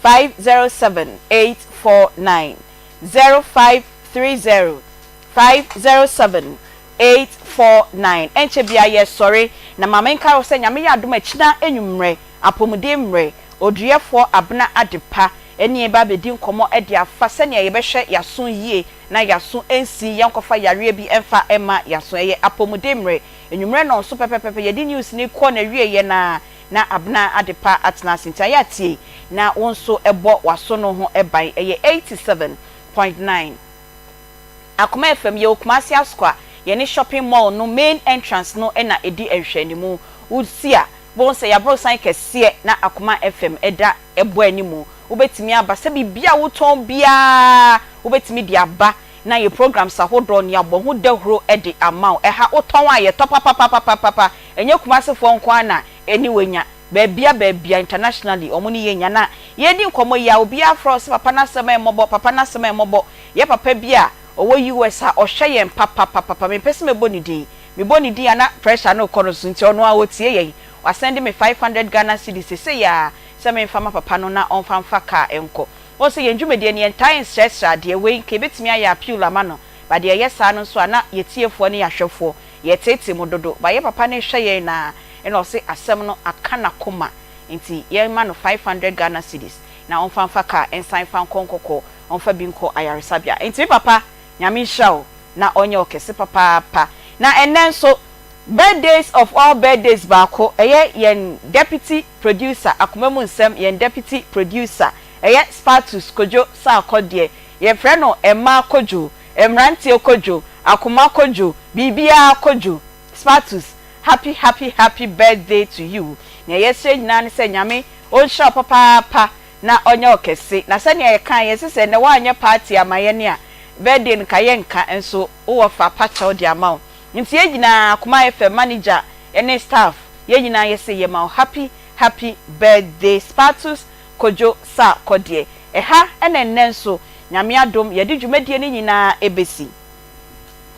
507 849 0530 507 849 Ɛnkyɛ biara yɛresɔre, na ma menkae wo sɛ Nyame yɛ adom a kyina anwummerɛ, apɔmuden mmerɛ, Oduyɛfoɔ Abena Adepa. Ɛne yɛn ba abɛdi nkɔmmɔ de afa sɛnea yɛbɛhwɛ yɛaso yie na yɛaso nsi yɛnkɔfa yareɛ bi mfa mma yɛaso. Ɛyɛ apɔmuden mmerɛ. Anwummerɛ nnɔnso pɛpɛpɛpɛ yɛde news no kɔ n'awieɛ no ara na Abena Adepa atena ase. Nti ayɛ a tie na wo nso bɔ w'aso no ho ban. Ɛyɛ 87.9 Akoma FM, yɛwɔ Kumasi Asokwa, yɛne shopping mall no main entrance no na ɛdi nhwɛanimu. Wosi a, wobɛhu sɛ yɛaborosan kɛseɛ na Akoma FM da bɔ animu. Wobɛtumi aba sɛ biribi a wotɔn biara wobɛtumi de aba na yɛ programs ahodoɔ no yɛabɔ ho dahuro de ama wo. Ɛha wotɔn a yɛtɔ papapapapapa. Ɛnyɛ Kumasefoɔ nko ara na ɛne wo anya. Baabia baabia internationally wɔn ne yɛn nya. Na yɛredi nkɔmmɔ yi a obiara frɛ wo sɛ papa no asɛm yɛ mmɔbɔ, papa no asɛm yɛ mmɔbɔ. Yɛ papa bi a ɔwɔ US a ɔhwɛ yɛn papapapapa. Mempɛ sɛ mɛbɔ ne din. Mebɔ ne din a na pressure no rekɔ no so nti ɔno ara ɔtie yɛn. Wasɛnde me 500 Ghana cedis seesei ara sɛ memfa ma papa no na ɔmfa mfa car nkɔ. Wohu sɛ yɛn dwumadie no yɛntaa nsrɛsrɛ adeɛ, wei nka yɛbɛtumi ayɛ appeal ama no but deɛ ɛyɛ saa no nso a na yɛtiefoɔ ne yɛahwɛfoɔ yɛteetee mu dodo but yɛ papa no rehwɛ yɛn na ɛna ɔse asɛm no aka n'akoma nti yɛmma no 500 Ghana cedis na ɔmfa mfa car nsan mfa nkɔ nkɔkɔɔ ɔmfa bi nkɔ ayaresabea nti me papa Nyame nhyira wo na ɔnyɛ wo kɛse papaapa na ɛnnɛ nso Birthdays of all birthdays baako ɛyɛ yɛn deputy producer akoma mu nsɛm yɛn deputy producer ɛyɛ Spatus Kojo Sarkɔ deɛ yɛfrɛ no mmaa Kojo mmeranteɛ Kojo akoma Kojo biribiara Kojo Spatus happy happy happy birthday to you nea yɛsrɛ nyinaa ne sɛ Nyame ɔnhyira wo papaapa na ɔnyɛ wo kɛse na sɛnea yɛkae yɛse sɛ nnɛ woanyɛ party ama yɛn a birthday no ka yɛnka nso wowɔ fa pa kyɛw de ama wo Nti yɛn nyinaa Akoma FM manager ne staff yɛn nyinaa yɛse yɛma wo happy happy birthday Spatus Kojo Sarr Kɔdeɛ. Ɛha na ɛnnɛ nso Nyame adom yɛde dwumadie no nyinaa ɛbɛsi.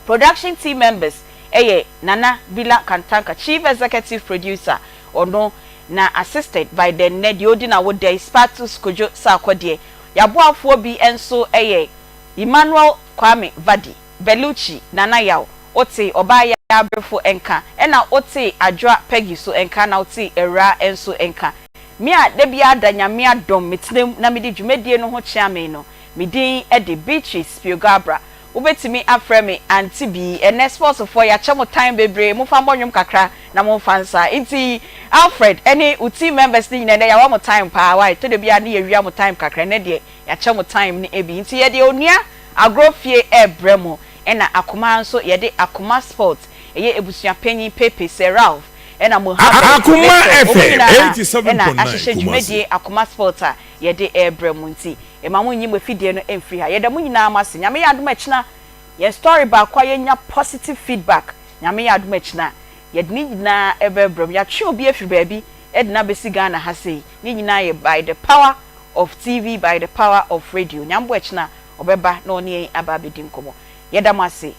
Production team members yɛ Nana Bila Kantanka Chief Executive Producer ɔno na assisted by the nnɛ deɛ ɔdi n'awoda yi Spatus Kojo Sarr Kɔdeɛ. Yɛaboafoɔ bi nso yɛ Emmanuel Kwame Vadi. Bellucci, Nana Yaw, wotee Ɔbaa Yaa Abrefo nka, ɛna wotee Adwoa Peggy so nka na wotee Awuraa nso nka. Me a da biara da Nyame adom metena mu na mede dwumadie no ho kyea me no, me din de Beatrice Spio-Garbrah. Wobɛtumi afrɛ me Auntie Bee. Ɛnnɛ sportsfoɔ yɛakyɛ mo time bebree, momfa mmɔ nnwom kakra na momfa nsa. Nti Alfred ne wo team members no nyinaa ɛnnɛ yɛawa mo time paa wai, tɔ da biara ne yɛwia mo time kakra, ɛnnɛ deɛ yɛakyɛ mo time no bi. Nti yɛde Onua Agorɔ fie rebrɛ mo ɛna akoma nso yɛde akoma sport ɛyɛ abusua panyin Pepe Sir Ralph ɛna Mohammed Akoma Victor wɔn FM nyinaa ɛna 87.9 ahyehyɛ Kumasi. dwumadie akoma sport a yɛde rebrɛ mo nti mma mo nyi mo afidie no mfiri ha yɛda mo nyinaa mo ase Nyame yɛ adom a ɛkyena yɛn story baako a yɛnya positive feedback Nyame yɛ adom a ɛkyena yɛde ne nyinaa ɛbɛbrɛ mo yɛatwe obi afiri baabi ɛde no abɛsi Ghana ha sei ne nyinaa yɛ by the power of TV by the power of radio Nyame boa ɛkyena Ɔbɛba na ɔne yɛn aba abɛdi nkɔmmɔ. Yɛda mo ase.